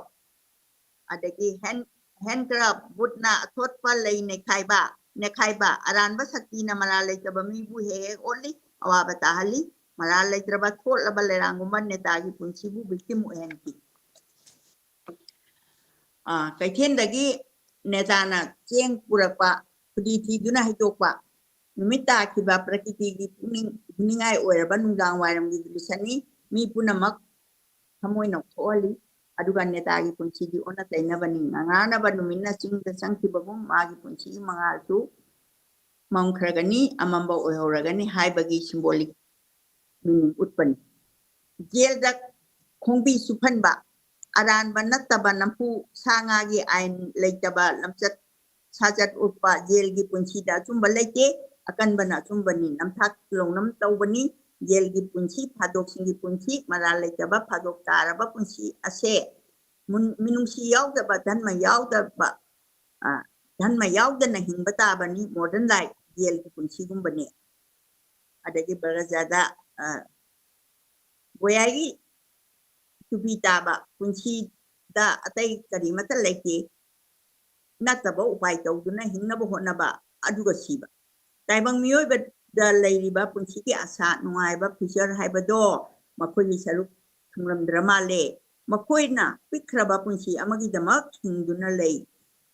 ꯑꯗꯒꯤ hand handcraft ꯕꯨꯠꯅ ꯑꯊꯣꯠꯄ ꯂꯩ ꯅꯩꯈꯥꯏꯕ ꯅꯦꯈꯥꯏꯕ ꯑꯔꯥꯟꯕ ꯁꯛꯇꯤꯅ ꯃꯔꯥꯜ ꯂꯩꯇꯕ ꯃꯤꯕꯨ ꯍꯦꯛ ꯍꯦꯛ ꯑꯣꯠꯂꯤ, ꯑꯋꯥꯕ ꯇꯥꯍꯜꯂꯤ꯫ ꯃꯔꯥꯜ ꯂꯩꯇ꯭ꯔꯕ ꯊꯣꯠꯂꯕ ꯂꯩꯔꯥꯡꯒꯨꯝꯕ ꯅꯦꯇꯥꯒꯤ ꯄꯨꯟꯁꯤꯕꯨ victim ꯑꯣꯏꯍꯟꯈꯤ꯫ ꯑꯥ, ꯀꯩꯊꯦꯜꯗꯒꯤ ꯅꯦꯇꯥꯅ ꯆꯦꯡ ꯄꯨꯔꯛꯄ, ꯈꯨꯗꯤ ꯊꯤꯗꯨꯅ ꯍꯩꯗꯣꯛꯄ꯫ ꯅꯨꯃꯤꯠ ꯇꯥꯈꯤꯕ ꯄ꯭ꯔꯀꯤꯇꯤꯒꯤ ꯄꯨꯛꯅꯤꯡ ꯍꯨꯅꯤꯡꯉꯥꯏ ꯑꯣꯏꯔꯕ ꯅꯨꯡꯗꯥꯡ ꯋꯥꯏꯔꯝꯒꯤ ꯗ꯭ꯔꯤꯁ꯭ꯌꯅꯤ꯫ ꯃꯤ ꯄꯨꯝꯅꯃꯛ ꯊꯃꯣꯏ ꯅꯧꯊꯣꯛꯍꯜꯂꯤ꯫ ꯑꯗꯨꯒ ꯅꯦꯇꯥꯒꯤ ꯄꯨꯟꯁꯤꯗꯤ ꯑꯣꯟꯅ ꯇꯩꯅꯕꯅꯤ꯫ ꯉꯉꯥꯅꯕ ꯅꯨꯃꯤꯠꯅ ꯆꯤꯡꯗ ꯆꯪꯈꯤꯕꯒꯨꯝ ꯃꯥꯒꯤ ꯄꯨꯟꯁꯤꯒꯤ ꯃꯉꯥꯜꯁꯨ ꯃꯝꯈ꯭ꯔꯒꯅꯤ, ꯑꯃꯝꯕ ꯑꯣꯏꯍꯧꯔꯒꯅꯤ ꯍꯥꯏꯕꯒꯤ symbolic meaning ꯎꯠꯄꯅꯤ꯫ ꯖꯦꯜꯗ ꯈꯣꯡꯕꯤ ꯆꯨꯞꯍꯟꯕ, ꯑꯔꯥꯟꯕ ꯅꯠꯇꯕ ꯅꯝꯐꯨ ꯁꯥ ꯉꯥꯒꯤ ꯑꯥꯏꯟ ꯂꯩꯇꯕ ꯂꯝꯆꯠ ꯁꯥꯖꯠ ꯎꯠꯄ꯫ ꯖꯦꯜꯒꯤ ꯄꯨꯟꯁꯤꯗ ꯑꯆꯨꯝꯕ ꯂꯩꯇꯦ, ꯑꯀꯟꯕꯅ ꯑꯆꯨꯝꯕꯅꯤ, ꯅꯝꯊꯥꯛ ꯂꯧꯅꯝ ꯇꯧꯕꯅꯤ꯫ ꯖꯦꯜꯒꯤ ꯄꯨꯟꯁꯤ, ꯐꯥꯗꯣꯛꯁꯤꯡꯒꯤ ꯄꯨꯟꯁꯤ, ꯃꯔꯥꯜ ꯂꯩꯇꯕ ꯐꯥꯗꯣꯛ ꯇꯥꯔꯕ ꯄꯨꯟꯁꯤ ꯑꯁꯦ ꯃꯨꯟ-, ꯃꯤꯅꯨꯡꯁꯤ ꯌꯥꯎꯗꯕ, ꯙꯔꯃ ꯌꯥꯎꯗꯕ, ꯑ, ꯙꯔꯃ ꯌꯥꯎꯗꯅ ꯍꯤꯡꯕ ꯇꯥꯕꯅꯤ꯫ Modern life ꯖꯦꯜꯒꯤ ꯄꯨꯟꯁꯤꯒꯨꯝꯕꯅꯤ꯫ ꯑꯗꯒꯤ ꯕ꯭ꯔꯖꯥꯗ, ꯑ, ꯒꯣꯌꯥꯒꯤ ꯇꯨꯄꯤ ꯇꯥꯕ ꯄꯨꯟꯁꯤꯗ ꯑꯇꯩ ꯀꯔꯤꯃꯠꯇ ꯂꯩꯇꯦ꯫ ꯅꯠꯇꯕ ꯎꯄꯥꯏ ꯇꯧꯗꯨꯅ ꯍꯤꯡꯅꯕ ꯍꯣꯠꯅꯕ, ꯑꯗꯨꯒ ꯁꯤꯕ꯫ ꯇꯥꯏꯕꯪ ꯃꯤꯑꯣꯏꯕꯗ ꯂꯩꯔꯤꯕ ꯄꯨꯟꯁꯤꯒꯤ ꯑꯁꯥ, ꯅꯨꯡꯉꯥꯏꯕ future ꯍꯥꯏꯕꯗꯣ ꯃꯈꯣꯏꯒꯤ ꯁꯔꯨꯛ ꯊꯨꯡꯂꯝꯗ꯭ꯔ ꯃꯥꯜꯂꯦ꯫ ꯃꯈꯣꯏꯅ ꯄꯤꯛꯈ꯭ꯔꯕ ꯄꯨꯟꯁꯤ ꯑꯃꯒꯤꯗꯃꯛ ꯍꯤꯡꯗꯨꯅ ꯂꯩ꯫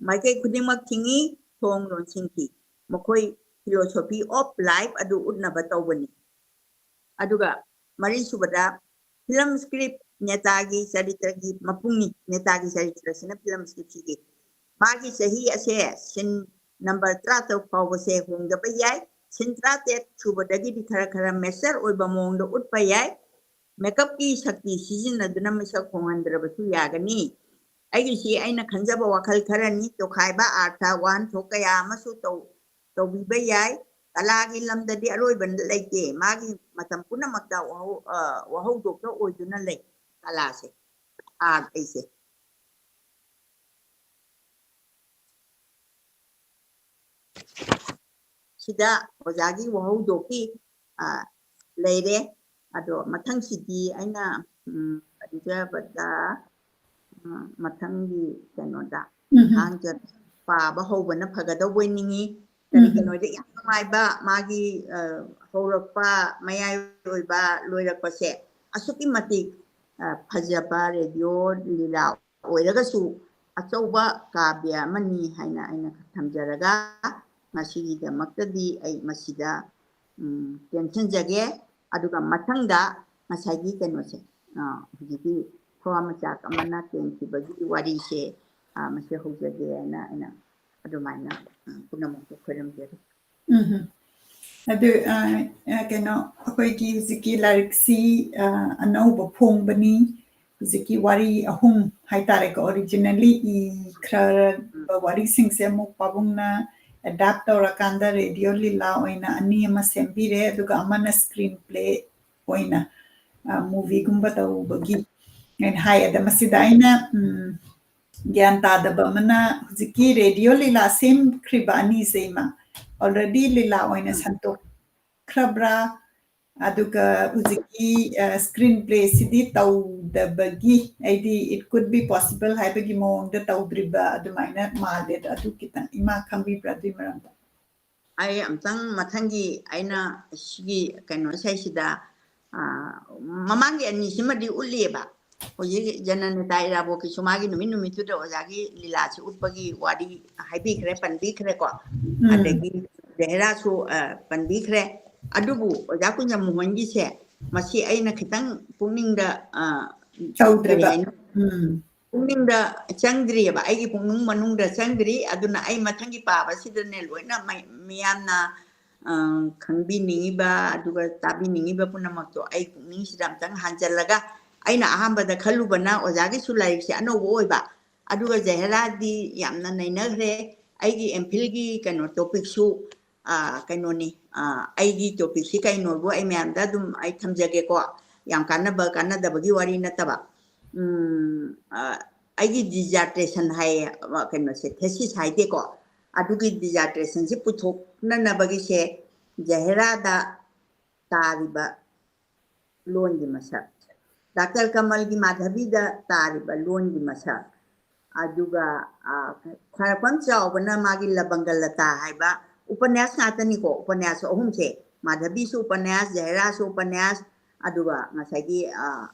ꯃꯥꯏꯀꯩ ꯈꯨꯗꯤꯡꯃꯛ ꯊꯤꯡꯏ, ꯊꯣꯡ ꯂꯣꯟꯁꯤꯟꯈꯤ꯫ ꯃꯈꯣꯏ philosophy of life ꯑꯗꯨ ꯎꯠꯅꯕ ꯇꯧꯕꯅꯤ꯫ ꯑꯗꯨꯒ ꯃꯔꯤꯁꯨꯕꯗ film script, ꯅꯦꯇꯥꯒꯤ ꯆꯔꯤꯇ꯭ꯔꯒꯤ ꯃꯄꯨꯡꯅꯤ꯫ ꯅꯦꯇꯥꯒꯤ ꯆꯔꯤꯇ꯭ꯔꯁꯤꯅ film script ꯁꯤꯒꯤ꯫ ꯃꯥꯒꯤ ꯆꯍꯤ ꯑꯁꯦ scene number ꯇꯔꯥꯇꯔꯨꯛ ꯐꯥꯎꯕꯁꯦ ꯍꯣꯡꯗꯕ ꯌꯥꯏ꯫ Scene ꯇꯔꯥꯇꯔꯦꯠ ꯁꯨꯕꯗꯒꯤꯗꯤ ꯈꯔ ꯈꯔ mature ꯑꯣꯏꯕ ꯃꯑꯣꯡꯗ ꯎꯠꯄ ꯌꯥꯏ꯫ Makeup ꯀꯤ ꯁꯛꯇꯤ ꯁꯤꯖꯤꯟꯅꯗꯨꯅ ꯃꯁꯛ ꯍꯣꯡꯍꯟꯗ꯭ꯔꯕꯁꯨ ꯌꯥꯒꯅꯤ꯫ ꯑꯩꯒꯤꯁꯤ ꯑꯩꯅ ꯈꯟꯖꯕ ꯋꯥꯈꯜ ꯈꯔꯅꯤ꯫ ꯇꯣꯈꯥꯏꯕ, ꯑꯥꯔꯊ, ꯋꯥꯍꯟꯊꯣꯛ ꯀꯌꯥ ꯑꯃꯁꯨ ꯇꯧ-, ꯇꯧꯕꯤꯕ ꯌꯥꯏ꯫ ꯀꯂꯥꯒꯤ ꯂꯝꯗꯗꯤ ꯑꯔꯣꯏꯕ ꯂꯩꯇꯦ꯫ ꯃꯥꯒꯤ ꯃꯇꯝ ꯄꯨꯝꯅꯃꯛꯇ ꯋꯥꯍꯧ-, ꯑ, ꯋꯥꯍꯧꯗꯣꯛꯇ ꯑꯣꯏꯗꯨꯅ ꯂꯩ ꯀꯂꯥꯁꯦ, art ꯑꯩꯁꯦ꯫ ꯁꯤꯗ ꯑꯣꯖꯥꯒꯤ ꯋꯥꯍꯧꯗꯣꯛꯀꯤ, ꯑ, ꯂꯩꯔꯦ꯫ ꯑꯗꯣ ꯃꯊꯪꯁꯤꯗꯤ ꯑꯩꯅ, ꯎꯝ, ꯄꯟꯖꯕꯗ, ꯑ, ꯃꯊꯪꯒꯤ ꯀꯩꯅꯣꯗ ꯎꯝ꯫ ꯊꯥꯡꯖ ꯄꯥꯕ ꯍꯧꯕꯅ ꯐꯒꯗꯧꯕꯣꯏ ꯅꯤꯡꯉꯤ꯫ ꯎꯝ꯫ ꯀꯔꯤꯒꯤꯅꯣꯗꯤ ꯌꯥꯝ ꯅꯨꯡꯉꯥꯏꯕ ꯃꯥꯒꯤ, ꯑ, ꯍꯧꯔꯛꯄ, ꯃꯌꯥꯏ ꯑꯣꯏꯕ, ꯂꯣꯏꯔꯛꯄꯁꯦ ꯑꯁꯨꯛꯀꯤ ꯃꯇꯤꯛ, ꯑ, ꯐꯖꯕ ꯔꯦꯗꯤꯑꯣ ꯂꯤꯂꯥ ꯑꯣꯏꯔꯒꯁꯨ ꯑꯆꯧꯕ ꯀꯥꯕ꯭ꯌ ꯑꯃꯅꯤ ꯍꯥꯏꯅ ꯑꯩꯅ ꯊꯝꯖꯔꯒ ꯉꯁꯤꯒꯤꯗꯃꯛꯇꯗꯤ ꯑꯩ ꯃꯁꯤꯗ, ꯎꯝ, ꯇꯦꯟꯁꯤꯟꯖꯒꯦ꯫ ꯑꯗꯨꯒ ꯃꯊꯪꯗ ꯉꯁꯥꯏꯒꯤ ꯀꯩꯅꯣꯁꯦ, ꯑ, ꯍꯧꯖꯤꯛꯀꯤ ꯊꯋꯥꯟꯃꯤꯆꯥꯛ ꯑꯃꯅ ꯀꯦꯟꯈꯤꯕꯒꯤ ꯋꯥꯔꯤꯁꯦ, ꯑ, ꯃꯁꯤ ꯍꯧꯖꯒꯦ ꯍꯥꯏꯅ ꯑꯩꯅ ꯑꯗꯨꯃꯥꯏꯅ, ꯑ, ꯄꯨꯝꯅꯃꯛꯄꯨ ꯈꯣꯏꯔꯝꯖꯔꯤ꯫ ꯎꯝ꯫ ꯑꯗꯨ, ꯑ, ꯑ, ꯀꯩꯅꯣ, ꯑꯩꯈꯣꯏꯒꯤ ꯍꯧꯖꯤꯛꯀꯤ ꯂꯥꯏꯔꯤꯛꯁꯤ, ꯑ, ꯑꯅꯧꯕ ꯐꯣꯡꯕꯅꯤ꯫ ꯍꯧꯖꯤꯛꯀꯤ ꯋꯥꯔꯤ ꯑꯍꯨꯝ ꯍꯥꯏꯇꯥꯔꯦꯀꯣ, originally ꯏꯈ꯭ꯔꯕ ꯋꯥꯔꯤꯁꯤꯡꯁꯦ ꯑꯃꯨꯛ ꯄꯥꯕꯨꯡꯅ adapt ꯇꯧꯔꯀꯥꯟꯗ ꯔꯦꯗꯤꯑꯣ ꯂꯤꯂꯥ ꯑꯣꯏꯅ ꯑꯅꯤ ꯑꯃ ꯁꯦꯝꯕꯤꯔꯦ, ꯑꯗꯨꯒ ꯑꯃꯅ screen play ꯑꯣꯏꯅ, ꯑ, movieꯒꯨꯝꯕ ꯇꯧꯕꯒꯤ ꯍꯥꯏꯅ ꯍꯥꯏ꯫ ꯑꯗ ꯃꯁꯤꯗ ꯑꯩꯅ, ꯎꯝ, ꯒ꯭ꯌꯥꯟ ꯇꯥꯗꯕ ꯑꯃꯅ, ꯍꯧꯖꯤꯛꯀꯤ ꯔꯦꯗꯤꯑꯣ ꯂꯤꯂꯥ ꯁꯦꯝꯈ꯭ꯔꯤꯕ ꯑꯅꯤꯁꯦ, ꯏꯃꯥ, already ꯂꯤꯂꯥ ꯑꯣꯏꯅ ꯎꯝ꯫ ꯁꯟꯗꯣꯛꯈ꯭ꯔꯕ꯭ꯔꯥ? ꯑꯗꯨꯒ ꯍꯧꯖꯤꯛꯀꯤ, ꯑ, screen playꯁꯤꯗꯤ ꯇꯧꯗꯕꯒꯤ, ꯑꯩꯗꯤ it could be possible ꯍꯥꯏꯕꯒꯤ ꯃꯑꯣꯡꯗ ꯇꯧꯗ꯭ꯔꯤꯕ ꯑꯗꯨꯃꯥꯏꯅ ꯃꯥꯜꯂꯦ꯫ ꯑꯗꯣ ꯑꯗꯨ ꯈꯤꯇꯪ ꯏꯃꯥ ꯈꯪꯕꯤꯕ꯭ꯔꯥ ꯑꯗꯨꯒꯤ ꯃꯔꯝꯗ? ꯑꯩ ꯑꯝꯇꯪ ꯃꯊꯪꯒꯤ ꯑꯩꯅ ꯁꯤꯒꯤ ꯀꯩꯅꯣ ꯏꯁꯩꯁꯤꯗ, ꯑ, ꯃꯃꯥꯡꯒꯤ ꯑꯅꯤꯁꯤꯃꯗꯤ ꯎꯠꯂꯤꯑꯕ꯫ ꯍꯧꯖꯤꯛ ꯖꯅꯅꯦꯇꯥ ꯏꯔꯥꯕꯣꯠꯀꯤꯁꯨ ꯃꯥꯒꯤ ꯅꯨꯃꯤꯠ ꯅꯨꯃꯤꯠꯇꯨꯗ ꯑꯣꯖꯥꯒꯤ ꯂꯤꯂꯥꯁꯤ ꯎꯠꯄꯒꯤ ꯋꯥꯔꯤ ꯍꯥꯏꯕꯤꯈ꯭ꯔꯦ, ꯄꯟꯕꯤꯈ꯭ꯔꯦꯀꯣ꯫ ꯎꯝ꯫ ꯑꯗꯒꯤ ꯖꯍꯦꯔꯥꯁꯨ, ꯑ, ꯄꯟꯕꯤꯈ꯭ꯔꯦ꯫ ꯑꯗꯨꯕꯨ ꯑꯣꯖꯥ ꯀꯨꯟꯖꯃꯣꯍꯟꯒꯤꯁꯦ ꯃꯁꯤ ꯑꯩꯅ ꯈꯤꯇꯪ ꯄꯨꯛꯅꯤꯡꯗ, ꯑ, ꯀꯔꯤ ꯇꯧꯗ꯭ꯔꯤꯕ꯫ ꯍꯥꯏꯅꯤ? ꯎꯝ꯫ ꯄꯨꯛꯅꯤꯡꯗ ꯆꯪꯗ꯭ꯔꯤꯑꯕ, ꯑꯩꯒꯤ ꯄꯨꯛꯅꯤꯡ ꯃꯅꯨꯡꯗ ꯆꯪꯗ꯭ꯔꯤ꯫ ꯑꯗꯨꯅ ꯑꯩ ꯃꯊꯪꯒꯤ ꯄꯥꯕꯁꯤꯗꯅꯦ ꯂꯣꯏꯅ ꯃꯩ-, ꯃꯤꯌꯥꯝꯅ, ꯑ, ꯈꯪꯕꯤꯅꯤꯡꯉꯤꯕ ꯑꯗꯨꯒ ꯇꯥꯕꯤꯅꯤꯡꯉꯤꯕ ꯄꯨꯝꯅꯃꯛꯇꯣ ꯑꯩ ꯄꯨꯛꯅꯤꯡꯁꯤꯗ ꯑꯝꯇꯪ ꯍꯥꯟꯖꯜꯂꯒ, ꯑꯩꯅ ꯑꯍꯥꯟꯕꯗ ꯈꯜꯂꯨꯕꯅ ꯑꯣꯖꯥꯒꯤꯁꯨ ꯂꯥꯏꯔꯤꯛꯁꯦ ꯑꯅꯧꯕ ꯑꯣꯏꯕ, ꯑꯗꯨꯒ ꯖꯍꯦꯔꯥꯗꯤ ꯌꯥꯝꯅ ꯅꯩꯅꯈ꯭ꯔꯦ꯫ ꯑꯩꯒꯤ M.Philꯒꯤ ꯀꯩꯅꯣ topicꯁꯨ, ꯑ, ꯀꯩꯅꯣꯅꯤ, ꯑ, ꯑꯩꯒꯤ topicꯁꯤ ꯀꯩꯅꯣꯕꯨ ꯑꯩ ꯃꯌꯥꯝꯗ ꯑꯗꯨꯝ ꯑꯩ ꯊꯝꯖꯒꯦꯀꯣ꯫ ꯌꯥꯝ ꯀꯥꯟꯅꯕ ꯀꯥꯟꯅꯗꯕꯒꯤ ꯋꯥꯔꯤ ꯅꯠꯇꯕ꯫ ꯎꯝ, ꯑ, ꯑꯩꯒꯤ dissertation ꯍꯥꯏꯌꯦ, ꯑ, ꯀꯩꯅꯣꯁꯦ, thesis ꯍꯥꯏꯗꯦꯀꯣ꯫ ꯑꯗꯨꯒꯤ ꯗꯤꯖꯥꯔꯇꯦꯁꯟꯁꯤ ꯄꯨꯊꯣꯛꯅꯅꯕꯒꯤꯁꯦ ꯖꯍꯦꯔꯥꯗ ꯇꯥꯔꯤꯕ ꯂꯣꯟꯒꯤ ꯃꯁꯛ, ꯗꯥꯛꯇꯔ ꯀꯃꯜꯒꯤ ꯃꯥꯙꯕꯤꯗ ꯇꯥꯔꯤꯕ ꯂꯣꯟꯒꯤ ꯃꯁꯛ, ꯑꯗꯨꯒ, ꯑ, ꯈ꯭ꯋꯥꯏꯔꯥꯛꯄꯝ ꯆꯥꯎꯕꯅ ꯃꯥꯒꯤ ꯂꯕꯪꯒ ꯂꯇꯥ ꯍꯥꯏꯕ ꯎꯄꯟꯌꯥꯁ ꯉꯥꯛꯇꯅꯤꯀꯣ, ꯎꯄꯟꯌꯥꯁ ꯑꯍꯨꯝꯁꯦ, ꯃꯥꯙꯕꯤꯁꯨ ꯎꯄꯟꯌꯥꯁ, ꯖꯍꯦꯔꯥꯁꯨ ꯎꯄꯟꯌꯥꯁ, ꯑꯗꯨꯒ ꯉꯁꯥꯏꯒꯤ, ꯑ,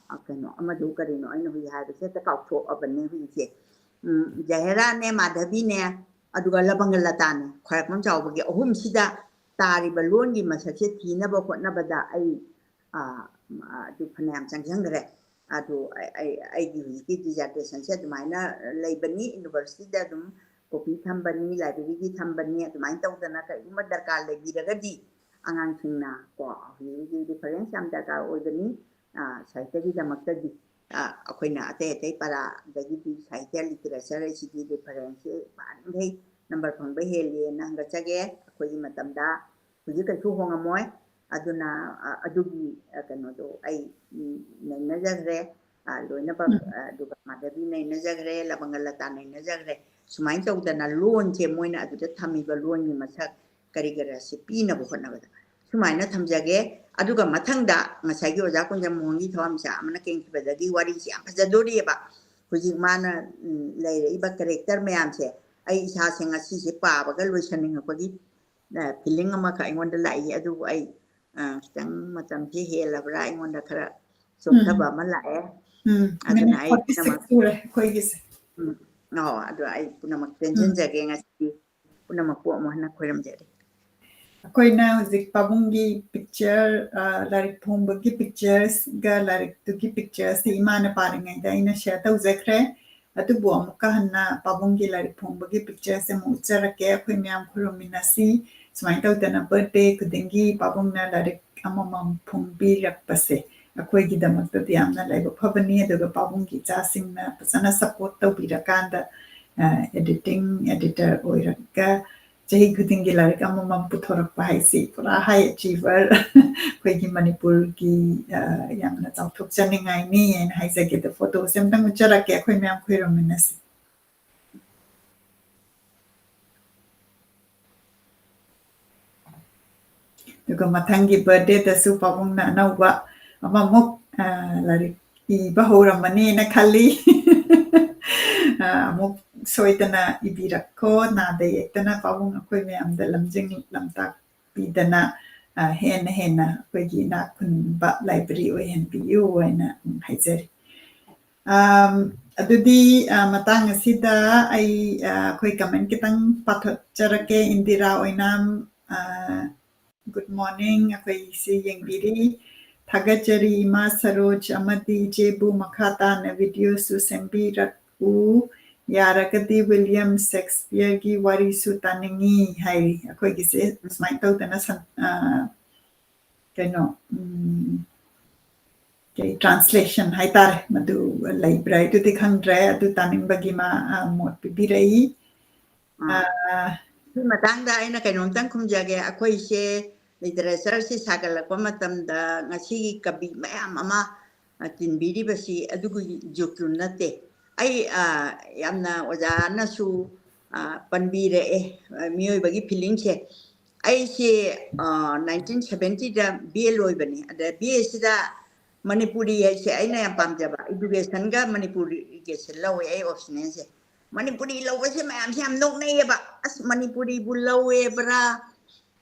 ꯀꯩꯅꯣ ꯑꯃꯗꯨ ꯀꯔꯤꯅꯣ ꯑꯩꯅ ꯍꯧꯖꯤꯛ ꯍꯥꯏꯕꯁꯦ ꯍꯦꯛꯇ ꯀꯥꯎꯊꯣꯛꯑꯕꯅꯦ ꯍꯧꯖꯤꯛꯁꯦ꯫ ꯎꯝ, ꯖꯍꯦꯔꯥꯅꯦ, ꯃꯥꯙꯕꯤꯅꯦ, ꯑꯗꯨꯒ ꯂꯕꯪꯒ ꯂꯇꯥꯅꯦ, ꯈ꯭ꯋꯥꯏꯔꯥꯛꯄꯝ ꯆꯥꯎꯕꯒꯤ ꯑꯍꯨꯝꯁꯤꯗ ꯇꯥꯔꯤꯕ ꯂꯣꯟꯒꯤ ꯃꯁꯛꯁꯦ ꯊꯤꯅꯕ ꯍꯣꯠꯅꯕꯗ ꯑꯩ, ꯑ, ꯑꯗꯨ ꯐꯅꯌꯥꯝ ꯆꯪꯁꯤꯟꯈ꯭ꯔꯦ꯫ ꯑꯗꯨ ꯑꯩ, ꯑꯩ, ꯑꯩꯒꯤ ꯍꯧꯖꯤꯛꯀꯤ ꯗꯤꯖꯥꯔꯇꯦꯁꯟꯁꯦ ꯑꯗꯨꯃꯥꯏꯅ ꯂꯩꯕꯅꯤ, ꯌꯨꯅꯤꯚꯔꯁꯤꯇꯤꯗ ꯑꯗꯨꯝ ꯀꯣꯄꯤ ꯊꯝꯕꯅꯤ, ꯂꯥꯏꯕ꯭ꯔꯦꯔꯤꯒꯤ ꯊꯝꯕꯅꯤ꯫ ꯑꯗꯨꯃꯥꯏꯅ ꯇꯧꯗꯅ ꯀꯔꯤꯒꯨꯝꯕ ꯗꯔꯀꯥꯔ ꯂꯩꯕꯤꯔꯒꯗꯤ ꯑꯉꯥꯡꯁꯤꯡꯅ ꯀꯣ, ꯍꯧꯖꯤꯛ ꯍꯧꯖꯤꯛ ꯔꯤꯐꯔꯦꯟꯁ ꯌꯥꯝ ꯗꯔꯀꯥꯔ ꯑꯣꯏꯕꯅꯤ, ꯑ, ꯁꯥꯍꯤꯇ꯭ꯌꯒꯤꯗꯃꯛꯇꯗꯤ꯫ ꯑ, ꯑꯩꯈꯣꯏꯅ ꯑꯇꯩ ꯑꯇꯩ ꯄꯔꯥꯗꯒꯤꯗꯤ ꯁꯥꯍꯤꯇ꯭ꯌ ꯂꯤꯇꯔꯦꯆꯔ ꯑꯁꯤꯗꯤ ꯔꯤꯐꯔꯦꯟꯁꯁꯦ ꯄꯥꯔꯤꯈꯩ ꯅꯝꯕꯔ ꯐꯪꯕ ꯍꯦꯜꯂꯦꯅ ꯍꯪꯒꯠꯆꯒꯦ꯫ ꯑꯩꯈꯣꯏꯒꯤ ꯃꯇꯝꯗ ꯍꯧꯖꯤꯛ ꯀꯩꯁꯨ ꯍꯣꯡꯉꯝꯃꯣꯏ꯫ ꯑꯗꯨꯅ, ꯑ, ꯑꯗꯨꯒꯤ, ꯑ, ꯀꯩꯅꯣꯗꯣ ꯑꯩ, ꯎꯝ, ꯅꯩꯅꯖꯈ꯭ꯔꯦ꯫ ꯑ, ꯂꯣꯏꯅꯃꯛ, ꯎꯝ꯫ ꯑ, ꯑꯗꯨꯒ ꯃꯥꯙꯕꯤ ꯅꯩꯅꯖꯈ꯭ꯔꯦ, ꯂꯕꯪꯒ ꯂꯇꯥ ꯅꯩꯅꯖꯈ꯭ꯔꯦ꯫ ꯁꯨꯃꯥꯏꯅ ꯇꯧꯗꯅ ꯂꯣꯟꯁꯦ ꯃꯣꯏꯅ ꯑꯗꯨꯗ ꯊꯝꯃꯤꯕ ꯂꯣꯟꯒꯤ ꯃꯁꯛ ꯀꯔꯤ ꯀꯔꯥꯁꯦ ꯄꯤꯅꯕ ꯍꯣꯠꯅꯕꯗ ꯁꯨꯃꯥꯏꯅ ꯊꯝꯖꯒꯦ꯫ ꯑꯗꯨꯒ ꯃꯊꯪꯗ ꯉꯁꯥꯏꯒꯤ ꯑꯣꯖꯥ ꯀꯨꯟꯖꯝ ꯃꯣꯍꯟꯒꯤ ꯊꯋꯥꯟꯃꯤꯆꯥꯛ ꯑꯃꯅ ꯀꯦꯟꯈꯤꯕꯗꯒꯤ ꯋꯥꯔꯤꯁꯦ ꯌꯥꯝ ꯐꯖꯗꯣꯔꯤꯑꯕ꯫ ꯍꯧꯖꯤꯛ ꯃꯥꯅ, ꯎꯝ, ꯂꯩꯔꯛꯏꯕ ꯀꯦꯔꯦꯛꯇꯔ ꯃꯌꯥꯝꯁꯦ ꯑꯩ ꯏꯁꯥꯁꯦ ꯉꯁꯤꯁꯦ ꯄꯥꯕꯒ ꯂꯣꯏꯁꯟꯅꯤꯡꯉꯛꯄꯒꯤ, ꯑ, ꯐꯤꯂꯤꯡ ꯑꯃꯈꯛ ꯑꯩꯉꯣꯟꯗ ꯂꯥꯛꯏ꯫ ꯑꯗꯨꯕꯨ ꯑꯩ, ꯑ, ꯈꯤꯇꯪ ꯃꯇꯝꯁꯦ ꯍꯦꯜꯂꯕ꯭ꯔꯥ ꯑꯩꯉꯣꯟꯗ ꯈꯔ ꯆꯣꯛꯊꯕ ꯎꯝ꯫ ꯑꯃ ꯂꯥꯛꯑꯦ꯫ ꯎꯝ, ꯑꯗꯨꯅ minute ꯑꯩ forty six ꯄꯨꯝꯅꯃꯛ ꯁꯨꯔꯦ ꯑꯩꯈꯣꯏꯒꯤꯁꯦ꯫ ꯎꯝ, ꯑꯣ, ꯑꯗꯣ ꯑꯩ ꯄꯨꯝꯅꯃꯛ ꯎꯝ꯫ ꯇꯦꯟꯁꯤꯟꯖꯒꯦ ꯉꯁꯤꯗꯤ꯫ ꯄꯨꯝꯅꯃꯛꯄꯨ ꯑꯃꯨꯛ ꯍꯟꯅ ꯈꯣꯏꯔꯝꯖꯔꯤ꯫ ꯑꯩꯈꯣꯏꯅ ꯍꯧꯖꯤꯛ ꯄꯥꯕꯨꯡꯒꯤ picture, ꯑ, ꯂꯥꯏꯔꯤꯛ ꯐꯣꯡꯕꯒꯤ pictures ꯒ ꯂꯥꯏꯔꯤꯛꯇꯨꯒꯤ pictures ꯁꯤ ꯏꯃꯥꯅ ꯄꯥꯔꯤꯉꯩꯗ ꯑꯩꯅ share ꯇꯧꯖꯈ꯭ꯔꯦ꯫ ꯑꯗꯨꯕꯨ ꯑꯃꯨꯛꯀ ꯍꯟꯅ ꯄꯥꯕꯨꯡꯒꯤ ꯂꯥꯏꯔꯤꯛ ꯐꯣꯡꯕꯒꯤ pictures ꯁꯦ ꯑꯃꯨꯛ ꯎꯠꯆꯔꯛꯀꯦ꯫ ꯑꯩꯈꯣꯏ ꯃꯌꯥꯝ ꯈꯨꯔꯨꯝꯃꯤꯟꯅꯁꯤ꯫ ꯁꯨꯃꯥꯏꯅ ꯇꯧꯗꯅ birthday ꯈꯨꯗꯤꯡꯒꯤ ꯄꯥꯕꯨꯡꯅ ꯂꯥꯏꯔꯤꯛ ꯑꯃꯃꯝ ꯐꯣꯡꯕꯤꯔꯛꯄꯁꯦ ꯑꯩꯈꯣꯏꯒꯤꯗꯃꯛꯇꯗꯤ ꯌꯥꯝꯅ ꯂꯥꯏꯕꯛ ꯐꯕꯅꯤ꯫ ꯑꯗꯨꯒ ꯄꯥꯕꯨꯡꯒꯤ ꯏꯆꯥꯁꯤꯡꯅ ꯐꯖꯅ support ꯇꯧꯕꯤꯔꯀꯥꯟꯗ, ꯑ, editing editor ꯑꯣꯏꯔꯒ ꯆꯍꯤ ꯈꯨꯗꯤꯡꯒꯤ ꯂꯥꯏꯔꯤꯛ ꯑꯃꯃꯝ ꯄꯨꯊꯣꯔꯛꯄ ꯍꯥꯏꯁꯤ ꯄꯨꯔꯥ high achiever, ꯑꯩꯈꯣꯏꯒꯤ ꯃꯅꯤꯄꯨꯔꯒꯤ, ꯑ, ꯌꯥꯝꯅ ꯆꯥꯎꯊꯣꯛꯆꯅꯤꯡꯉꯥꯏꯅꯤ ꯍꯥꯏꯅ ꯍꯥꯏꯖꯒꯦ꯫ ꯑꯗꯣ photo ꯁꯦ ꯑꯝꯇꯪ ꯎꯠꯆꯔꯛꯀꯦ, ꯑꯩꯈꯣꯏ ꯃꯌꯥꯝ ꯈꯨꯔꯨꯝꯃꯤꯟꯅꯁꯤ꯫ ꯑꯗꯨꯒ ꯃꯊꯪꯒꯤ ꯕꯥꯔꯊꯗꯦꯗꯁꯨ ꯄꯥꯕꯨꯡꯅ ꯑꯅꯧꯕ ꯑꯃꯃꯨꯛ, ꯑ, ꯂꯥꯏꯔꯤꯛ ꯏꯕ ꯍꯧꯔꯝꯃꯅꯤꯅ ꯈꯜꯂꯤ꯫ ꯑ, ꯑꯃꯨꯛ ꯁꯣꯏꯗꯅ ꯏꯕꯤꯔꯛꯈꯣ, ꯅꯥꯗ ꯌꯦꯛꯇꯅ ꯄꯥꯕꯨꯡ ꯑꯩꯈꯣꯏ ꯃꯌꯥꯝꯗ ꯂꯝꯖꯤꯡ ꯂꯝꯇꯥꯛꯄꯤꯗꯅ, ꯑ, ꯍꯦꯟꯅ ꯍꯦꯟꯅ ꯑꯩꯈꯣꯏꯒꯤ ꯏꯅꯥꯛ ꯈꯨꯟꯕ ꯂꯥꯏꯕ꯭ꯔꯦꯔꯤ ꯑꯣꯏꯍꯟꯕꯤꯌꯨ ꯍꯥꯏꯅ ꯍꯥꯏꯖꯔꯤ꯫ ꯑꯝ, ꯑꯗꯨꯗꯤ, ꯑ, ꯃꯇꯥꯡ ꯑꯁꯤꯗ ꯑꯩ, ꯑ, ꯑꯩꯈꯣꯏ ꯀꯃꯦꯟ ꯈꯤꯇꯪ ꯄꯥꯊꯣꯛꯆꯔꯛꯀꯦ꯫ ꯏꯟꯗꯤꯔꯥ ꯑꯣꯏꯅꯥꯝ, ꯑ, good morning, ꯑꯩꯈꯣꯏꯁꯤ ꯌꯦꯡꯕꯤꯔꯤ꯫ ꯊꯥꯒꯠꯆꯔꯤ ꯏꯃꯥ ꯁꯔꯣꯖ ꯑꯃꯗꯤ ꯏꯆꯦꯕꯨ, ꯃꯈꯥ ꯇꯥꯅ ꯚꯤꯗꯤꯑꯣꯁꯨ ꯁꯦꯝꯕꯤꯔꯛꯎ꯫ ꯌꯥꯔꯒꯗꯤ ꯋꯤꯂꯤꯌꯝ ꯁꯦꯛꯁꯄꯤꯌꯔꯒꯤ ꯋꯥꯔꯤꯁꯨ ꯇꯥꯅꯤꯡꯉꯤ ꯍꯥꯏꯔꯤ꯫ ꯑꯩꯈꯣꯏꯒꯤꯁꯦ ꯁꯨꯃꯥꯏꯅ ꯇꯧꯗꯅ ꯁꯟ-, ꯑ, ꯀꯩꯅꯣ, ꯎꯝ, ꯀꯩ translation ꯍꯥꯏꯇꯥꯔꯦ, ꯃꯗꯨ ꯂꯩꯕ꯭ꯔꯥ ꯍꯥꯏꯗꯨꯗꯤ ꯈꯪꯗ꯭ꯔꯦ, ꯑꯗꯨ ꯇꯥꯅꯤꯡꯕꯒꯤ ꯃꯥ, ꯑ, ꯃꯣꯠ ꯄꯤꯕꯤꯔꯛꯏ꯫ ꯑꯥ꯫ ꯑ, ꯁꯤ ꯃꯇꯥꯡꯗ ꯑꯩꯅ ꯀꯩꯅꯣꯝꯇꯪ ꯈꯨꯝꯖꯒꯦ꯫ ꯑꯩꯈꯣꯏꯁꯦ ꯂꯤꯇꯔꯦꯆꯔꯁꯤ ꯁꯥꯒꯠꯂꯛꯄ ꯃꯇꯝꯗ ꯉꯁꯤꯒꯤ ꯀꯕꯤ ꯃꯌꯥꯝ ꯑꯃ, ꯑ, ꯇꯤꯟꯕꯤꯔꯤꯕꯁꯤ ꯑꯗꯨꯒꯤ ꯖꯨꯛꯇꯨ ꯅꯠꯇꯦ꯫ ꯑꯩ, ꯑ, ꯌꯥꯝꯅ ꯑꯣꯖꯥꯅꯁꯨ, ꯑ, ꯄꯟꯕꯤꯔꯛꯑꯦ, ꯑ, ꯃꯤꯑꯣꯏꯕꯒꯤ ꯐꯤꯂꯤꯡꯁꯦ꯫ ꯑꯩꯁꯦ, ꯑ, ꯅꯥꯏꯟꯇꯤꯟ ꯁꯚꯦꯟꯇꯤꯗ ꯕꯤ ꯑꯦ ꯂꯣꯏꯕꯅꯤ꯫ ꯑꯗ ꯕꯤ ꯑꯦꯁꯤꯗ ꯃꯅꯤꯄꯨꯔꯤ ꯍꯥꯏꯁꯦ ꯑꯩꯅ ꯌꯥꯝ ꯄꯥꯝꯖꯕ, ꯏꯗꯨꯀꯦꯁꯟꯒ ꯃꯅꯤꯄꯨꯔꯤꯒꯁꯦ ꯂꯧꯋꯦ ꯑꯩ ꯑꯣꯞꯁꯅꯦꯜꯁꯦ꯫ ꯃꯅꯤꯄꯨꯔꯤ ꯂꯧꯕꯁꯦ ꯃꯌꯥꯝꯁꯦ ꯌꯥꯝ ꯅꯣꯛꯅꯩꯌꯦꯕ, "ꯑꯁ, ꯃꯅꯤꯄꯨꯔꯤꯕꯨ ꯂꯧꯋꯦꯕ꯭ꯔꯥ?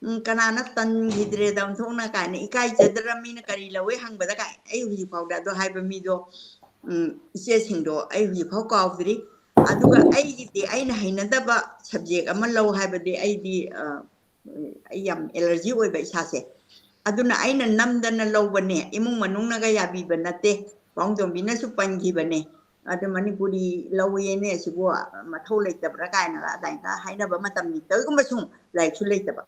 ꯎꯝ, ꯀꯅꯥꯅ ꯇꯟꯈꯤꯗ꯭ꯔꯦꯗ ꯑꯣꯟꯊꯣꯛꯅ?" ꯀꯥꯏꯅ ꯏꯀꯥꯏꯖꯗ꯭ꯔ ꯃꯤꯅ ꯀꯔꯤ ꯂꯧꯋꯦ ꯍꯪꯕꯗ ꯀꯥꯏ꯫ ꯑꯩ ꯍꯧꯖꯤꯛ ꯐꯥꯎꯗ ꯑꯗꯣ ꯍꯥꯏꯕ ꯃꯤꯗꯣ, ꯎꯝ, ꯏꯆꯦꯁꯤꯡꯗꯣ ꯑꯩ ꯍꯧꯖꯤꯛ ꯐꯥꯎ ꯀꯥꯎꯗ꯭ꯔꯤ꯫ ꯑꯗꯨꯒ ꯑꯩꯒꯤꯗꯤ ꯑꯩꯅ ꯍꯩꯅꯗꯕ ꯁꯕꯖꯦꯛ ꯑꯃ ꯂꯧ ꯍꯥꯏꯕꯗꯤ ꯑꯩꯗꯤ, ꯑ, ꯑꯩ ꯌꯥꯝ ꯑꯦꯂꯔꯖꯤ ꯑꯣꯏꯕ ꯏꯁꯥꯁꯦ꯫ ꯑꯗꯨꯅ ꯑꯩꯅ ꯅꯝꯗꯅ ꯂꯧꯕꯅꯦ, ꯏꯃꯨꯡ ꯃꯅꯨꯡꯅꯒ ꯌꯥꯕꯤꯕ ꯅꯠꯇꯦ꯫ ꯄꯥꯎꯗꯣꯝꯕꯤꯅꯁꯨ ꯄꯟꯈꯤꯕꯅꯦ꯫ ꯑꯗꯨ ꯃꯅꯤꯄꯨꯔꯤ ꯂꯧꯋꯦꯅꯦ, ꯑꯁꯤꯕꯨ ꯃꯊꯧ ꯂꯩꯇꯕ꯭ꯔꯥ ꯀꯥꯏꯅꯒ ꯑꯗꯥꯏꯅ ꯍꯥꯏꯅꯕ ꯃꯇꯝꯅꯤ꯫ ꯀꯔꯤꯒꯨꯝꯕ ꯁꯨꯝ ꯂꯥꯏꯔꯤꯛꯁꯨ ꯂꯩꯇꯕ꯫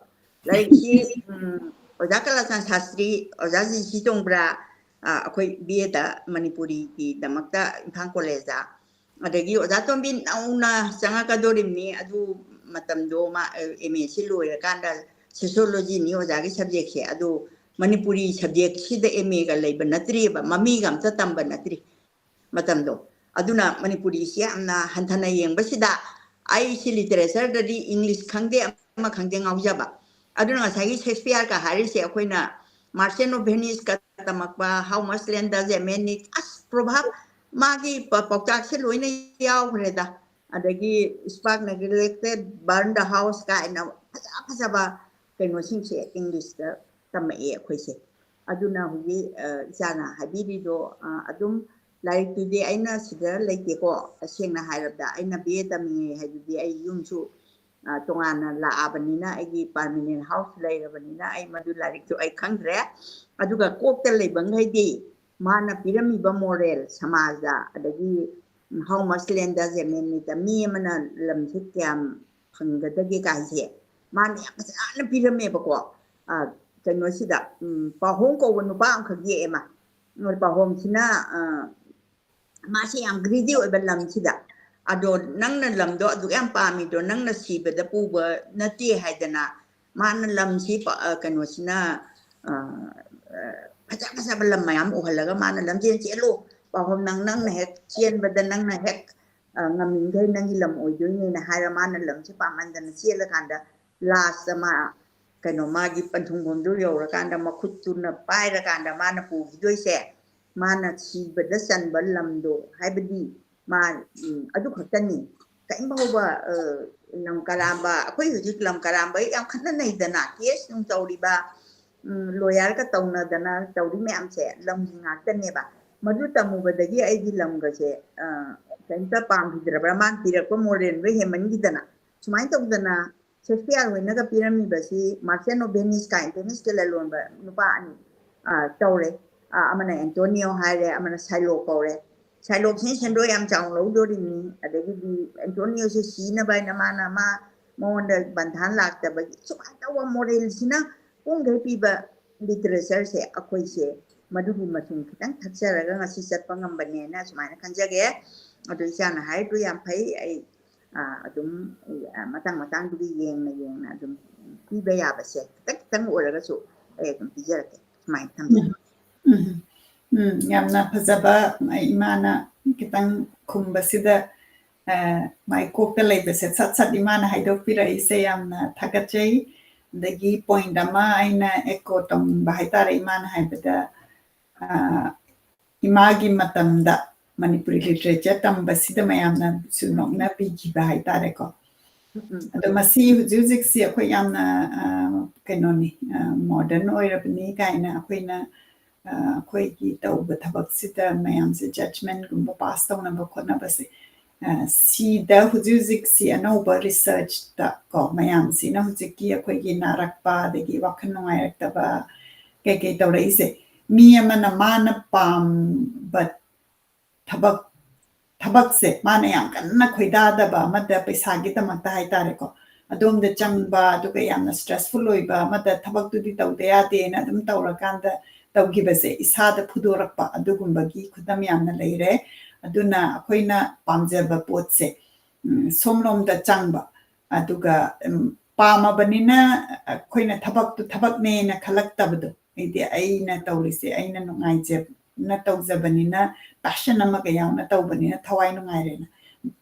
ꯂꯥꯏꯔꯤꯛꯁꯤ, ꯎꯝ, ꯑꯣꯖꯥ ꯀꯂꯥꯆꯥꯟ ꯁꯥꯁꯇ꯭ꯔꯤ, ꯑꯣꯖꯥ ꯖꯤ ꯁꯤ ꯇꯣꯡꯕ꯭ꯔꯥ, ꯑ, ꯑꯩꯈꯣꯏ ꯕꯤ ꯑꯦꯗ ꯃꯅꯤꯄꯨꯔꯤꯒꯤꯗꯃꯛꯇ ꯏꯝꯐꯥꯜ ꯀꯣꯂꯦꯖꯇ, ꯑꯗꯒꯤ ꯑꯣꯖꯥ ꯇꯣꯝꯕꯤ ꯅꯧꯅ ꯆꯪꯉꯛꯀꯗꯣꯔꯤꯕꯅꯤ꯫ ꯑꯗꯨ ꯃꯇꯝꯗꯣ ꯃꯥ, ꯑ, ꯑꯦꯝ ꯑꯦꯁꯤ ꯂꯣꯏꯔꯀꯥꯟꯗ ꯁꯣꯁꯤꯌꯣꯂꯣꯖꯤꯅꯤ ꯑꯣꯖꯥꯒꯤ ꯁꯕꯖꯦꯛꯁꯦ꯫ ꯑꯗꯨ ꯃꯅꯤꯄꯨꯔꯤ ꯁꯕꯖꯦꯛꯁꯤꯗ ꯑꯦꯝ ꯑꯦꯒ ꯂꯩꯕ ꯅꯠꯇ꯭ꯔꯤꯑꯕ, ꯃꯃꯤꯒ ꯑꯝꯇ ꯇꯝꯕ ꯅꯠꯇ꯭ꯔꯤ ꯃꯇꯝꯗꯣ꯫ ꯑꯗꯨꯅ ꯃꯅꯤꯄꯨꯔꯤꯁꯤ ꯌꯥꯝꯅ ꯍꯟꯊꯅ ꯌꯦꯡꯕꯁꯤꯗ ꯑꯩꯁꯤ ꯂꯤꯇꯔꯦꯆꯔꯗꯗꯤ ꯏꯪꯂꯤꯁ ꯈꯪꯗꯦ, ꯑꯃ ꯈꯪꯗꯦ ꯉꯥꯎꯖꯕ꯫ ꯑꯗꯨꯅ ꯉꯁꯥꯏꯒꯤ ꯁꯦꯛꯁꯄꯤꯌꯔꯒ ꯍꯥꯏꯔꯤꯁꯦ ꯑꯩꯈꯣꯏꯅ Merchant of Veniceꯀ ꯇꯝꯃꯛꯄ How Much Land Does a Man Need, ꯑꯁ, proverb, ꯃꯥꯒꯤ ꯄ-, ꯄꯥꯎꯇꯥꯛꯁꯦ ꯂꯣꯏꯅ ꯌꯥꯎꯈ꯭ꯔꯦꯗ꯫ ꯑꯗꯒꯤ Spark Neglected, Burn the House ꯀꯥꯏꯅ ꯐꯖ ꯐꯖꯕ ꯀꯩꯅꯣꯁꯤꯡꯁꯦ Englishꯇ ꯇꯝꯃꯛꯑꯦ ꯑꯩꯈꯣꯏꯁꯦ꯫ ꯑꯗꯨꯅ ꯍꯧꯖꯤꯛ, ꯑ, ꯏꯆꯥꯅ ꯍꯥꯏꯕꯤꯔꯤꯗꯣ, ꯑ, ꯑꯗꯨꯝ ꯂꯥꯏꯔꯤꯛꯇꯨꯗꯤ ꯑꯩꯅ ꯁꯤꯗ ꯂꯩꯇꯦꯀꯣ꯫ ꯇꯁꯦꯡꯅ ꯍꯥꯏꯔꯕꯗ ꯑꯩꯅ B A ꯇꯝꯃꯤꯉꯩ ꯍꯥꯏꯗꯨꯗꯤ ꯑꯩ ꯌꯨꯝꯁꯨ, ꯑ, ꯇꯣꯉꯥꯟꯅ ꯂꯥꯛꯑꯕꯅꯤꯅ ꯑꯩꯒꯤ permanent house ꯂꯩꯔꯕꯅꯤꯅ ꯑꯩ ꯃꯗꯨ ꯂꯥꯏꯔꯤꯛꯇꯨ ꯑꯩ ꯈꯪꯗ꯭ꯔꯦ꯫ ꯑꯗꯨꯒ ꯀꯣꯛꯇ ꯂꯩꯕ ꯃꯈꯩꯗꯤ ꯃꯥꯅ ꯄꯤꯔꯝꯃꯤꯕ moral ꯁꯃꯥꯖꯗ, ꯑꯗꯒꯤ How Much Land Does a Man Need, ꯃꯤ ꯑꯃꯅ ꯂꯝꯁꯦ ꯀꯌꯥꯝ ꯐꯪꯒꯗꯒꯦ ꯀꯥꯏꯁꯦ ꯃꯥꯅ ꯌꯥꯝ ꯐꯖꯅ ꯄꯤꯔꯝꯃꯦꯕꯀꯣ꯫ ꯑ, ꯀꯩꯅꯣꯁꯤꯗ, ꯎꯝ, ꯄꯥꯎꯍꯣꯡ ꯀꯧꯕ ꯅꯨꯄꯥ ꯑꯃꯈꯛ ꯌꯦꯛꯑꯦ ꯃꯥ꯫ ꯄꯥꯎꯍꯣꯡꯁꯤꯅ, ꯑ, ꯃꯥꯁꯦ ꯌꯥꯝ greedy ꯑꯣꯏꯕ ꯂꯝꯁꯤꯗ꯫ ꯑꯗꯣ ꯅꯪꯅ ꯂꯝꯗꯣ ꯑꯗꯨꯛ ꯌꯥꯝ ꯄꯥꯝꯃꯤꯗꯣ ꯅꯪꯅ ꯁꯤꯕꯗ ꯄꯨꯕ ꯅꯠꯇꯦ ꯍꯥꯏꯗꯅ ꯃꯥꯅ ꯂꯝꯁꯤ ꯄ-, ꯑ, ꯀꯩꯅꯣꯁꯤꯅ, ꯑ, ꯑ, ꯐꯖ ꯐꯖꯕ ꯂꯝ ꯃꯌꯥꯝ ꯎꯍꯜꯂꯒ ꯃꯥꯅ "ꯂꯝꯖꯦꯟ ꯆꯦꯜꯂꯨ, ꯄꯥꯎꯍꯣꯡ, ꯅꯪ, ꯅꯪꯅ ꯍꯦꯛ ꯆꯦꯟꯕꯗ ꯅꯪꯅ ꯍꯦꯛ, ꯑ, ꯉꯝꯃꯤꯈꯩ ꯅꯪꯒꯤ ꯂꯝ ꯑꯣꯏꯗꯣꯏꯅꯦꯅ" ꯍꯥꯏꯔ ꯃꯥꯅ ꯂꯝꯁꯤ ꯄꯥꯝꯃꯟꯗꯅ ꯆꯦꯜꯂꯀꯥꯟꯗ lastꯇ ꯃꯥ ꯀꯩꯅꯣ ꯃꯥꯒꯤ ꯄꯟꯊꯨꯡꯐꯝꯗꯨ ꯌꯧꯔꯀꯥꯟꯗ ꯃꯈꯨꯠꯇꯨꯅ ꯄꯥꯏꯔꯀꯥꯟꯗ ꯃꯥꯅ ꯄꯨꯈꯤꯗꯣꯏꯁꯦ ꯃꯥꯅ ꯁꯤꯕꯗ ꯆꯟꯕ ꯂꯝꯗꯣ, ꯍꯥꯏꯕꯗꯤ ꯃꯥ, ꯎꯝ, ꯑꯗꯨ ꯈꯛꯇꯅꯤ꯫ ꯀꯔꯤꯝ ꯐꯥꯎꯕ, ꯑ, ꯂꯝ ꯀꯔꯥꯝꯕ, ꯑꯩꯈꯣꯏ ꯍꯧꯖꯤꯛ ꯂꯝ ꯀꯔꯥꯝꯕ ꯌꯥꯝ ꯈꯠꯅꯅꯩꯗꯅ, case ꯅꯨꯡ ꯇꯧꯔꯤꯕ, ꯎꯝ, lawyerꯒ ꯇꯧꯅꯗꯅ ꯇꯧꯔꯤ ꯃꯌꯥꯝꯁꯦ ꯂꯝꯒꯤ ꯉꯥꯛꯇꯅꯦꯕ꯫ ꯃꯗꯨ ꯇꯝꯃꯨꯕꯗꯒꯤ ꯑꯩꯒꯤ ꯂꯝꯒꯁꯦ, ꯑ, ꯀꯔꯤꯝꯇ ꯄꯥꯝꯈꯤꯗ꯭ꯔꯕ꯭ꯔꯥ, ꯃꯥꯅ ꯄꯤꯔꯛꯄ moralꯗꯣ ꯍꯦꯟꯃꯟꯈꯤꯗꯅ꯫ ꯁꯨꯃꯥꯏꯅ ꯇꯧꯗꯅ ꯁꯦꯛꯁꯄꯤꯌꯔ ꯍꯣꯏꯅꯒ ꯄꯤꯔꯝꯃꯤꯕꯁꯤ Merchant of Venice ꯀꯥꯏꯅ Veniceꯀꯤ ꯂꯂꯣꯟꯕ ꯅꯨꯄꯥ ꯑꯅꯤ, ꯑ, ꯇꯧꯔꯦ꯫ ꯑ, ꯑꯃꯅ ꯑꯦꯟꯇꯣꯅꯤꯌꯣ ꯍꯥꯏꯔꯦ, ꯑꯃꯅ ꯁꯥꯏꯂꯣꯛ ꯀꯧꯔꯦ꯫ ꯁꯥꯏꯂꯣꯛꯁꯤꯅ ꯁꯦꯟꯗꯣꯏ ꯌꯥꯝ ꯆꯥꯎꯅ ꯂꯧꯗꯣꯔꯤꯕꯅꯤ, ꯑꯗꯒꯤꯗꯤ ꯑꯦꯟꯇꯣꯅꯤꯌꯣꯁꯦ ꯁꯤꯅꯕ ꯍꯥꯏꯅ ꯃꯥꯅ, ꯃꯥ, ꯃꯉꯣꯟꯗ ꯕꯟꯙꯥꯟ ꯂꯥꯛꯇꯕꯒꯤ ꯁꯨꯃꯥꯏꯅ ꯇꯧꯕ moralꯁꯤꯅ ꯄꯨꯡꯈꯩ ꯄꯤꯕ literatureꯁꯦ ꯑꯩꯈꯣꯏꯁꯦ ꯃꯗꯨꯒꯤ ꯃꯆꯨꯝ ꯈꯤꯇꯪ ꯊꯛꯆꯔꯒ ꯉꯁꯤ ꯆꯠꯄ ꯉꯝꯕꯅꯦꯅ ꯁꯨꯃꯥꯏꯅ ꯈꯟꯖꯒꯦ꯫ ꯑꯗꯣ ꯏꯆꯥꯅ ꯍꯥꯏꯔꯤꯗꯨ ꯌꯥꯝ ꯐꯩ꯫ ꯑꯩ, ꯑ, ꯑꯗꯨꯝ, ꯑ, ꯃꯇꯥꯡ ꯃꯇꯥꯡꯗꯨꯒꯤ ꯌꯦꯡꯅ ꯌꯦꯡꯅ ꯑꯗꯨꯝ ꯄꯤꯕ ꯌꯥꯕꯁꯦ ꯈꯤꯇꯪ ꯈꯤꯇꯪ ꯑꯣꯏꯔꯒꯁꯨ ꯑꯩ ꯑꯗꯨꯝ ꯄꯤꯖꯔꯛꯀꯦ꯫ ꯁꯨꯃꯥꯏꯅ ꯊꯝꯖꯒꯦ꯫ ꯎꯝ꯫ ꯎꯝ, ꯌꯥꯝꯅ ꯐꯖꯕ, ꯏꯃꯥꯅ ꯈꯤꯇꯪ ꯈꯨꯝꯕꯁꯤꯗ, ꯑ, ꯃꯥꯏ ꯀꯣꯛꯇ ꯂꯩꯕꯁꯦ ꯁꯠ ꯁꯠ ꯏꯃꯥꯅ ꯍꯥꯏꯗꯣꯛꯄꯤꯔꯛꯏꯁꯦ ꯌꯥꯝꯅ ꯊꯥꯒꯠꯆꯩ꯫ ꯑꯗꯒꯤ point ꯑꯃ ꯑꯩꯅ echo ꯇꯧꯅꯤꯡꯕ ꯍꯥꯏꯇꯥꯔꯦ, ꯏꯃꯥꯅ ꯍꯥꯏꯕꯗ, ꯑ, ꯏꯃꯥꯒꯤ ꯃꯇꯝꯗ ꯃꯅꯤꯄꯨꯔꯤ literature ꯇꯝꯕꯁꯤꯗ ꯃꯌꯥꯝꯅꯁꯨ ꯅꯣꯛꯅꯕꯤꯈꯤꯕ ꯍꯥꯏꯇꯥꯔꯦꯀꯣ꯫ ꯑꯗꯣ ꯃꯁꯤ ꯍꯧꯖꯤꯛ ꯍꯧꯖꯤꯛꯁꯤ ꯑꯩꯈꯣꯏ ꯌꯥꯝꯅ, ꯑ, ꯀꯩꯅꯣꯅꯤ, ꯑ, modern ꯑꯣꯏꯔꯕꯅꯤ ꯀꯥꯏꯅ ꯑꯩꯈꯣꯏꯅ, ꯑ, ꯑꯩꯈꯣꯏꯒꯤ ꯇꯧꯕ ꯊꯕꯛꯁꯤꯗ ꯃꯌꯥꯝꯁꯦ judgmentꯒꯨꯝꯕ pass ꯇꯧꯅꯕ ꯈꯣꯠꯅꯕꯁꯦ, ꯑ, ꯁꯤꯗ ꯍꯧꯖꯤꯛ ꯍꯧꯖꯤꯛꯁꯤ ꯑꯅꯧꯕ researchꯇ ꯀꯣ, ꯃꯌꯥꯝꯁꯤꯅ ꯍꯧꯖꯤꯛꯀꯤ ꯑꯩꯈꯣꯏꯒꯤ ꯅꯥꯔꯛꯄ, ꯑꯗꯒꯤ ꯋꯥꯈꯜ ꯅꯨꯡꯉꯥꯏꯔꯛꯇꯕ, ꯀꯩꯀꯩ ꯇꯧꯔꯛꯏꯁꯦ, ꯃꯤ ꯑꯃꯅ ꯃꯥꯅ ꯄꯥꯝꯕ ꯊꯕꯛ, ꯊꯕꯛꯁꯦ ꯃꯥꯅ ꯌꯥꯝ ꯀꯟꯅ ꯈꯣꯏꯗꯥꯗꯕ ꯑꯃꯗ, ꯄꯩꯁꯥꯒꯤꯗꯃꯛꯇ ꯍꯥꯏꯇꯥꯔꯦꯀꯣ, ꯑꯗꯣꯝꯗ ꯆꯪꯕ, ꯑꯗꯨꯒ ꯌꯥꯝꯅ stressful ꯑꯣꯏꯕ ꯑꯃꯗ ꯊꯕꯛꯇꯨꯗꯤ ꯇꯧꯗ ꯌꯥꯗꯦꯅ ꯑꯗꯨꯝ ꯇꯧꯔꯀꯥꯟꯗ ꯇꯧꯈꯤꯕꯁꯦ ꯏꯁꯥꯗ ꯐꯨꯗꯣꯔꯛꯄ, ꯑꯗꯨꯒꯨꯝꯕꯒꯤ ꯈꯨꯗꯝ ꯌꯥꯝꯅ ꯂꯩꯔꯦ꯫ ꯑꯗꯨꯅ ꯑꯩꯈꯣꯏꯅ ꯄꯥꯝꯖꯕ ꯄꯣꯠꯁꯦ, ꯎꯝ, ꯁꯣꯝꯂꯣꯝꯗ ꯆꯪꯕ, ꯑꯗꯨꯒ, ꯎꯝ, ꯄꯥꯝꯃꯕꯅꯤꯅ ꯑꯩꯈꯣꯏꯅ ꯊꯕꯛꯇꯨ ꯊꯕꯛꯅꯦꯅ ꯈꯜꯂꯛꯇꯕꯗꯣ, ꯍꯥꯏꯗꯤ ꯑꯩꯅ ꯇꯧꯔꯤꯁꯦ ꯑꯩꯅ ꯅꯨꯡꯉꯥꯏꯖꯅ ꯇꯧꯖꯕꯅꯤꯅ, passion ꯑꯃꯒ ꯌꯥꯎꯅ ꯇꯧꯕꯅꯤꯅ ꯊꯋꯥꯏ ꯅꯨꯡꯉꯥꯏꯔꯦꯅ,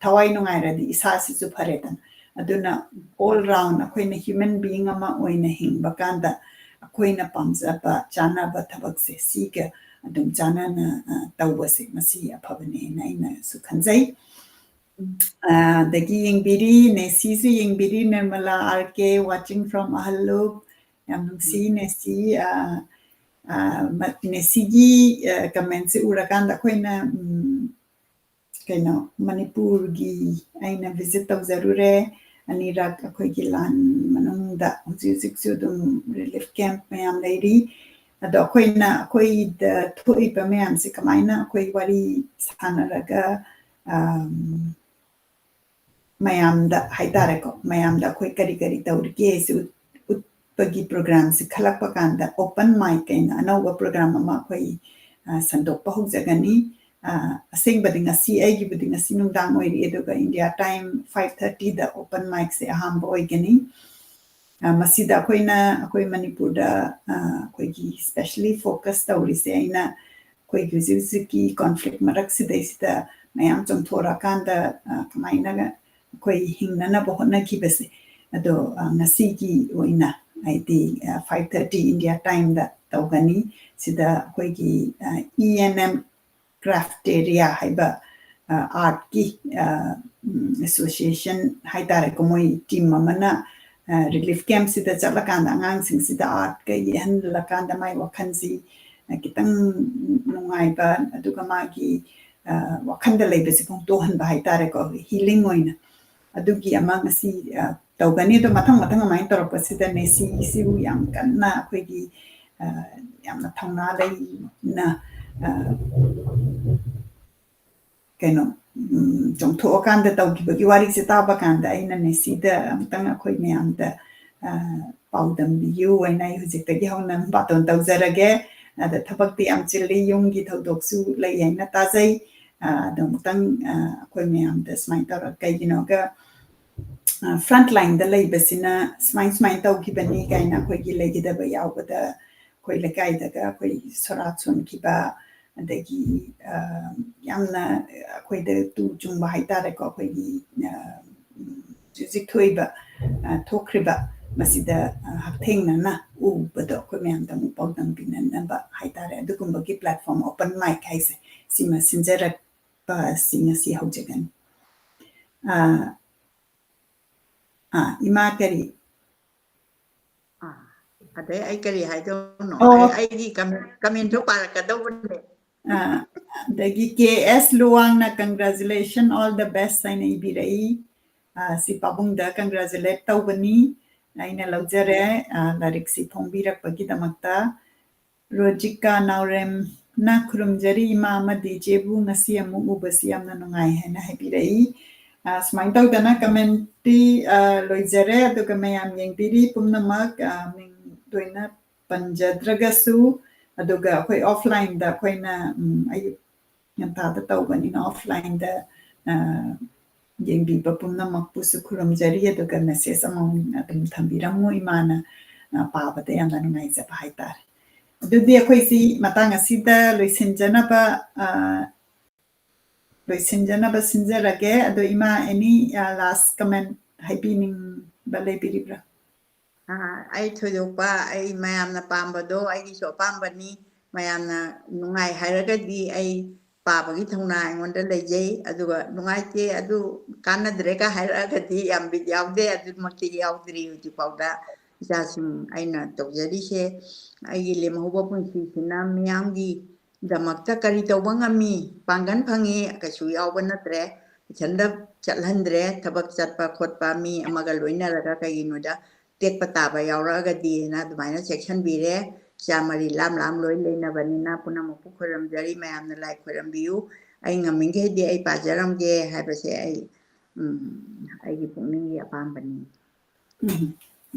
ꯊꯋꯥꯏ ꯅꯨꯡꯉꯥꯏꯔꯗꯤ ꯏꯁꯥꯁꯤꯁꯨ ꯐꯔꯦꯗꯅ꯫ ꯑꯗꯨꯅ all round ꯑꯩꯈꯣꯏꯅ human being ꯑꯃ ꯑꯣꯏꯅ ꯍꯤꯡꯕ ꯀꯥꯟꯗ ꯑꯩꯈꯣꯏꯅ ꯄꯥꯝꯖꯕ ꯆꯥꯅꯕ ꯊꯕꯛꯁꯦ ꯁꯤꯒ ꯑꯗꯨꯝ ꯆꯥꯟꯅꯅ, ꯑ, ꯇꯧꯕꯁꯦ ꯃꯁꯤ ꯑꯐꯕꯅꯦꯅ ꯑꯩꯅꯁꯨ ꯈꯟꯖꯩ꯫ ꯑ, ꯑꯗꯒꯤ ꯌꯦꯡꯕꯤꯔꯤ, ꯅꯦꯁꯤꯁꯨ ꯌꯦꯡꯕꯤꯔꯤ, Nirmala R K, watching from ꯑꯍꯜꯂꯨꯞ꯫ ꯌꯥꯝ ꯅꯨꯡꯁꯤ, ꯅꯦꯁꯤ, ꯑ, ꯑ, ꯃ-, ꯅꯦꯁꯤꯒꯤ, ꯑ, commentꯁꯦ ꯎꯔꯀꯥꯟꯗ ꯑꯩꯈꯣꯏꯅ, ꯎꯝ, ꯀꯩꯅꯣ, ꯃꯅꯤꯄꯨꯔꯒꯤ ꯑꯩꯅ visit ꯇꯧꯖꯔꯨꯔꯦ ꯑꯅꯤꯔꯛ꯫ ꯑꯩꯈꯣꯏꯒꯤ ꯂꯥꯟ ꯃꯅꯨꯡꯗ ꯍꯧꯖꯤꯛ ꯍꯧꯖꯤꯛꯁꯨ ꯑꯗꯨꯝ relief camp ꯃꯌꯥꯝ ꯂꯩꯔꯤ꯫ ꯑꯗꯣ ꯑꯩꯈꯣꯏꯅ, ꯑꯩꯈꯣꯏꯗ ꯊꯣꯛꯏꯕ ꯃꯌꯥꯝꯁꯦ ꯀꯃꯥꯏꯅ ꯑꯩꯈꯣꯏ ꯋꯥꯔꯤ ꯁꯥꯟꯅꯔꯒ, ꯑꯝ, ꯃꯌꯥꯝꯗ ꯍꯥꯏꯇꯥꯔꯦꯀꯣ, ꯃꯌꯥꯝꯗ ꯑꯩꯈꯣꯏ ꯀꯔꯤ ꯀꯔꯤ ꯇꯧꯔꯤꯒꯦ ꯍꯥꯏꯁꯦ ꯎꯠ-, ꯎꯠꯄꯒꯤ programꯁꯦ ꯈꯜꯂꯛꯄ ꯀꯥꯟꯗ open mic ꯍꯥꯏꯅ ꯑꯅꯧꯕ program ꯑꯃ ꯑꯩꯈꯣꯏ, ꯑ, ꯁꯟꯗꯣꯛꯄ ꯍꯧꯖꯒꯅꯤ꯫ ꯑ, ꯑꯁꯦꯡꯕꯗꯤ ꯉꯁꯤ, ꯑꯩꯒꯤꯕꯨꯗꯤ ꯉꯁꯤ ꯅꯨꯡꯗꯥꯡ ꯑꯣꯏꯔꯤ, ꯑꯗꯨꯒ India time five thirtyꯗ open micꯁꯦ ꯑꯍꯥꯟꯕ ꯑꯣꯏꯒꯅꯤ꯫ ꯑ, ꯃꯁꯤꯗ ꯑꯩꯈꯣꯏꯅ, ꯑꯩꯈꯣꯏ ꯃꯅꯤꯄꯨꯔꯗ, ꯑ, ꯑꯩꯈꯣꯏꯒꯤ specially focus ꯇꯧꯔꯤꯁꯦ, ꯑꯩꯅ ꯑꯩꯈꯣꯏꯒꯤ ꯍꯧꯖꯤꯛ ꯍꯧꯖꯤꯛꯀꯤ conflict ꯃꯔꯛꯁꯤꯗꯩꯁꯤꯗ ꯃꯌꯥꯝ ꯆꯣꯡꯊꯣꯔꯛꯑꯀꯥꯟꯗ, ꯑ, ꯀꯃꯥꯏꯅ ꯑꯩꯈꯣꯏ ꯍꯤꯡꯅꯅꯕ ꯍꯣꯠꯅꯈꯤꯕꯁꯦ, ꯑꯗꯣ ꯉꯁꯤꯒꯤ ꯑꯣꯏꯅ ꯍꯥꯏꯗꯤ five thirty India timeꯗ ꯇꯧꯒꯅꯤ꯫ ꯁꯤꯗ ꯑꯩꯈꯣꯏꯒꯤ E N M Crafteria ꯍꯥꯏꯕ artꯀꯤ association ꯍꯥꯏꯇꯥꯔꯦꯀꯣ, ꯃꯣꯏ team ꯑꯃꯅ relief campꯁꯤꯗ ꯆꯠꯂꯀꯥꯟꯗ ꯑꯉꯥꯡꯁꯤꯡꯁꯤꯗ artꯀ ꯌꯦꯛꯍꯜꯂꯀꯥꯟꯗ ꯃꯥꯏ ꯋꯥꯈꯜꯁꯤ ꯈꯤꯇꯪ ꯅꯨꯡꯉꯥꯏꯕ, ꯑꯗꯨꯒ ꯃꯥꯒꯤ ꯋꯥꯈꯜꯗ ꯂꯩꯕꯁꯤ ꯐꯣꯡꯗꯣꯛꯍꯟꯕ ꯍꯥꯏꯇꯥꯔꯦꯀꯣ, healing ꯑꯣꯏꯅ꯫ ꯑꯗꯨꯒꯤ ꯑꯃ ꯉꯁꯤ ꯇꯧꯒꯅꯤ꯫ ꯑꯗꯣ ꯃꯊꯪ ꯃꯊꯪ ꯑꯗꯨꯃꯥꯏꯅ ꯇꯧꯔꯛꯄꯁꯤꯗꯅꯦ, ꯁꯤꯁꯤꯕꯨ ꯌꯥꯝ ꯀꯟꯅ ꯑꯩꯈꯣꯏꯒꯤ ꯌꯥꯝꯅ ꯊꯧꯅꯥ ꯂꯩꯅ ꯀꯩꯅꯣ ꯆꯣꯡꯊꯣꯛꯑꯀꯥꯟꯗ ꯇꯧꯈꯤꯕꯒꯤ ꯋꯥꯔꯤꯁꯦ ꯇꯥꯕ ꯀꯥꯟꯗ ꯑꯩꯅꯅꯦ ꯁꯤꯗ ꯑꯃꯨꯛꯇꯪ ꯑꯩꯈꯣꯏ ꯃꯌꯥꯝꯗ ꯄꯥꯎꯗꯝꯕꯤꯌꯨ ꯍꯥꯏꯅ ꯑꯩ ꯍꯧꯖꯤꯛꯇꯒꯤ ꯍꯧꯅ ꯕꯥꯇꯣꯟ ꯇꯧꯖꯔꯒꯦ꯫ ꯑꯗ ꯊꯕꯛꯇꯤ ꯌꯥꯝ ꯆꯤꯜꯂꯤ, ꯌꯨꯝꯒꯤ ꯊꯧꯗꯣꯛꯁꯨ ꯂꯩ ꯍꯥꯏꯅ ꯇꯥꯖꯩ꯫ ꯑꯗꯣ ꯑꯃꯨꯛꯇꯪ ꯑꯩꯈꯣꯏ ꯃꯌꯥꯝꯗ ꯁꯨꯃꯥꯏꯅ ꯇꯧꯔ, ꯀꯩꯒꯤꯅꯣꯒ, front lineꯗ ꯂꯩꯕꯁꯤꯅ ꯁꯨꯃꯥꯏ ꯁꯨꯃꯥꯏꯅ ꯇꯧꯈꯤꯕꯅꯤ ꯀꯥꯏꯅ ꯑꯩꯈꯣꯏꯒꯤ ꯂꯩꯈꯤꯗꯕ ꯌꯥꯎꯕꯗ ꯑꯩꯈꯣꯏ ꯂꯩꯀꯥꯏꯗꯒ ꯑꯩꯈꯣꯏ ꯁꯣꯔꯥꯠ ꯁꯣꯟꯈꯤꯕ, ꯑꯗꯒꯤ ꯌꯥꯝꯅ ꯑꯩꯈꯣꯏꯗ ꯇꯨ ꯆꯨꯡꯕ ꯍꯥꯏꯇꯥꯔꯦꯀꯣ, ꯑꯩꯈꯣꯏꯒꯤ ꯍꯧꯖꯤꯛ ꯊꯣꯛꯏꯕ, ꯊꯣꯛꯈ꯭ꯔꯤꯕ ꯃꯁꯤꯗ ꯍꯛꯊꯦꯡꯅꯅ ꯎꯕꯗꯣ ꯑꯩꯈꯣꯏ ꯃꯌꯥꯝꯗ ꯑꯃꯨꯛ ꯄꯥꯎꯗꯝꯕꯤꯅꯅꯕ ꯍꯥꯏꯇꯥꯔꯦ꯫ ꯑꯗꯨꯒꯨꯝꯕꯒꯤ platform open mic ꯍꯥꯏꯁꯦ ꯁꯤꯃ ꯁꯤꯟꯖꯔꯛꯄ ꯑꯁꯤ ꯉꯁꯤ ꯍꯧꯖꯒꯅꯤ꯫ ꯑꯥ, ꯏꯃꯥ ꯀꯔꯤ? ꯑꯥ, ꯑꯗꯩ ꯑꯩ ꯀꯔꯤ ꯍꯥꯏꯗꯧꯅꯣ? ꯑꯣ꯫ ꯑꯩ, ꯑꯩꯒꯤ comment, commentꯁꯨ ꯄꯥꯔꯛꯀꯗꯧꯕꯅꯦ꯫ ꯑꯥ, ꯑꯗꯒꯤ K S ꯂꯨꯋꯥꯡꯅ "Congratulation, all the best" ꯍꯥꯏꯅ ꯏꯕꯤꯔꯛꯏ꯫ ꯑꯥ, ꯁꯤ ꯄꯥꯕꯨꯡꯗ congratulate ꯇꯧꯕꯅꯤ꯫ ꯑꯩꯅ ꯂꯧꯖꯔꯦ, ꯑꯥ, ꯂꯥꯏꯔꯤꯛꯁꯤ ꯐꯣꯡꯕꯤꯔꯛꯄꯒꯤꯗꯃꯛꯇ꯫ ꯔꯣꯖꯤꯀꯥ ꯅꯥꯎꯔꯦꯝꯅ "ꯈꯨꯔꯨꯝꯖꯔꯤ ꯏꯃꯥ ꯑꯃꯗꯤ ꯏꯆꯦꯕꯨ, ꯉꯁꯤ ꯑꯃꯨꯛ ꯎꯕꯁꯤ ꯌꯥꯝꯅ ꯅꯨꯡꯉꯥꯏ" ꯍꯥꯏꯅ ꯍꯥꯏꯕꯤꯔꯛꯏ꯫ ꯑꯥ, ꯁꯨꯃꯥꯏꯅ ꯇꯧꯗꯅ commentꯇꯤ, ꯑꯥ, ꯂꯣꯏꯖꯔꯦ, ꯑꯗꯨꯒ ꯃꯌꯥꯝ ꯌꯦꯡꯕꯤꯔꯤ ꯄꯨꯝꯅꯃꯛ, ꯑꯥ, ꯃꯤꯡ ꯂꯣꯏꯅ ꯄꯟꯖꯗ꯭ꯔꯒꯁꯨ, ꯑꯗꯨꯒ ꯑꯩꯈꯣꯏ offlineꯗ ꯑꯩꯈꯣꯏꯅ, ꯎꯝ, ꯑꯌꯨꯛ ꯉꯟꯇꯥꯗ ꯇꯧꯕꯅꯤꯅ offlineꯗ, ꯑꯥ, ꯌꯦꯡꯕꯤꯕ ꯄꯨꯝꯅꯃꯛꯄꯨꯁꯨ ꯈꯨꯔꯨꯝꯖꯔꯤ, ꯑꯗꯨꯒ message ꯑꯃꯃꯝ ꯑꯗꯨꯝ ꯊꯝꯕꯤꯔꯝꯃꯨ, ꯏꯃꯥꯅ, ꯑꯥ, ꯄꯥꯕꯗ ꯌꯥꯝꯅ ꯅꯨꯡꯉꯥꯏꯖꯕ ꯍꯥꯏꯇꯥꯔꯦ꯫ ꯑꯗꯨꯗꯤ ꯑꯩꯈꯣꯏꯁꯤ ꯃꯇꯥꯡ ꯑꯁꯤꯗ ꯂꯣꯏꯁꯤꯟꯖꯅꯕ, ꯑꯥ, ꯂꯣꯏꯁꯤꯟꯖꯅꯕ ꯁꯤꯟꯖꯔꯒꯦ꯫ ꯑꯗꯣ ꯏꯃꯥ, any, ꯑꯥ, last comment ꯍꯥꯏꯕꯤꯅꯤꯡ-, ꯂꯩꯕꯤꯔꯤꯕ꯭ꯔꯥ? ꯑꯥ, ꯑꯩ ꯊꯣꯏꯗꯣꯛꯄ, ꯑꯩ ꯃꯌꯥꯝꯅ ꯄꯥꯝꯕꯗꯣ ꯑꯩꯒꯤꯁꯨ ꯑꯄꯥꯝꯕꯅꯤ꯫ ꯃꯌꯥꯝꯅ ꯅꯨꯡꯉꯥꯏ ꯍꯥꯏꯔꯒꯗꯤ ꯑꯩ ꯄꯥꯕꯒꯤ ꯊꯧꯅꯥ ꯑꯩꯉꯣꯟꯗ ꯂꯩꯖꯩ꯫ ꯑꯗꯨꯒ ꯅꯨꯡꯉꯥꯏꯇꯦ, ꯑꯗꯨ ꯀꯥꯟꯅꯗ꯭ꯔꯦꯒ ꯍꯥꯏꯔꯛꯑꯒꯗꯤ ꯌꯥꯝ ꯕꯤꯠ ꯌꯥꯎꯗꯦ꯫ ꯑꯗꯨꯃꯛꯇꯤ ꯌꯥꯎꯗ꯭ꯔꯤ ꯍꯧꯖꯤꯛ ꯐꯥꯎꯗ꯫ ꯏꯆꯥꯁꯤꯡ ꯑꯩꯅ ꯇꯧꯖꯔꯤꯁꯦ, ꯑꯩꯒꯤ ꯂꯦꯝꯍꯧꯕ ꯄꯨꯟꯁꯤꯁꯤꯅ ꯃꯤꯌꯥꯝꯒꯤꯗꯃꯛꯇ ꯀꯔꯤ ꯇꯧꯕ ꯉꯝꯃꯤ? ꯄꯥꯡꯒꯜ ꯐꯪꯉꯤ, ꯀꯩꯁꯨ ꯌꯥꯎꯕ ꯅꯠꯇ꯭ꯔꯦ꯫ ꯏꯊꯟꯗ ꯆꯠꯍꯟꯗ꯭ꯔꯦ꯫ ꯊꯕꯛ ꯆꯠꯄ ꯈꯣꯠꯄ, ꯃꯤ ꯑꯃꯒ ꯂꯣꯏꯅꯔꯒ ꯀꯩꯒꯤꯅꯣꯗ ꯇꯦꯛꯄ ꯇꯥꯕ ꯌꯥꯎꯔꯛꯑꯒꯗꯤꯅ ꯑꯗꯨꯃꯥꯏꯅ ꯆꯦꯛꯁꯤꯟꯕꯤꯔꯦ꯫ ꯏꯆꯥ ꯃꯔꯤ ꯂꯥꯝ ꯂꯥꯝ ꯂꯣꯏ ꯂꯩꯅꯕꯅꯤꯅ ꯄꯨꯝꯅꯃꯛꯄꯨ ꯈꯣꯏꯔꯝꯖꯔꯤ꯫ ꯃꯌꯥꯝꯅ ꯂꯥꯏ ꯈꯣꯏꯔꯝꯕꯤꯌꯨ꯫ ꯑꯩ ꯉꯝꯃꯤꯈꯩꯗꯤ ꯑꯩ ꯄꯥꯖꯔꯝꯒꯦ ꯍꯥꯏꯕꯁꯦ ꯑꯩ, ꯎꯝ, ꯑꯩꯒꯤ ꯄꯨꯛꯅꯤꯡꯒꯤ ꯑꯄꯥꯝꯕꯅꯤ꯫ ꯎꯝ,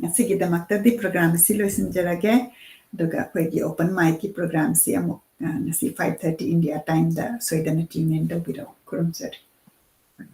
ꯉꯁꯤꯒꯤꯗꯃꯛꯇꯗꯤ program ꯑꯁꯤ ꯂꯣꯏꯁꯤꯟꯖꯔꯒꯦ꯫ ꯑꯗꯨꯒ ꯑꯩꯈꯣꯏꯒꯤ open micꯀꯤ programꯁꯤ ꯑꯃꯨꯛ, ꯑ, ꯉꯁꯤ five thirty India timeꯗ ꯁꯣꯏꯗꯅ tune in ꯇꯧꯕꯤꯔꯛꯎ꯫ ꯈꯨꯔꯨꯝꯖꯔꯤ꯫